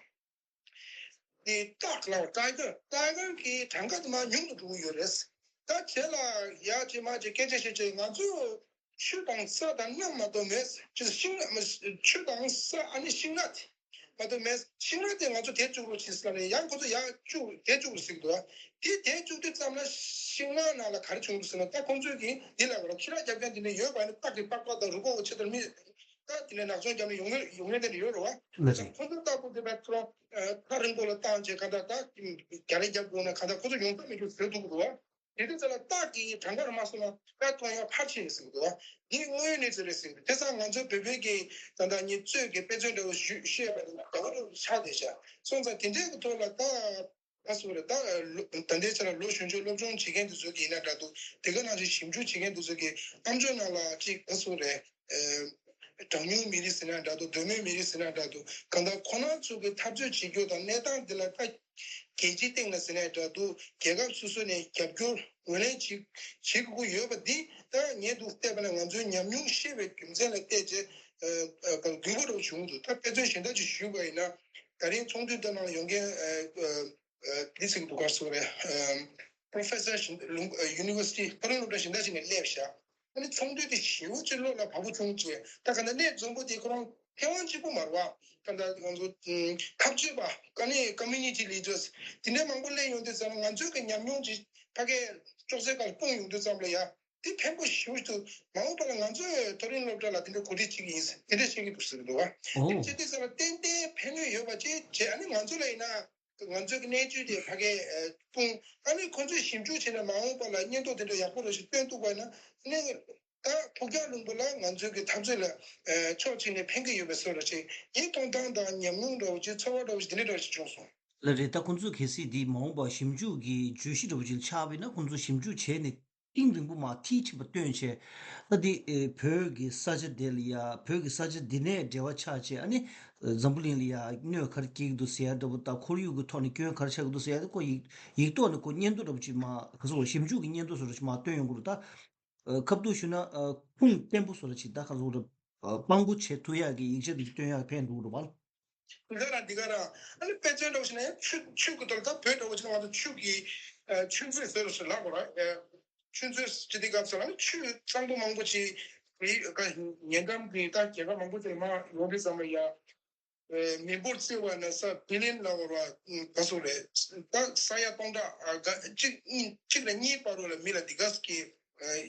དེ་སྟག་ལ་tiger tiger་གི་གྲངས་ཀ་དེ་མར་ཉུང་དུ་འགྲོ་གི་ཡོད་རེད། ད་བྱས་ལ་ཡ་ཅེ་མ་ཅེ་སྐད་ཆ་བཤད་ཅེ་ང་ཚོ་ཆུ་དང་ས་དང་གནམ་མ་གཏོགས་མེད་ཅེ། ཤིང་ཆུ་དང་ས་ཨ་ནི་ཤིང་ནགས་དེ། མ་གཏོགས་མེད། ཤིང་ནགས་དེ་ང་ཚོ་དེད་བཅུག་རོགས་བྱེད་ཟེར་ནས་ཡང་ཁོ་ཚོ་ཡར་བཅུག་དེད་བཅུག་རོགས་ཟེར་གྱི་འདུག་བ། དེ་དེད་བཅུག་དུས་ཙམ་ལ་ཤིང་ནགས་ནང་ལ་ག་རེ་བྱུང་འདུག་ཟེར་ན་ད་ཁོང་ཚོས་ཀྱིས་འདི་ལ་ག་རེ་ཁྱི་ར་རྒྱབ་མཁན་དེ་འདྲ་ཡོད་པ་ནི་སྟག་གི་པགས་པ་དང་རུས་ཁོག་ཆེ་དར་མི་ད་དེ་ནས་ནག་ཚོང་རྒྱབ་ནས་ཡོང་ངེས་ཡོང་ངེས་དེ་འདྲ་ཡོད་རེད་བ། ལགས་རེད། ཁོང་ཚོ་ལྟ་བུ་དེ་ད་ཁོ་རང་ཐག་རིང་པོ་ལ་བཏང་བྱས་ག་ད་ད་རྒྱ་རེ་རྒྱབ་དགོས་ན་ག་ད་ཁོ་ཚོ་ཡོང་ཐབས་མེད་རྒྱུ་བཟོས་འདུག་གི་འདུག་བ། དེ་དུས་ཚོད་ལ་སྟག་གི་གྲངས་ཀ་རུ་མ་སོང་ན་དཔེ་མཐོང་ཡ་ཕར་ཕྱིན་ཟིན་འདུག་བ། འདི་དངོས་ཡོད་གནས་ཚུལ་རེད་ཟིན་འདུག་དེ་སང་ང་ཚོའི་བོད་པའི་གི་ད་ལྟ་ཉིད་གཙོས་ཀྱི་དཔེ་མཚོན་འདྲ་བོ་ཞུ་བཤད་པ་ནི་ག་བ་རུ་ཆགས་བསྡད་ཤག་སོང་ཙང་དེ་འདྲའི་གི་ཐོག་ལ་ད་ད་སོ་རེད། ད་ལོ་ད་ལྟའི་ཆ་ལ་ལོ་གཞོན་ཆུང་སློབ་སྦྱོང་བྱེད་མཁན་དེ་ཚོ་གི་ཡིན་ན་འདྲ་འདུག་དེ་ག་ནང་བཞིན་ཞིབ་འཇུག་བྱེད་མཁན་དེ་ཚོ་གི་ཨམ་ཅོག་ནང་ལ་ཅིག་ད་སོ་རེད། གྲངས་ཉུང་མི་རིགས་ཟེར་ན་འདྲ་འདུག་གདོད་མའི་མི་རིགས་ཟེར་ན་འདྲ་འདུག་གང་ལྟར་ཁོ་རང་ཚོ་གི་འཐབ་རྩོད་བྱེད་རྒྱུ་དང་གནས་སྟངས་འདི་ལ་ད་རྒྱལ་སྤྱིའི་སྟེང་ལ་ཟེར་ན་འདྲ་འདུག་རྒྱལ་ཁབ་སོ་སོ་ནས་རྒྱབ་སྐྱོར་ངོས་ལེན་བྱེད་བྱེད་དགོས་ཀྱི་ཡོད་པ་འདི་ད་ངས་འདུག་བལྟས་པ་ན་ང་ཚོའི་ཉམས་མྱོང་ཤེས་པའི་རྒྱུ་མཚན་ལ་བལྟས་རྗེས་དགོས་པ་རུ་བྱུང་འདུག་ད་དཔེ་མཚོན་གཞན་དག་ཅིག་ཞུས་པ་ཡིན་ན་ད་རིང་ཚོགས་འདུའི་ཐོག་ནང་ཡོང་མཁན་འདི་ཚིག་འདུག་ག་སོ་རེད། Professor་ཞིག་ལུང་University་ཕ་རུ་སློབ་གྲྭ་གཞན་དག་ཅིག་ནས་སླེབས་ཤག་ཨ་ནི་ཚོགས་འདུ་དེ་ཞེ་པོ་ཅིག་བློ་ལ་བབ་པོ་བྱུང་རྗེས་ད་ག་ནས་གནས་འཛོམས་པོ་དེ་ཁོ་རང་མཁས་དབང་གཅིག་པུ་མ་རེད་བ། ད་ལྟ་ང་ཚོ་འཐབ་རྩོད་པ་ཨ་ནི་community leaders་དེ་འདྲའི་མང་པོ་སླེབས་ཡོང་དུས་ཙམ་ལ་ང་ཚོའི་གི་ཉམས་མྱོང་ཅིག་ཕ་གིའི་ཅོག་ཙེ་ཁར་སྤུངས་ཡོང་དུས་ཙམ་ལ་ཡ་དེ་ཕན་པོ་ཞེ་པོ་ཅིག་འདུག་མ་འོངས་པ་ལ་ང་ཚོའི་མཐོ་རིམ་སློབ་གྲྭ་ལ་དེ་འདྲའི་གོ་སྒྲིག་བྱེད་ཀྱི་ཡིན་ཟེར་དེ་འདྲ་བཤད་ཀྱི་འདུག་ཟེར་གྱི་འདུག་བ། དེ་འདྲ་བྱེད་དུས་ཙམ་ལ་ཏན་ཏན་ཕན་ནུས་ཡོད་པ་ཅིག་བྱས་ཨ་ནི་ང་ཚོ་ལ་ཡིན་ན། ང་ཚོའི་གི་གནས་ཚུལ་དེ་ཕ་གིར་སྤུངས། ཨ་ནི་ཁོང་ཚོས་ཞིབ་འཇུག་བྱས་ནས་མ་འོངས་པ་ལ་སྙན་ཐོ་དེ་འདྲ་ཡག་པོ་རེ་ཞིག་བཏོན་ཐུབ་པ་ཡིན་ན་ཨ་ནི་ད་ཕུགས་རྒྱང་རིང་པོ་ལ་ང་ཚོའི་གི་འཐབ་རྩོད་ལ་ཕྱོགས་གཅིག་ནས་ཕན་གྱི་ཡོད་པའི་བཟོ་འདྲ་ཅིག་ངའི་མཐོང་སྟངས་དང་ཉམས་མྱོང་འདྲ་བོ་ཅིག་ཚོར་བ་འདྲ་བོ་ཅིག་དེ་འདྲ་འདྲ་ཞིག་བྱུང་སོང་། ལགས་རེད། ད་ཁོང་ཚོས་གལ་སྲིད་འདི་མ་འོངས་པ་ཞིབ་འཇུག་གི་བརྗོད་གཞི་འདྲ་བོ་ཅིག་ཆགས་པ་ཡིན་ན་ཁོང་ཚོས་ཞིབ་འཇུག་བྱས་ནས། གཏིང་རིང་པོ་མ་མཐིལ་ཕྱིན་པ་བཏོན་བྱས། ད་འདི་ཨེ་བོད་ཀྱི་ས་ཆ་དེ་ལ་ཡ་བོད་ཀྱི་ས་ཆ་འདི་ནས་འབྲེལ་བ་ཆགས་བྱས་ཨ་ནི་འཛམ་བུ་གླིང་ལ་ཡ་གནོད་ག་རེ་སྐྱེལ་གྱི་འདུག་ཟེར་ཡ་འདྲ་པོ་དང་ཁོར་ཡུག་གི་ཐོག་ནས་སྐྱོན་ག་རེ་ཆགས་ཀྱི་འདུག་ཟེར་ཡ་དེ་ཁོ་ཡིག་ཡིག་ཐོག་ནས་ཁོ་སྙན་ཐོ་འདྲ་པོ་ཅིག་མ་ག་ཚོད་ཞིབ་འཇུག་གི་སྙན་ཐོ་བཟོ་འདྲ་ཅིག་མ་བཏོན་ཡོང་གི་རེད། ད་ཨ་ཁ་བསྡུར་ཞུས་ན་ཨ་ཁུངས་བརྟན་པོ་བཟོ་འདྲ་ཅིག་ད་ག་ཚོད་རེད། ཨ་དཔང་པོ་བྱེད་ཐུབ་ཡག་གི་ཡིག་ཆ་འདི་བཏོན་ཡག་ཕན་འདུག་རེད་པ། འདི་ག་རང་འདི་ག་རང་ཨ་ནི་དཔེ་མཚོན་འདྲ་བོ་ཞིག་ན་ཡང་ཆུ་ཆུ་གི་ཐོག་ལ་ད་བོད་འདྲ་བོ་ཞིག་ན་ང་ཚོ་ཆུ་གི་ཨ་ཆུ་མཛོད་ཟེར་རུ་ཞིག་ལབ་དགོས་ར། ཨ་ཆུ་མཛོད་ཟེར་དུས་སྐབས་སུ་ཨ་ནི་ཆུ་གཙང་པོ་མང་པོ་ཅིག་རི་ཉེ་འགྲམ་གྱི་ད་རྒྱལ་ཁབ་མང་པོ་ཅིག་ལ་མར་ཡོང་དུས་ཙམ་ལ་ཡ་ཨ་མི་འབོར་བརྩི་བ་ན་ས་བི་ལི་ཡན་ལབ་དགོས་ར་ག་ཚོད་རེད། ད་ས་ཡ་སྟོང་ཕྲག་ཨ་ག་གཅིག་གཉིས་གཅིག་ནས་གཉིས་བར་དུ་ལ་མི་ལ་འདི་ག་ཟེར་གི་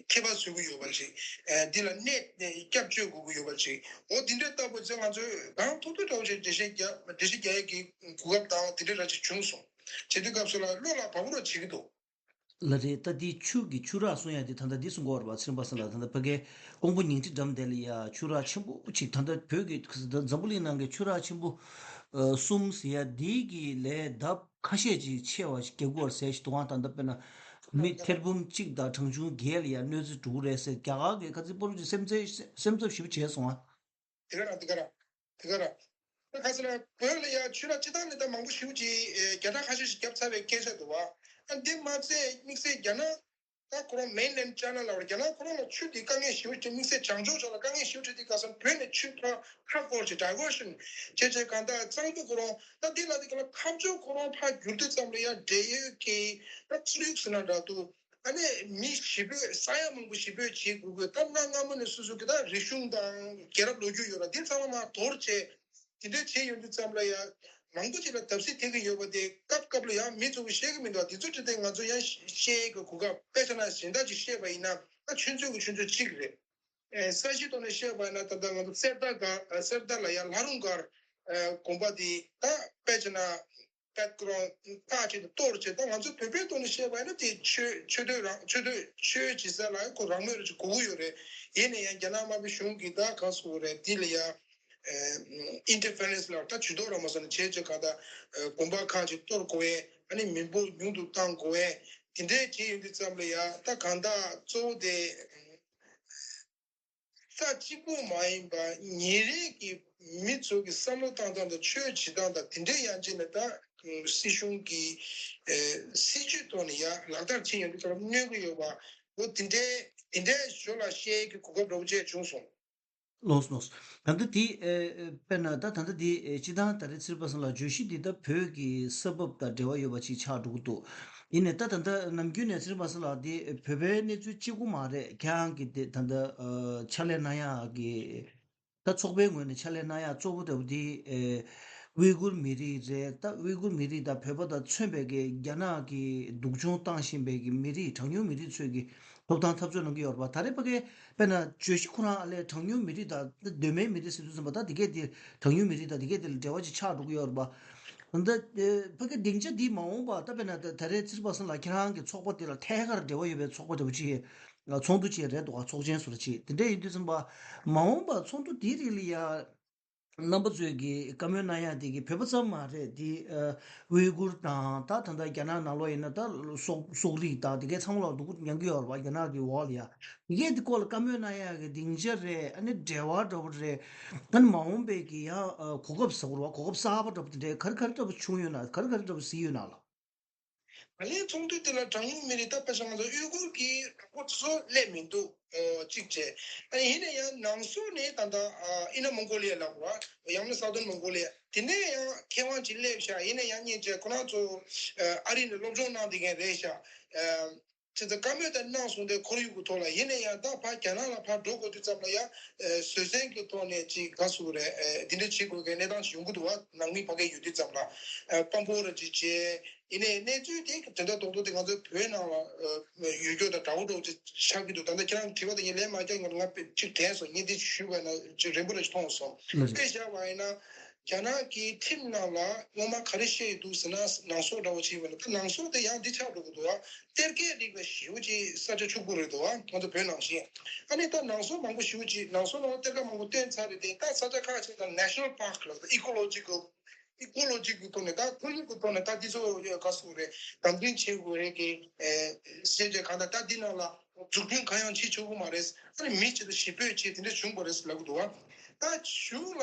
ཁྱད་པར་བཟོ་གི་ཡོད་པ་རེད། ཨ་འདི་ལ་གནས་སྐྱབས་བཅོལ་དགོས་ཀྱི་ཡོད་པ་རེད། འོ་འདི་འདྲའི་ལྟ་བུ་ཚེ་ང་ཚོས་གང་ཐུབ་ཐུབ་འདྲ་བོ་ཞིག་འགྲེལ་བཤད་རྒྱག་འགྲེལ་བཤད་རྒྱག་ཡས་ཀྱི་གོ་སྐབས་དང་འདི་འདྲའི་ར་ཅིག་བྱུང་སོང་། བྱེད་དུས་སྐབས་སུ་ལ་བློ་ལ་བབ་པོ་ར་བྱེད་ཀྱི་འདུག་ལགས་རེད། ད་འདི་ཆུ་གི་ཆུ་རགས་གསུང་ཡ་འདི་ད་ལྟ་འདི་གསུང་གི་ཡོད་རེད་པ། ཚེ་རིང་པ་སངས་ལགས། ད་ལྟ་ཕ་གིའི་ཀོང་པོ་ཉིང་ཁྲི་འགྲམ་དེ་ལ་ཡ་ཆུ་རགས་ཆེན་པོ་གཅིག་ད་ལྟ་བོད་ཀྱི་འཛམ་བུ་གླིང་ནང་གི་ཆུ་རགས་ཆེན་པོ་ཨ་གསུམ་ཟེར་ཡ་འདི་གི་ལས་ལྡབ་ཁ་ཤས་ཅིག་ཆེ་བ་ཞིག་རྒྱག་གི་ཡོད་རེད་ཟེར་ཞིག་འདུག་ཨང་། ད་ལྟ་དཔེར་ན་མི་ཐེར་འབུམ་གཅིག་དང་གྲངས་ཆུང་བརྒྱད་ལ་ཡ་གནོད་འཚེ་འགྲོ་གི་རེད་ཟེར་རྒྱ་གར་གྱི་ཁ་ཚིག་པོ་རུ་ཅིག་སེམས་འཚབ་སེམས་འཚབ་ཞེ་པོ་བྱས་སོང་ཨ། དེ་ག་རང་དེ་ག་རང་དེ་ག་རང་། ད་ག་ཟེར་ན་བོད་ལ་ཡ་ཆུ་རགས་སྤྱིར་བཏང་ནས་ད་མང་པོ་ཞེ་པོ་ཅིག་ཨེ་བརྒྱ་ཕྲག་ཁ་ཤས་ཤིག་བརྒྱབ་ཚར་བའི་སྐད་ཆ་འདུག་བ། ཨ་འདི་མ་ཚད་དམིགས་བསལ་རྒྱ་ནག་ ད་ཁོ་རང་མེན་ལེན་ཅ་ན་ལ་བར་རྒྱ་ནག་ཁོ་རང་ལ་ཆུ་དེ་དཀའ་ངལ་ཞེ་པོ་ཅིག་དམིགས་བསལ་བྱང་ཕྱོགས་ཕྱོགས་ལ་དཀའ་ངལ་ཞེ་པོ་ཅིག་དེ་ག་སོང་བོད་ནས་ཆུ་ཕར་ཕར་སྐོར་གྱི་ཌའི་ཝར་ཤན་བྱས་བྱས་གང་ལྟར་གཙང་པོ་ཁོ་རང་ད་དེ་ལ་དེ་ག་ལ་ཁམས་ཕྱོགས་ཁོ་རང་ཕར་བསྒྱུར་དུས་ཙམ་ལ་ཡང་འབྲེལ་ཡོད་ཀྱི་ད་ཁོར་ཡུག་ཟེར་ན་འདྲ་འདུག་ཨ་ནི་མི་ཞི་བོས་ས་ཡ་མང་པོ་ཞི་བོས་བྱེད་དགོས་དགོས་ད་གནའ་སྔ་མོ་ནས་སོ་སོ་གི་ད་རིག་གཞུང་དང་རྒྱལ་རབས་ལོ་རྒྱུས་ཡོད་ལ་འདི་ཚང་མ་མར་དོར་བྱས། དེ་འདྲ་བྱས་ཡོང་དུས་ཙམ་ལ་ཡང་མང་པོ་ཅིག་ལ་བརྡབ་གསིག་ཐེབས་ཀྱི་ཡོད་པ་དེ་སྐབས་སྐབས་ལ་ཡང་མི་ཚོ་གིས་ཤེས་ཀྱི་མི་འདུག་དེ་ཚོ་དེ་དེ་ང་ཚོ་ཡང་ཤེས་ཀྱི་གོ་སྐབས་དཔེ་ཆ་ནང་གཞན་དག་ཅིག་བཤད་པ་ཡིན་ན་ད་ཆུ་མཛོད་ཀྱི་ཆུ་མཛོད་གཅིག་རེད། ས་གཞི་ཐོག་ནས་བཤད་པ་ཡིན་ན་ད་ལྟ་ང་ཚོ་གསེར་རྟ་ག་གསེར་རྟ་ལ་ཡང་ལྷ་རུང་སྒར་དགོན་པ་དེ་ད་དཔེ་ཆ་ནང་བཀའ་ཁྲིམས་ཐག་ཆོད་དུ་གཏོར་བྱས་ད་ང་ཚོ་བོད་པའི་ཐོག་ནས་བཤད་པ་ཡིན་ན་དེ་ཆོས་ཆོས་དོན་རང་ཆོས་དོན་ཆོས་བྱེད་ས་ལ་ཁོ་རང་མོས་རང་བྱེད་དགོས་ཀྱི་ཡོད་རེད། ཡིན་ན་ཡང་རྒྱ་ནག་དམར་པོའི་གཞུང་གིས་ད་ག་ཟེར་དགོས་རེད་འདི་ལ་ཡང་ཨིན་ཊར་ཕེ་རེན་སི་ལ་ད་ཇུས་གཏོགས་རང་མ་བཟོ་ནས་བྱས་བྱས་གང་ལྟར་དགོན་པ་ཁག་ཅིག་གཏོར་དགོས་ཡས་ཨ་ནི་མི་འབོར་ཉུང་དུ་གཏང་དགོས་ཡས་དེ་འདྲས་བྱས་ཡོང་དུས་ཙམ་ལ་ཡང་ད་གང་ལྟར་གཙོ་བོ་དེ། རྩ་གཅིག་པུ་མ་ཡིན་པ་ཉིན་རེ་གི་མི་ཚོ་གི་བསམ་བློ་བཏང་སྟངས་དང་ཆོས་བྱེད་སྟངས་དང་དེ་འདྲའི་ཡང་ཅིག་ནས་ད་སྲིད་གཞུང་གི་སྲིད་ཇུས་ཐོག་ནས་ཡང་ལག་བསྟར་བྱེད་ཡོང་དུས་ཙམ་གནོད་ཀྱི་ཡོད་པ་འོ་དེ་འདྲའི་དེ་འདྲའི་ཞོར་ལ་བཤད་ཀྱི་གོ་སྐབས་འདྲ་པོ་ཅིག་བྱུང་སོང་། ལགས་སོ་ལགས་སོ། ད་ལྟ་དེ་དཔེར་ན་ད་ད་ལྟ་དེ་སྤྱི་བཏང་ད་རེས་ཚེ་རིང་པ་སངས་ལགས་བརྗོད་གཞི་འདི་ད་བོད་ཀྱི་ས་བབ་དང་འབྲེལ་བ་ཡོད་པ་ཅིག་ཆགས་འགྲོ་གི་འདུག་ཡིན་ནའི་ད་ད་ལྟ་ནམ་རྒྱུན་ནས་ཚེ་རིང་པ་སངས་ལགས་འདི་བོད་པའི་གནས་ཚུལ་གཅིག་པུ་མ་རེད། ཁྱེད་རང་གིས་དེ་ད་ལྟ་ཕྱག་ལས་གནང་ཡག་གི་ད་ཚོགས་པའི་ངོས་ནས་ཕྱག་ལས་གནང་ཡག་གཙོ་བོ་ལྟ་བུ་འདི་ཝི་གུར་མི་རིགས་རེད། ད་ཝི་གུར་མི་རིགས་དང་བོད་པ་དང་མཚོན་པའི་གི་རྒྱ་ནག་གིས་སྡུག་སྦྱོང་བཏང་བཞིན་པའི་གི་མི་རིགས་གྲངས་ཉུང་མི་རིགས་ཚོས་གི་ཐོབ་ཐང་འཐབ་རྩོད་གནང་གི་ཡོད་རེད་པ། ད་རེས་ཕ་གི་དཔེར་ན་བརྗོད་གཞི་ཁོ་རང་ཨ་ལས་གྲངས་ཉུང་མི་རིགས་དང་གདོད་མའི་མི་རིགས་ཟེར་དུས་ཙམ་པ་ད་དེ་གས་དེ་གྲངས་ཉུང་མི་རིགས་དང་དེ་གས་དེ་ལ་འབྲེལ་བ་ཅིག་ཆགས་འགྲོ་གི་ཡོད་རེད་པ། ད་ཕ་གི་སྡིངས་ཆ་འདི་མ་འོངས་པ་ད་དཔེར་ན་ད་ད་རེས་ཚེ་རིང་པ་སངས་ལགས་ཁྱེད་རང་གི་ཚོགས་པ་དེ་ལ་ཐད་ཀར་འབྲེལ་བ་ཡོད་པའི་ཚོགས་པ་འདྲ་པོ་ཅིག་ཚོགས་འདུ་ཅིག་རེད་འདུག་ག་ཚོགས་ཆེན་ཟེར་ཅིག་དེ་འདྲ་ཡིན་དུས་ཙམ་པ་མ་འོངས་པ་ཚོགས་འདུ་དེའི་རིགས་ལ་ཡ། རྣམ་པ་ཚོས་ཀྱི་བཀའ་མོལ་གནང་ཡག་དེ་གི་བོད་པ་ཙམ་མ་རེད་དེ། ཝི་གུར་དང་ད་ད་ལྟ་རྒྱ་ནག་ནང་ལོགས་ཡིན་ན་ད་སོག་སོག་རིགས་དང་དེ་གའི་ཚང་མ་ལ་སྡུག་པོ་མྱངས་ཀྱི་ཡོད་རེད་པ། རྒྱ་ནག་གི་འོག་ལ་ཡ་དེ་གའི་དེ་སྐོར་ལ་བཀའ་མོལ་གནང་ཡག་གི་སྡིངས་ཆ་རེད། ཨ་ནི་འབྲེལ་བ་འདྲ་པོ་རེད། ཨ་ནི་མ་འོངས་པའི་གི་ཡང་གོ་སྐབས་ཟེར་དགོས་རེད་པ། གོ་སྐབས་གསར་པ་འདྲ་པོ་དེ་འདྲའི་ག་རེ་ག་རེ་འདྲ་པོ་བྱུང་ཡོད་ན། ག་རེ་ག་རེ་འདྲ་པོ་གཟིགས་ཡོད་ན་ལགས། ད་ལན་ཚོགས་འདུ་དེ་ལ་གྲངས་ཉུང་མི་རིགས་ད་ཕལ་ཆེར་ང་ཚོ་ཨུ་གུར་གྱི་གྲོགས་པོ་ཚོ་སླེབས་མི་འདུག་ཨོ་གཅིག་བྱས། ཨ་ཡིན་ན་ཡང་ནང་སོག་ནས་ད་ལྟ་ཨ་ཨི་ན་མོང་གོ་ལི་ཡ་ལབ་དགོས་པ། ཡང་ན་སའུ་ཐརན་མོང་གོ་ལི་ཡ་དེ་ནས་ཡང་མཁས་དབང་ཅིག་སླེབས་ཤག་ཡིན་ན་ཡང་སྙིང་རྗེ་ཁོ་རང་ཚོ་ཨ་རི་ནས་སློབ་སྦྱོང་གནང་བསྡད་མཁན་རེད་ཤག་ཨ་ཅི་ཚོ་བཀའ་མོལ་དེ་གནང་སོང་དེ་ཁོར་ཡུག་གི་ཐོག་ལ་ཡིན་ན་ཡང་ད་ཕར་རྒྱ་ནག་ལ་ཕར་འགྲོ་དགོས་དུས་ཙམ་ལ་ཡང་བཟོད་བསྲན་གྱི་ཐོག་ནས་ཅིག་ག་ཟེར་དགོས་རེད། འདི་འདྲ་བྱེད་དགོས་མཁན་གནས་སྟངས་ཤིག་ཡོང་གི་འདུག་བ། ནང་མི་ཕ་གིར་ཡོད་དུས་ཙམ་ལ་དཔང་པོ་ར་ཅིག་བྱས། ཡིན་ནའི་གནས་ཚུལ་དེ་དོན་དག་རྡོག་རྡོག་དེ་ང་ཚོའི་བོད་ནང་ལ་ཡོད་རྒྱུ་དང་འདྲ་བོ་འདྲ་བོ་ཅིག་ཆགས་ཀྱི་འདུག་ད་ལྟ་ཁྱེད་རང་གི་དྲི་བ་དེ་ངས་ལན་མ་རྒྱག་སྔོན་ང་དཔེ་ཅིག་དྲན་སོང་། ངས་འདི་ཞུས་པ་ན་ཅིག་རན་པོ་རེ་ཞིག་མཐོང་སོང་། དཔེ་བཞག་པ་ཡིན་ན་རྒྱ་ནག་གི་ཁྲིམས་ནང་ལ་སྔོན་མ་ག་རེ་བཤད་ཡོད་འདུག་ཟེར་ན་ནང་སོག་འདྲ་བོ་ཅིག་ཡིན་པ་ན་ད་ནང་སོག་དེ་ཡང་འདི་ཆགས་འགྲོ་གི་འདུག་ཨ། གཏེར་ཁའི་རིགས་ལ་ཞེ་པོ་ཅིག་ས་ཆ་ཕྱུག་པོ་རེད་འདུག་ཨ། ང་ཚོ་བོད་ནང་བཞིན། ཨ་ནི་ད་ནང་སོག་མང་པོ་ཞེ་པོ་ཅིག་ནང་སོག་ནང་ལ་གཏེར་ཁ་མང་པོ་བཏོན་ཚར་རེད་དེ། ད་ས་ཆ་ཁག་ཅིག་ད་National Park་ལ་ད་Ecological Ecology་གི་ཐོག་ནས་ད་ཁོར་ཡུག་གི་ཐོག་ནས་ད་འདི་ཚོ་ག་ཟེར་དགོས་རེད། དམ་འཛིན་བྱེད་དགོས་རེད་གི་ཞེས་བྱས་གང་ལྟར་ད་འདི་ནང་ལ་འཛུགས་སྐྲུན་གང་ཡང་བྱེད་ཆོག་གི་མ་རེད། ཨ་ནི་མི་གཅིག་ད་ཞི་བོས་བྱས་དེ་འདྲ་བྱུང་བ་རེད་ལབ་གི་འདུག་བ། ད་གཞུག་ལ་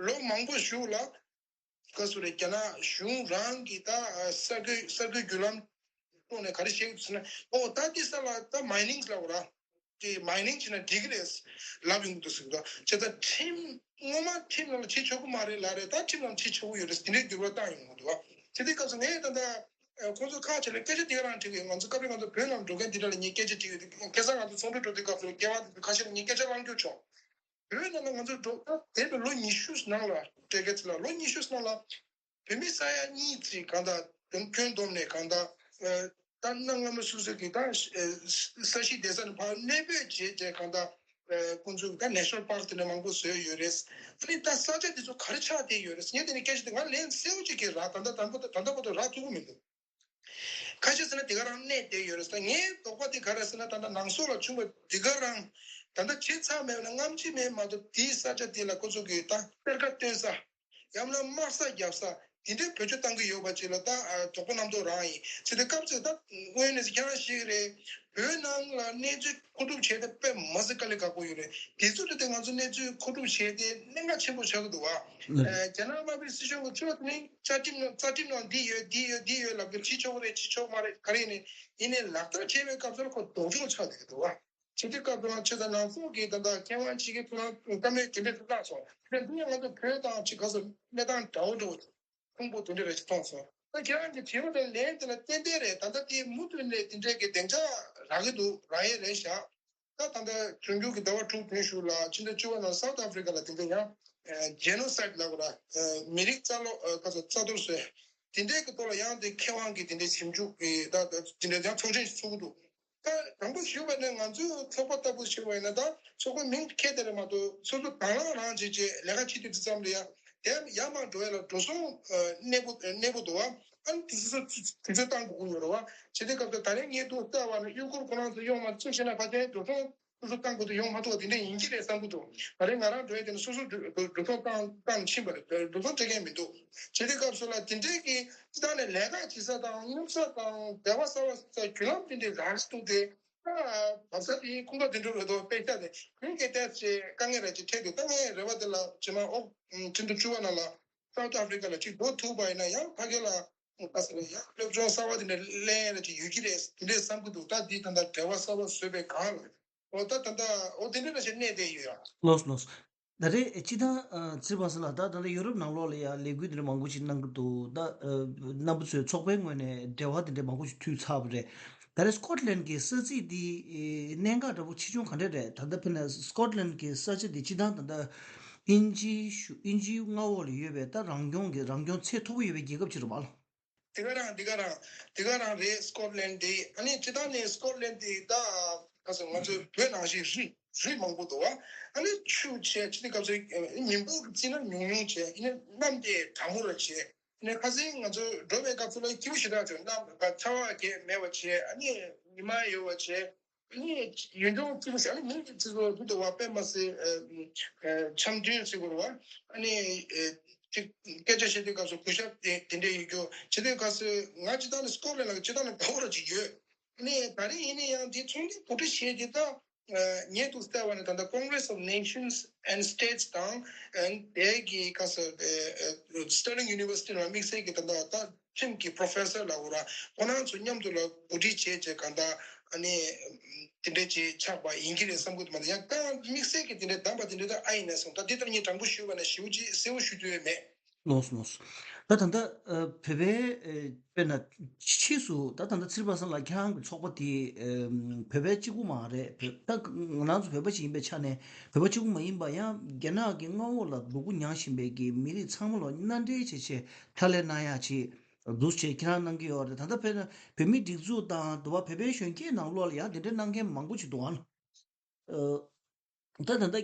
ལོ་མང་པོ་གཞུག་ལ་ག་ཟེར་དགོས་རེད། རྒྱ་ནག་གཞུང་རང་གི་ད་གསར་འགོད་གསར་འགོད་བརྒྱུད་ལམ་ཐོག་ནས་ག་རེ་བཤད་ཀྱི་འདུག་ཟེར་ན། ཨོ་ད་འདི་ས་ལ་ད་མའི་ནིང་ལབ་དགོས་ར། དེ་མའི་ནིང་བྱས་ན་འགྲིག་གི་རེད་ལབ་ཡོང་གི་འདུག་ཟེར་གི་འདུག་བྱས་ཙང་ཁྲིམས་སྔོན་མ་ཁྲིམས་ནང་ལ་བྱེད་ཆོག་གི་མ་རེད་ལབ་རེད། ད་ཁྲིམས་ནང་བྱེད་ཆོག་གི་ཡོད་རེད། དེ་འདྲའི་འགྱུར་བ་བཏང་ཡོང་གི་འདུག་བ། དེ་དུས་སྐབས་སུ་ངས་ད་ལྟ་ཁོང་ཚོ་ཁག་ཆེ་ལ་སྐད་ཆ་དེ་ག་རང་དྲིས་ཀྱི་ཡོད། ང་ཚོ་སྐབས་རེ་ང་ཚོ་བོད་ནང་འགྲོ་མཁན་དེ་འདྲ་ལ་ངས་སྐད་ཆ་དྲིས་ཡོད། དེ་ཁ་སང་ང་ཚོ་ཚོགས་འདུ་འགྲོ་དུས་སྐབས་སུ་སྐྱེ་བ་དེ་ཚོ་ཁ་ཤས་ལ་ངས་སྐད་ཆ་བླངས་རྒྱུ་བྱུང་། བོད་ནང་ལ་ང་ཚོ་འགྲོ་ད་འདས་པའི་ལོ་ཉི་ཤུ་ནང་ལ་སྤྲད་མཁན་ཚོ་ལ་ལོ་ཉི་ཤུ་ནང་ལ། བོད་མི་ས་ཡ་གཉིས་ཅིག་གང་ལྟར་སྐྱོན་སྐྱོན་བསྡོམས་ནས་གང་ལྟར་ད་གནའ་སྔ་མོ་སོ་སོ་གི་ད་ས་གཞི་བསྡད་ས་ནས་ཕར་གནས་སྤོས་བྱས་བྱས་གང་ལྟར་ཁོང་ཚོས་ད་National Park་དེ་འདྲ་མང་པོ་བཟོས་ཡོད་རེད། ཨ་ནི་ད་ས་ཆ་དེ་ཚོ་ག་རེ་ཆགས་བསྡད་ཡོད་རེད། ངས་དེ་ནས་སྐད་ཆ་དེ་ང་ལན་གསལ་པོ་ཅིག་གི་རག་ད་ལྟ་ད་ལྟ་བར་དུ་རག་ཐུབ་ཀྱི་མི་འདུག་ཁ་ཤས་ཟེར་ན་དེ་ག་རང་གནས་བསྡད་ཡོད་རེད་ཟེར། ངའི་དོགས་པ་དེ་ག་རེ་ཟེར་ན་ད་ལྟ་ནང་སོག་ལ་བྱུང་བ་དེ་ག་རང་ད་ལྟ་བྱས་ཚར་མེད་པ་ན་སྔ་ཕྱི་མེད་མ་གཏོགས་དེའི་ས་ཆ་དེ་ལ་ཁོ་ཚོ་གིས་ད་གཏེར་ཁ་བཏོན་ས་ཡང་ན་དམག་ས་བརྒྱབ་ས་ དེ་འདྲའི་བེད་སྤྱོད་བཏང་གི་ཡོད་པ་ཅིག་ལ་ད་དོགས་པ་རྣམ་རྟོག་རང་ཡིན། ཅི་སྟེ་སྐབས་ཅིག་ད་དངོས་གནས་ཁྱེད་རང་ཤེས་ཀྱི་རེད། བོད་ནང་ལ་གནས་ཚུལ་མཁོ་སྒྲུབ་བྱས་ཏེ་དཔེ་མི་སྲིད་དཀའ་ལས་ཁག་པོ་ཡོད་རེད། དེ་ཚོ་དེ་ང་ཚོ་གནས་ཚུལ་མཁོ་སྒྲུབ་བྱས་ཏེ་གནད་འགག་ཆེན་པོ་ཆགས་ཀྱི་འདུག་བ། རྒྱ་ནག་དམར་པོའི་སྲིད་གཞུང་གི་ཚོད་ནི་རྩ་ཁྲིམས་ནང་རྩ་ཁྲིམས་ནང་འདི་ཡོད་འདི་ཡོད་འདི་ཡོད་ལབ་ཀྱི་བྱེད་ཆོག་གི་རེད་བྱེད་ཆོག་མ་རེད་ག་རེ་ནི་ཡིན་ནའི་ལག་བསྟར་བྱེད་པའི་སྐབས་སུ་ཁོ་ལྡོག་ཕྱོགས་ཆགས་བསྡད་ཀྱི་འདུག་བ། བྱེད་དུས་སྐབས་དང་ཆེད་དུ་ནང་སོག་གི་ད་ལྟ་མཁས་དབང་ཅིག་གིས་ཁོ་རང་བཀའ་མོལ་དེ་འདྲ་ཞིག་བཏང་སོང་། དེ་འདི་ང་ཚོ་བོད་དང་ཅིག་ག་ཚོད་གནས་སྟངས་འདྲ་བོ་འདྲ་བོ་མཐོང་པོ་དེ་འདྲ་རེ་ཞིག་མཐོང་སོང་། ད་ཁྱེད་རང་གི་དྲི་བ་དང་ལན་དེ་ལ་ཏན་ཏན་རེད། ད་ལྟ་དེ་མུ་མཐུད་ནས་དེ་འདྲའི་གི་སྡིངས་ཆ་རག་གི་འདུག་རག་ཡས་རེད་བཞག་ད་ད་ལྟ་འབྱུང་འགྱུར་གྱི་ཟླ་བ་དྲུག་དོན་ཞུ་ལ་ཕྱི་ཟླ་བཅུ་པ་ནང་South Africa ལ་དེ་འདྲ་ཡང་genocide ལབ་དགོས་ར། མི་རིགས་རྩ་སློག་ག་ཚོད་རྩ་གཏོར་བཟོས། དེ་འདྲའི་གི་ཐོག་ལ་ཡང་དེ་མཁས་དབང་གི་དེ་འདྲའི་ཞིབ་འཇུག་གི་ད་དེ་འདྲའི་ཡང་ཚོགས་ཆེན་ཞིག་ཚུགས་ཀྱི་འདུག་ད་དང་པོ་ཞུས་པ་ནི་ང་ཚོའི་ཚོགས་པ་ལྟ་བུ་ཞུས་པ་ཡིན་ན་ད་ཚོགས་པ་མིང་ཁྱེར་དེ་རེད་མ་གཏོགས་སོ་སོ་དང་བླངས་རང་བྱེད་ཅེས་ལས་ཀ་བྱེད་དུས་དུས་ཙམ་ལ་ཡ་དེ་ཡར་མར་འགྲོ་ཡ་ལ་འགྲོ་སོང་གནས་པོ་གནས་པོ་འདུག་བ། ཨ་ནི་དུས་ཚོད་དུས་ཚོད་བཏང་དགོས་ཀྱི་ཡོད་རེད་བ། བྱེད་དུས་སྐབས་སུ་ད་རེས་ངས་འདུག་ལྟ་བ་ནི་གཡོ་འཁོར་ཁོ་རང་ཚོ་ཡོང་མ་ཐུབ་ཤེ་ན་ཕ་དེ་འགྲོ་སོང་སོ་སོ་བཏང་དགོས་དུས་ཡོང་མ་ཐུབ་པ་དེ་འདྲ་ཡིན་གྱི་རེད་བསམ་གྱི་འདུག་ད་རེས་ང་རང་འགྲོ་ཡ་དེ་ནི་སོ་སོ་འགྲོ་སོང་བཏང་བཏང་ཕྱིན་པ་རེད། འགྲོ་སོང་སྤྲད་མཁན་མི་འདུག་བྱེད་དུས་སྐབས་སུ་ལ་དེ་འདྲའི་གི་སྤྱི་བཏང་ནས་ལས་ཀ་བྱེད་ས་དང་སློབ་ས་དང་བདེ་བ་གསར་བ་ས་རྒྱུ་ལམ་དེ་འདྲའི་རག་སྟུག་སྟེ། ད་བབ་ས་དེའི་ཁུངས་དག་དེ་འདྲ་རེད་དོ་དཔེ་ཆ་དེ་ཁུངས་ཀྱི་ཏེ་ཅེ་དཀའ་ངལ་རེ་ཅིག་འཕྲད་དུས་དཀའ་ངལ་རེ་བ་དེ་ལ་ཇེ་མང་ཨོ་ཁྲིན་ཏུ་བཅུ་བ་ནང་ལ་South Africa ལ་ཅིག་འགྲོ་ཐུབ་པ་ཡིན་ན་ཡང་ཕ་གི་ལ་ཁ་སང་ཡང་སློབ་སྦྱོང་གསར་བ་དེ་འདྲ་ལེན་རེ་ཅིག་ཡོད་ཀྱི་རེད་དེ་འདྲས་བསམ་གྱི་འདུག་ད་འདི་ད་ལྟ་འབྲེལ་བ་གསར་བ་བཟོས་པའི་སྒང་ལ་ཨོ་ད་ད་ལྟ་ཨོ་དེ་འདྲ་རེ་ཅིག་གནས་བསྡད་ཡོད་ཡ། ལོས་ལོས། ད་རེས་སྤྱི་བཏང་ཚེ་རིང་བྷ་སངས་ལགས་ད་ད་ལྟ་ཡོ་རོབ་ནང་ལོགས་ལ་ཡང་ལས་འགུལ་འདི་འདྲ་མང་པོ་ཞིག་གནང་གི་འདུག་ད་རྣམ་པ་ཚོའི་ཚོགས་པའི་ངོས་ནས་འབྲེལ་བ་འདི་འདྲ་མང་པོ་ཞིག་མཐུད་ཚར་བ་རེད། ད་རེས་སི་ཀོཊ་ལན་གྱི་ས་ཚིགས་འདི་གནད་འགག་འདྲ་པོ་ཆེ་ཆུང་ག་འདྲ་རེད། ད་ལྟ་དཔེར་ན་སི་ཀོཊ་ལན་གྱི་ས་ཆ་འདི་སྤྱི་བཏང་ད་ལྟ་དབྱིན་ཇིའི་གཞུང་དབྱིན་ཇིའི་མངའ་འོག་ལ་ཡོད་པའི་ད་རང་སྐྱོང་གི་རང་སྐྱོང་ཚད་མཐོ་པོ་ཡོད་པའི་རྒྱལ་ཁབ་ཅིག་རེད་པ། དེ་ག་རང་དེ་ག་རང་དེ་ག་རང་རེད། སི་ཀོཊ་ལན་དེ་ཨ་ནི་སྤྱི་བཏང་ནས་སི་ཀོཊ་ལན་དེ་ད་ག་ཟེར་ང་ཚོའི་བོད་ནང་བཞིན་རི་རི་མང་པོ་འདུག་བ། ཨ་ནི་ཆུ་བྱས་ཕྱི་དེ་སྐབས་སུ་ཉིན་པོ་གི་རྩིས་ན་ཉུང་ཉུང་བྱས་ཨ་ནི་གནམ་དེ་གྲང་མོ་ར་བྱས་ཨ་ནི་ཁ་སང་ང་ཚོ་འགྲོ་བའི་སྐབས་སུ་ལ་སྐྱིད་པོ་ཞེ་དྲག་བྱུང་། གནམ་ཆར་པ་གས་མེད་པ་བྱས་ཨ་ནི་ཉི་མ་ཡོད་པ་བྱས། ཨ་ནི་ཡུལ་ལྗོངས་གཅིག་པུ་ཞིག་ཨ་ནི་མིང་གཅིག་ཏུ་འདུག་འདུག་བ། དཔེ་མ་སྲིད་འཆམ་མཐུན་ཟེར་དགོས་རེད་བ། ཨ་ནི་ཅིག་སྐད་ཆ་བཤད་དུས་སྐབས་སུ་གུས་ཞབས་དེ་དེ་འདྲ་ཡོད་རྒྱུ་བྱེད་དུས་སྐབས་སུ་ང་སྤྱི་བཏང་ནས་སི་ཀོཊ་ལན་ལ་སྤྱི་བཏང་ནས་དགའ་པོ་ར་ཅིག་ཡོད། ཨ་ནི་ད་རེས་ཡིན་ན་ཡང་དེ་ཚོང་འབྲེལ་གོ་སྒྲིག་བྱས་དེ་ད་ཉེ་དུ་ལྟ་བ་ནས་ད་ལྟ་Congress of Nations and States དང་དེ་གི་སྐབས་སུ་Sterling University ལ་དམིགས་བསལ་གྱི་ད་ལྟ་ད། ཁྲིམས་ཀྱི་པོ་རོ་ཕེ་སར་ལ་འོ་ར་ཁོ་རང་ཚོ་མཉམ་དུ་ལ་གོ་སྒྲིག་བྱས་བྱས་གང་ལྟར་ཨ་ནི་དེ་འདྲས་ཅིག་ཆགས་པ་ཡིན་གྱི་རེད་བསམ་གྱི་འདུག་མ་གཏོགས་ཡང་ད་དམིགས་བསལ་གྱི་དེ་འདྲས་གདམས་པ་དེ་འདྲས་ད་ཨ་ཡིན་ན་སོང་ད་དེ་ལྟར་ངས་དྲང་པོ་ཞུས་པ་ན་ཞེ་པོ་ཅིག་གསལ་པོ་ཞུ་ཐུབ་ཡོད་མེད། ལོས་ལོས། ད་ད་ལྟ་བོད་པའི་དཔེར་ན་ཕྱིས་སུ་ད་ད་ལྟ་ཚེ་རིང་བྷ་སངས་ལགས་ཁྱེད་རང་གི་ཚོགས་པ་དེ་བོད་པའི་གཅིག་པུ་མ་རེད། བོད་ད་ང་རང་ཚོ་བོད་པ་ཞིག་ཡིན་པའི་ཆ་ནས་བོད་པ་གཅིག་པུ་མ་ཡིན་པ་ཡང་རྒྱ་ནག་གི་མངའ་འོག་ལ་སྡུག་པོ་མྱངས་བཞིན་པའི་གི་མི་རིགས་ཚང་མ་ལ་མནའ་འབྲེལ་བྱས་བྱས་ཕྱག་ལས་གནང་ཡག་ཅིག་འདུག་བྱས་ཁྱེད་རང་གནང་གི་ཡོད་རེད། ད་ལྟ་བོད་ན་བོད་མིའི་སྒྲིག་འཛུགས་དང་དུ་བ་བོད་པའི་གཞོན་སྐྱེས་ནང་ལོགས་ལ་ཡང་དེ་འདྲའི་གནང་མཁན་མང་པོ་ཅིག་འདུག་ཨང་། ད་ད་ལྟ་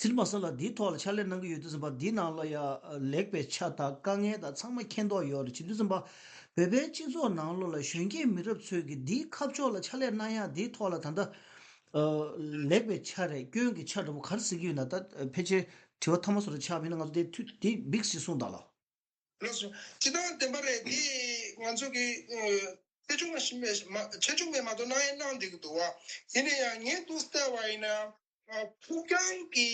ཚེ་རིང་བྷ་སངས་ལགས་འདིའི་ཐོག་ལ་ཕྱག་ལས་གནང་གི་ཡོད་དུས་ཙམ་པ་འདིའི་ནང་ལ་ཡང་ལེགས་པའི་ཆ་དང་དཀའ་ངལ་དང་ཚང་མ་མཁྱེན་རྟོགས་ཡོད་རེད། བྱེད་དུས་ཙམ་པ་བོད་པའི་སྤྱི་ཚོགས་ནང་ལོགས་ལ་གཞོན་སྐྱེས་མི་རབས་ཚོས་ཀྱི་འདིའི་ཁ་ཕྱོགས་ལ་ཕྱག་ལས་གནང་ཡག་འདིའི་ཐོག་ལ་ད་ལྟ་ལེགས་པའི་ཆ་རེད་སྐྱོན་གྱི་ཆ་འདྲ་པོ་ག་རེ་གཟིགས་ཀྱི་ཡོད་ན། ད་ཕལ་ཆེར་དྲི་བ་ཐ་མ་བཟོ་འདྲ་ཆགས་པ་ཡིན་ན་ང་ཚོ་དེ་དུས་དེ་འབིགས་ཞེས་གསུངས་དང་ལ། ལགས་སོ། སྤྱི་བཏང་བདེན་པ་རེད། དེ་ང་ཚོ་གི་ཆེ་ཆུང་མ་ཞིག་མེད་མ་ཆེ་ཆུང་མེད་མ་གཏོགས་གནང་ཡས་གནང་བསྡད་ཀྱི་འདུག་བ། ཡིན་ན་ཡང་ངས་འདུག་བལྟས་པ་ཡིན་ན་ཕུགས་རྒྱང་གི་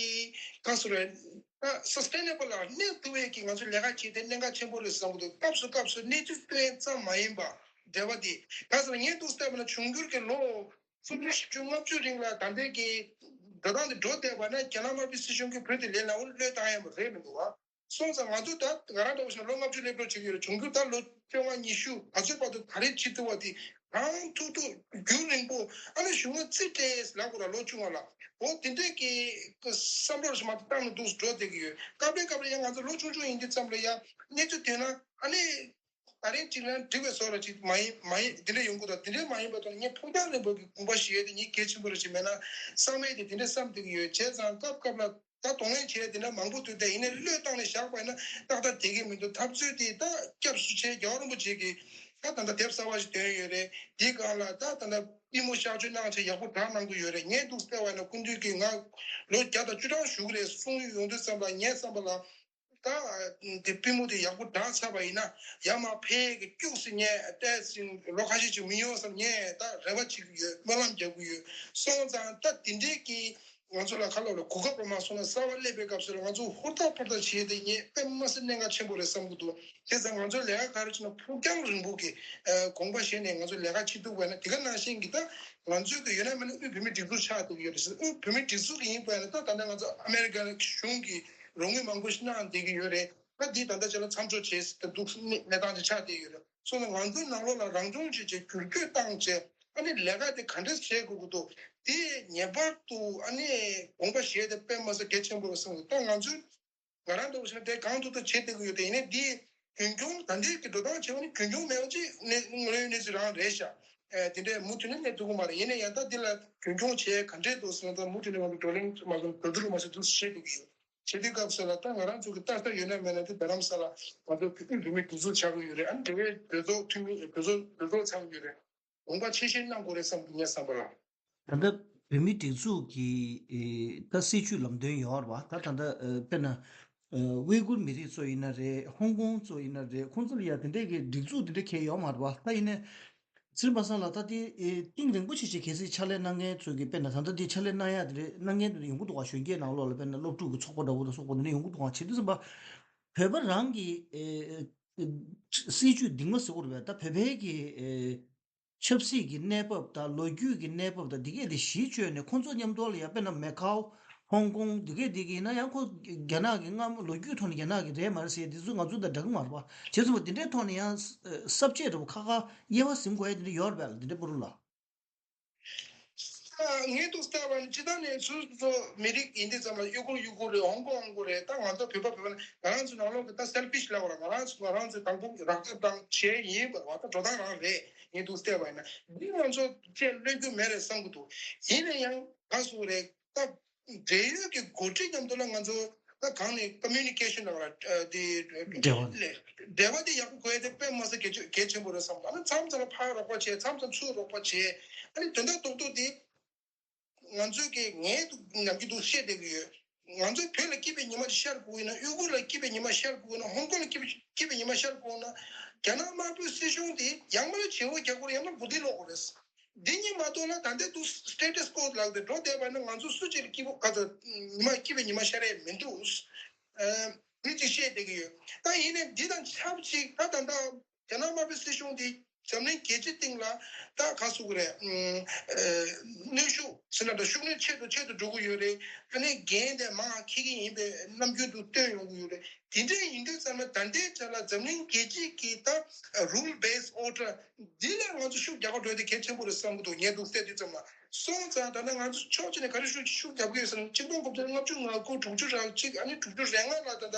ག་ཟེར་རེད། ད་སི་སི་ཊེ་ནེ་བལ་ལ་གནས་ཐུབ་ཡས་ཀྱི་ང་ཚོ་ལས་ཀ་བྱེད་དེ་གནད་འགག་ཆེན་པོ་རེད་བསམ་གྱི་འདུག་སྐབས་སུ་སྐབས་སུ་གནས་ཚུལ་སྟོན་ཙམ་མ་ཡིན་པ་འབྲེལ་བ་དེ་ག་ཟེར་ངས་འདུག་བལྟས་པ་ན་འབྱུང་འགྱུར་གྱི་ལོ་སུམ་ཅུ་བཞི་བཅུ་ལྔ་བཅུ་རིང་ལ་ད་ལྟའི་གི་འགྲོ་སྟངས་དེ་འགྲོ་བསྡད་པ་ན་རྒྱ་ནག་དམར་པོའི་སྲིད་གཞུང་གིས་བོད་དེ་ལེན་ལ་འོ་བློས་བཏང་ཡ་མ་རེད་མི་འདུག་བ། སོང་ཙང་ང་ཚོ་ད་ང་རང་འདྲ་བོ་ཞིག་ལ་ལོ་ལྔ་བཅུ་སླེབས་འགྲོ་བྱེད་ཀྱི་ཡོད་རེད། འབྱུང་འགྱུར་ད་ལོ་བཅོ་ལྔ་ཉི་ཤུ་ག་ཚོད་བར་དུ་ད་རེས་བྱེད་ཐུབ་པ་དེ་གང་ཐུབ་ཐུབ་རྒྱུན་རིང་པོ་ཨ་ནི་གཞུང་ལ་རྩིས་སྤྲད་ལབ་དགོས་ར་ལོ་ཆུང་བ་ལ་འོ་དེ་འདྲས་ཀྱི་བསམ་བློ་ཞིག་མ་གཏོགས་བཏང་ནས་འདུག་འགྲོ་བསྡད་ཀྱི་ཡོད། སྐབས་རེ་སྐབས་རེ་ཡང་ང་ཚོ་ལོ་ཆུང་ཆུང་ཡིན་དུས་ཙམ་ལ་ཡང་གནས་ཚུལ་ཐོན་ན་ཨ་ནི་ད་རེས་ཅིག་ན་འགྲིག་པའི་བཟོ་འདྲ་ཅིག་མ་ཡིན་མ་ཡིན་དེ་འདྲ་ཡོང་གི་འདུག་དེ་འདྲ་མ་ཡིན་པ་དང་ངས་ཕུགས་རྒྱང་རིང་པོ་གི་དགོངས་པ་བཞེས་ཏེ་ངས་གལ་ཆེན་པོ་རེད་ཅེས་མེད་ན་བསམ་ཡས་དེ་དེ་འདྲ་བསམ་བསྡད་ཀྱི་ཡོད། བྱས་ཙང་སྐབས་སྐབས་ལ་ད་གདོང་ལེན་བྱས་དེ་འདྲ་མང་པོ་འདུག་དེ་ཡིན་ནའི་བློས་བཏང་ནས་བཞག་པ་ཡིན་ན་ཏག་ཏག་བསྡད་ཀྱི་མི་འདུག་འཐབ་རྩོད་དེ་ད་སྐྱབས་སུ་མཆི་རྒྱལ་བ་རིན་པོ་ཆེ་གིས་ད་ད་ལྟ་དེབ་གསར་པ་ཞིག་བཏོན་ཡོད་རེད། འདིའི་སྒང་ལ་ད་ད་ལྟ་པུས་མོ་གཤག་བཅོས་གནང་བྱས་ཡག་པོ་དྲག་གནང་གི་ཡོད་རེད། ངས་འདུག་བལྟས་པ་ཡིན་ན་སྐུ་མདུན་གྱིས་ང་ལོ་བརྒྱ་དང་བཅུ་གྲངས་བཞུགས་རེད་གསུངས་ཡོང་དུས་ཙམ་ལ་ངའི་བསམ་པ་ལ། ད་དེ་པུས་མོ་དེ་ཡག་པོ་དྲག་ཚར་བ་ཡིན་ན་ཡར་མར་ཕེབས་ཀྱི་སྐྱུགས་སུ་ཉལ་བལྟས་ཟིན་ལོ་ཁ་ཤས་ཅིག་མི་ཡོང་བསམ་ངས་ད་རེ་བ་བྱེད་ཀྱི་ཡོད། སྨོན་ལམ་རྒྱག་གི་ཡོད། སོང་ཙང་ད་དེ་འདྲའི་གི་ང་ཚོ་ལ་ཁ་ལོ་ལ་གོ་སྐབས་རོ་མ་སོང་ན་གསར་བ་སླེབས་པའི་སྐབས་སུ་ལ་ང་ཚོ་ཧུར་ཐག་ཕར་ཐག་བྱས་ཏེ་ངས་དཔེ་མ་སྲིད་གནད་འགག་ཆེན་པོ་རེད་བསམ་གྱི་འདུག་དེ་ཙང་ང་ཚོའི་ལས་ཀ་ག་རེ་བྱས་ན་ཕུགས་རྒྱང་རིང་པོ་གི་དགོངས་པ་བཞེས་ནས་ང་ཚོ་ལས་ཀ་བྱེད་ཐུབ་པ་ན། དེ་ག་ནང་བཞིན་གྱི་ད་ང་ཚོའི་གི་ཡོད་ན་མེད་ན་དབུས་བོད་མིའི་སྒྲིག་འཛུགས་ཆགས་བསྡད་ཀྱི་ཡོད་རེད་ཟེར། དབུས་བོད་མིའི་སྒྲིག་འཛུགས་ཀྱི་ཡིན་པ་ན་ད་ད་ལྟ་ང་ཚོ་ཨ་མེ་རི་ཀ་གཞུང་གི་རོགས་དངུལ་མང་པོ་ཞིག་གནང་བསྡད་ཀྱི་ཡོད་རེད། ད་འདི་ད་ལྟ་ཆ་ལ་མཚམས་འཇོག་བྱས་ཟེར་ད་འདུག་གནས་སྟངས་དེ་ཆགས་བསྡད་ཡོད་རེད། སོང་ཙང་ང་ཚོའི་ནང་ལོགས་ལ་རང་སྦྱོང་བྱས་བྱས་བསྒྱུར་བཅོས་བཏང་བྱས་ཨ་ནི་ལས་ཀ་དེ་ག་འདྲས་བྱེད་དགོས་ཀྱི་འདུག་དེ་ངེས་པར་དུ་ཨ་ནི་དགོངས་པ་བཞེས་ཏེ་དཔེ་མ་སྲིད་གལ་ཆེན་པོ་རེད་བསམ་གྱི་འདུག་ད་ང་ཚོའི་ང་རང་འདྲ་བོ་ཞིག་ན་དེ་གང་ཐུབ་ཐུབ་བྱེད་བསྡད་ཀྱི་ཡོད། དེ་ཡིན་ནའི་འདི་རྒྱུན་འཁྱོངས་ད་ལྟའི་གི་འགྲོ་སྟངས་བྱས་པ་ནི་རྒྱུན་འཁྱོངས་མེད་པ་ཅིག་ནི་དངོས་ཡོད་གནས་ཚུལ་རང་རེད་ཤག་ཨེ་དེ་འདྲས་མུ་མཐུད་ནས་གནས་ཐུབ་ཀྱི་མ་རེད། ཡིན་ན་ཡང་ད་འདི་ལ་རྒྱུན་འཁྱོངས་བྱས་ག་འདྲས་འདུག་ཟེར་ན་ད་མུ་མཐུད་ནས་ང་ཚོ་བགྲོ་གླེང་མ་སོང་གྲོས་བསྡུར་མ་སོང་འདུག་བྱེད་བསྡད་ཀྱི་ཡོད། བྱེད་དུས་སྐབས་སུ་ལ་ད་ང་རང་ཚོ་གི་ལྟ་ས་ཡོད་ན་མེད་ན་དེ་རྡ་རམ་ས་ལ་ང་ཚོ་བོད་མིའི་སྒྲིག་འཛུགས་ཆགས་ཀྱི་ཡོད་རེད། ཨ་ནི་དེ་བས་གྲོས་ཚོགས་འཐུས་མི་གྲོས་ཚོགས་གྲོས་ཚོགས་ཆགས་ཀྱི་ཡོད་རེད། དགོངས་པ་ཆེ་བཞེས་གནང་དགོས་རེད་བསམ་གྱི་ངའི་བསམ་པ་ལ། ད་ལྟ་བོད་མིའི་སྒྲིག་འཛུགས་ཀྱི་ཨེ་ད་སྲིད་བྱུས་ལམ་སྟོན་ཡོད་རེད་བ། ད་ད་ལྟ་ཨེ་དཔེར་ན་ཨེ་ཝེ་གུར་མི་རིགས་ཚོ་ཡིན་ན་རེད། ཧོང་ཀོང་ཚོ་ཡིན་ན་རེད། ཁོང་ཚོ་ལ་ཡ་དེ་འདྲས་ཀྱི་སྒྲིག་འཛུགས་དེ་འདྲས་གང་ཡང་ཡོད་མ་རེད་བ། ད་ཡིན་ནའི་ཚེ་རིང་པ་སངས་ལགས་ད་དེ་ཨེ་གཏིང་རིང་པོ་ཆེ་ཆེ་གལ་སྲིད་ཕྱག་ལས་གནང་མཁན་ཚོ་གི་དཔེར་ན་ད་ལྟ་དེ་ཕྱག་ལས་གནང་ཡ་དེ་འདྲས་གནང་མཁན་དེ་འདྲས་ཡོང་གི་འདུག་ག་གཞོན་སྐྱེས་ནང་ལོགས་ལ་དཔེར་ན་སློབ་ཕྲུག་གི་ཚོགས་པ་འདྲ་བོ་དང་སོགས་པ་དེ་འདྲས་ཡོང་གི་འདུག་ག་བྱེད་དུས་ཙམ་པ་བོད་པ་རང་གི་ཨེ་ཨེ་སྲིད་བྱུས་འདིང་བ་ཟེར་དགོས་རེད་པས། ད་བོད་པའི་གི་ཨེ་ཆབ་སྲིད་ཀྱི་གནས་བབ་དང་ལོ་རྒྱུས་ཀྱི་གནས་བབ་དང་འདི་གས་དེ་གཞི་བཅོལ་ནས་ཁོང་ཚོ་མཉམ་དུ་ལ་ཡ་དཔེར་ན་མེ་ཁའོ་ཧོང་ཀོང་འདི་གས་འདི་གས་ཡིན་ན་ཡང་ཁོ་རྒྱ་ནག་གི་སྔ་མོ་ལོ་རྒྱུས་ཐོག་ནས་རྒྱ་ནག་གི་རེད་མ་རེད་ཟེར་འདི་ཚོ་ང་ཚོ་དང་འདྲ་གི་མ་རེད་པ། བྱས་ཙང་འདི་འདྲའི་ཐོག་ནས་ཡང་ས་བཅད་འདྲ་པོ་ཁ་ཁ་དབྱེ་བ་ཟིན་དགོས་ཡ་འདི་འདྲ་ཡོད་རེད་པས་ལ། འདི་འདྲ་པོ་རུ་ལ། ངས་འདུག་བལྟས་པ་ནི་སྤྱིར་བཏང་ནས་སོ་སོ་མི་རིགས་ཡིན་དུས་ཙམ་ལ་ཡུ་གུར་ཡུ་གུར་རེད། ཧོང་ཀོང་ཧོང་ཀོང་རེད། ད་ང་ཚོ་བོད་པ་བོད་པ་ནི་ང་རང་ཚོ་ནང་ལོགས་ཀྱི་ད་selfish་ལབ་པ་ལ་ང་རང་ཚོ་ང་རང་ཚོ་དང་པོ་རག་ཐབས་དང་བྱས་ཡིན་པ་བ་ད་འགྲོ་སྟངས་རང་རེད། ངས་འདུག་བལྟས་པ་ཡིན་ན་འདི་ང་ཚོ་བཅས་ལོས་རྒྱུ་མེད་རེད་བསམ་གྱི་འདུག་ཡིན་ན་ཡང་ག་སུ་རེད་ད། འབྲེལ་ཡོད་ཀྱི་འགོ་ཁྲིད་མཉམ་དུ་ལ་ང་ཚོ་ད་གང་ནས་communication་ལ་ཨ་དེ་འབྲེལ་བ་ལས་འབྲེལ་བ་དེ་ཡག་པོ་དགོས་ཡ་དེ་དཔེ་མ་སྲིད་གལ་ཆེ་གལ་ཆེན་པོ་རེད་བསམ། ཨ་ནི་མཚམས་མཚམས་ལ་ཕར་རོགས་པ་བྱས། མཚམས་མཚམས་ཚུར་རོགས་པ་བྱས། ཨ་ནི་དོན་དག་རྡོག་རྡོག་དེ་ང་ཚོས་ཀྱི་ངས་འདུག་ནམ་རྒྱུན་འདུག་བཤད་བསྡད་ཀྱི་ཡོད། ང་ཚོས་བོད་ལ་སྐྱིད་པའི་ཉི་མ་ཅིག་ཤར་དགོས་ཡིན་ན། ཡུ་གུར་ལ་སྐྱིད་པའི་ཉི་མ་ཤར་དགོས་ཡིན་ན། ཧོང་ཀོང་ལ་སྐྱིད་པའི་སྐྱིད་པའི་ཉི་མ་ཤར་དགོས་ཡིན་ན། རྒྱ་ནག་དམར་པོའི་སྲིད་གཞུང་དེ་ཡང་མིན་ན་བྱེ་འུ་རྒྱག་དགོས་རེད། ཡང་མིན་ན་མགོ་རྟིང་སློག་དགོས་རེད། འདི་གཉིས་མ་གཏོགས་ན་ད་ལྟའི་འདུག་status quo་ལག་དེ་འགྲོ་བསྡད་པ་ན་ང་ཚོ་སུ་གཅིག་ལ་སྐྱིད་པོ་ག་ཚོད་ཉི་མ་སྐྱིད་པའི་ཉི་མ་ཤར་ཡས་མི་འདུག་ཨ་འདི་གཅིག་བཤད་བསྡད་ཀྱི་ཡོད། ད་ཡིན་ནའི་འདི་དང་ཆབས་ཅིག་ད་ད་ལྟ་རྒྱ་ནག་དམར་པོའི་སྲིད་གཞུང་འདི་འཛམ་གླིང་རྒྱལ་སྤྱིའི་སྟེང་ལ་ད་ག་ཟེར་དགོས་རེད། ཨ་གནོན་ཤུགས་ཟེར་ན་འདྲ། ཤུགས་སྣོན་ཆེ་རུ་ཆེ་རུ་འགྲོ་གི་ཡོད་རེད། ཨ་ནི་འགན་དེ་མང་འཁྱེར་གྱི་ཡིན་པའི་ནམ་རྒྱུན་དུ་སྟོན་ཡོང་གི་ཡོད་རེད། དེ་འདྲ་ཡིན་དུས་ཙམ་ལ་ད་ལྟའི་ཆ་ལ་འཛམ་གླིང་རྒྱལ་སྤྱིའི་གི་ད་rule based order་འདི་ལ་ང་ཚོ་ཤུགས་རྒྱག་པ་འགྲོ་དེ་གལ་ཆེན་པོ་རེད་བསམ་གྱི་འདུག་ངས་འདུག་བལྟས་དུས་ཙམ་ལ། སོང་ཙང་ད་ལྟ་ང་ཚོ་ཕྱོགས་གཅིག་ནས་ག་རེ་ཤུགས་ཤུགས་རྒྱབ་ཀྱི་ཡོད་ཟེར་ན། ཆིག་སྟོང་དགུ་བརྒྱ་ལྔ་བཅུ་ང་དགུ་དྲུག་ཅུ་རེ་གཅིག་ཨ་ནི་དྲུག་ཅུ་རེ་ལྔ་ལ་ད་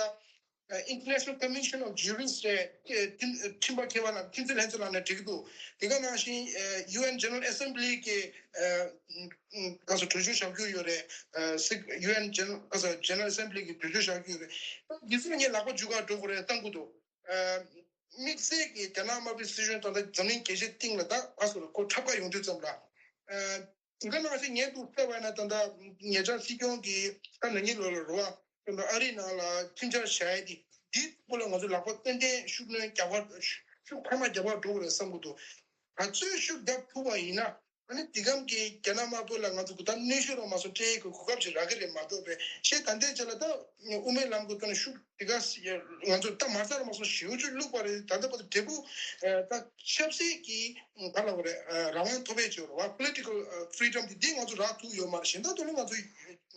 ལྟ་International Convention of Jurists་རེད། ཁྲིམས་པ་མཁས་པ་རྣམས་ཁྲིམས་རྩོད་ལྷན་ཚོགས་ལ་ནས་འགྲིག་གི་འདུག་དེ་ག་ནང་བཞིན་ཨ་UN General Assembly་གི་ཨ་ག་ཚོད་གྲོས་ཆོད་བཞག་རྒྱུ་ཡོད་རེད། ཨ་སི་UN General་ག་ཚོད་General Assembly་གི་གྲོས་ཆོད་བཞག་རྒྱུ་ཡོད་རེད། འདི་ཚོ་ངས་ལག་པ་འཇུ་གར་འགྲོ་དགོས་རེད་བསམ་གྱི་འདུག་ཨ་དམིགས་བསལ་གྱི་རྒྱ་ནག་དམར་པོའི་སྲིད་གཞུང་དང་ད་འཛམ་གླིང་རྒྱལ་སྤྱིའི་སྟེང་ལ་ད་ག་ཚོད་ཁོ་འཁྲབ་ཁ་ཡོང་དུས་ཙམ་ལ། ཨ་དེ་ག་ནང་བཞིན་ངས་འདུག་བལྟས་པ་ན་ད་ལྟ་ཉེ་ཆར་སྲིད་སྐྱོང་གིས་ད་ན་ནིང་ལོ་ལ་རེད་བ། ཨ་རིའི་ནང་ལ་ཁྲིམས་འཆར་བཞག་ཡས་དེ་འདི་སྐོར་ལ་ང་ཚོ་ལག་པ་ཏན་ཏན་ཤུགས་སྣོན་རྒྱག་པ་ཤུགས་འཕར་མ་རྒྱག་པར་འགྲོ་དགོས་རེད་བསམ་གྱི་འདུག་ག་ཚོད་ཤུགས་རྒྱབ་ཐུབ་པ་ཡིན་ན་ཨ་ནི་དེ་གམ་གྱི་རྒྱ་ནག་དམར་པོ་ལ་ང་ཚོ་གུ་དང་གནོན་ཤུགས་རོགས་མ་སོང་སྤྲད་ཡས་ཀྱི་གོ་སྐབས་ཅིག་རག་གི་རེད་མ་གཏོགས་པས་ཤེས། ད་ལྟའི་ཆ་ལ་ད་དབུ་མའི་ལམ་གྱི་ཐོག་ནས་ཤུགས་དེ་ག་ང་ཚོ་ད་མ་རྩ་རོགས་མ་སོང་ཞེ་པོ་ཅིག་བླུགས་པ་རེད། ད་ལྟ་བར་དུ་འབྲས་བུ་ད་ཆབ་སྲིད་ཀྱི་ག་ལ་བ་རེད། རང་དབང་ཐོབ་པའི་ཆེད་རེད་བ། Political freedom་དེ་འདི་ང་ཚོ་རག་ཐུབ་ཡོད་མ་རེད། གཞན་དག་ཏུ་ནི་ང་ཚོ་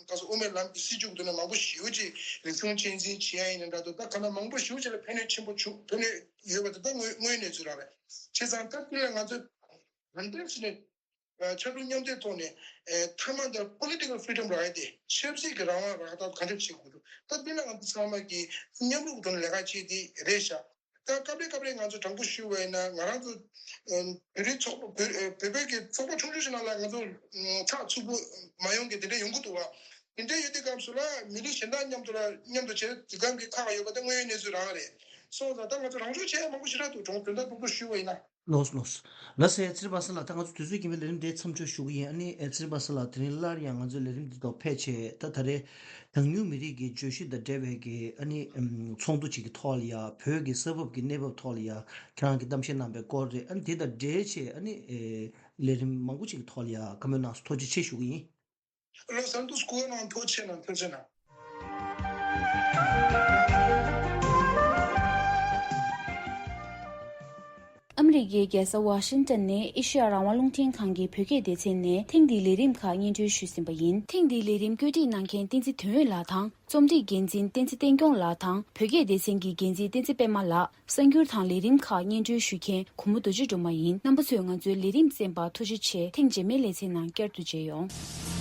ག་ཚོད་དབུ་མའི་ལམ་གྱི་སྲིད་བྱུས་ཀྱི་ཐོག་ནས་མང་པོ་ཞེ་པོ་ཅིག་རིག་གཞུང་གཅེས་འཛིན་བྱེད་ཡ་ཡིན་ན་འདྲ་འདུག་ད་ག་ན་མང་པོ་ཞེ་པོ་ཅིག་ལ་ཕན་ནུས་ཆེན་པོ་བྱུང་ཕན་ནུས་ཡོད་པ་དེ་ད་དངོས་དངོས་གནས་ཚུལ་རང་རེད། བྱས་ཙང་ད་དེ་ལ་ང་ཚོ་ག་འདྲ་ཞིག་ནས་ཕྱར་གྲུ་མཉམ་འདེགས་ཐོག་ནས་མཐའ་མ་ད་Political Freedom་རག་ཡ་དེ་ཆབ་སྲིད་ཀྱི་རང་དབང་རག་ཐབས་ག་འདྲ་བྱེད་དགོས་འདུག་ད་དེ་ལ་ང་ཚོ་ཚང་མ་གིས་མཉམ་རུབ་ཐོག་ནས་ལས་ཀ་བྱེད་དེ་རེད་ཤག་ད་སྐབས་རེ་སྐབས་རེ་ང་ཚོ་དྲང་པོ་ཞུ་བ་ཡིན་ན་ང་རང་ཚོ་ཨ་བོད་རིགས་ཚོགས་པ་བོད་ཨ་བོད་པའི་གི་ཚོགས་པ་ཆུང་ཆུང་ཞིག་ནང་ལ་ང་ཚོ་ཨ་ཚགས་ཚུད་པོ་མ་ཡོང་གི་དེ་འདྲ་ཡོང་གི་འདུག་བ། དེ་འདྲ་ཡོད་དུས་སྐབས་སུ་ལ་མི་རིགས་གཞན་དག་མཉམ་དུ་ལ་མཉམ་དུ་བྱས་དེ་གམ་གི་ཁག་ཡོད་པ་དེ་དངོས་ཡོད་གནས་ཚུལ་རང་རེད། སོང་ཙང་ད་ང་ཚོ་རང་སྲུང་བྱེད་ཡ་མང་པོ་ཞེ་དྲག་འདུག་དྲང་དོན་དག་དྲང་པོ་ཞུ་བ་ཡིན་ན། ལོས་ལོས། ལགས་སེ། ཚེ་རིང་པ་སངས་ལགས། ད་ང་ཚོ་དུས་ཚོད་རྐྱེན་པས་ལས་རིམ་འདི་མཚམས་འཇོག་ཞུ་གི་ཡིན། ཨ་ནི་ཨེ་ཚེ་རིང་པ་སངས་ལགས། དེ་རིང་སླར་ཡང་ང་ཚོའི་ལས་རིམ་འདི་ཐོག་ཕེབས་བྱས། ད་ད་རེས་གྲངས་ཉུང་མི་རིགས་ཀྱི་བརྗོད་གཞི་དང་འབྲེལ་བའི་གི་ཨ་ནི་ཨམ་ཚོགས་འདུ་ཅིག་གི་ཐོག་ལ་ཡ། བོད་ཀྱི་ས་བབ་ཀྱི་གནས་བབ་ཐོག་ལ་ཡ་ཁྱེད་རང་གིས་གཏམ་བཤད་གནང་པའི་སྐོར་རེད། ཨ་ནི་དེ་དང་འབྲེལ་བྱས་ཨ་ནི་ཨེ་ལས་རིམ་མང་པོ་ཅིག་གི་ཐོག་ལ་ཡ་བཀའ་མོལ་གནང་སོང་། ཐུགས་རྗེ་ཆེ་ཞུ་གི་ཡིན། ལོས་ལོས། ཐུགས་རྗེ་གནང་། ཐུགས་རྗེ་གནང་། ཐུགས་རྗེ་གནང་། ཨ་མི་རི་ཀའི་རྒྱལ་ས་ཝ་ཤིང་ཏོན་ནས་ཨེ་ཤེ་ཡ་རང་དབང་རླུང་འཕྲིན་ཁང་གི་བོད་སྐད་སྡེ་ཚན་ནས་ཐེངས་འདིའི་ལས་རིམ་ཁག་སྙན་སྒྲོན་ཞུས་ཟིན་པ་ཡིན། ཐེངས་འདིའི་ལས་རིམ་བཀོད་སྒྲིག་གནང་མཁན་བསྟན་འཛིན་དོན་ཡོད་ལགས་དང་། རྩོམ་སྒྲིག་འགན་འཛིན་བསྟན་འཛིན་བསྟན་སྐྱོང་ལགས་དང་། བོད་སྐད་སྡེ་ཚན་གྱི་འགན་འཛིན་བསྟན་འཛིན་པད་མ་ལགས། གསར་འགྱུར་དང་ལས་རིམ་ཁག་སྙན་སྒྲོན་ཞུ་མཁན་གུང་མོ་རྡོ་རྗེ་སྒྲོལ་མ་ཡིན། རྣམ་པ་ཚོས་ང་ཚོའི་ལས་རིམ་གསན་པར་ཐུགས་རྗེ་ཆེ། ཐེངས་རྗེས་མའི་ལེ་ཚན་ནང་བསྐྱར་དུ་མཇལ་ཡོང་།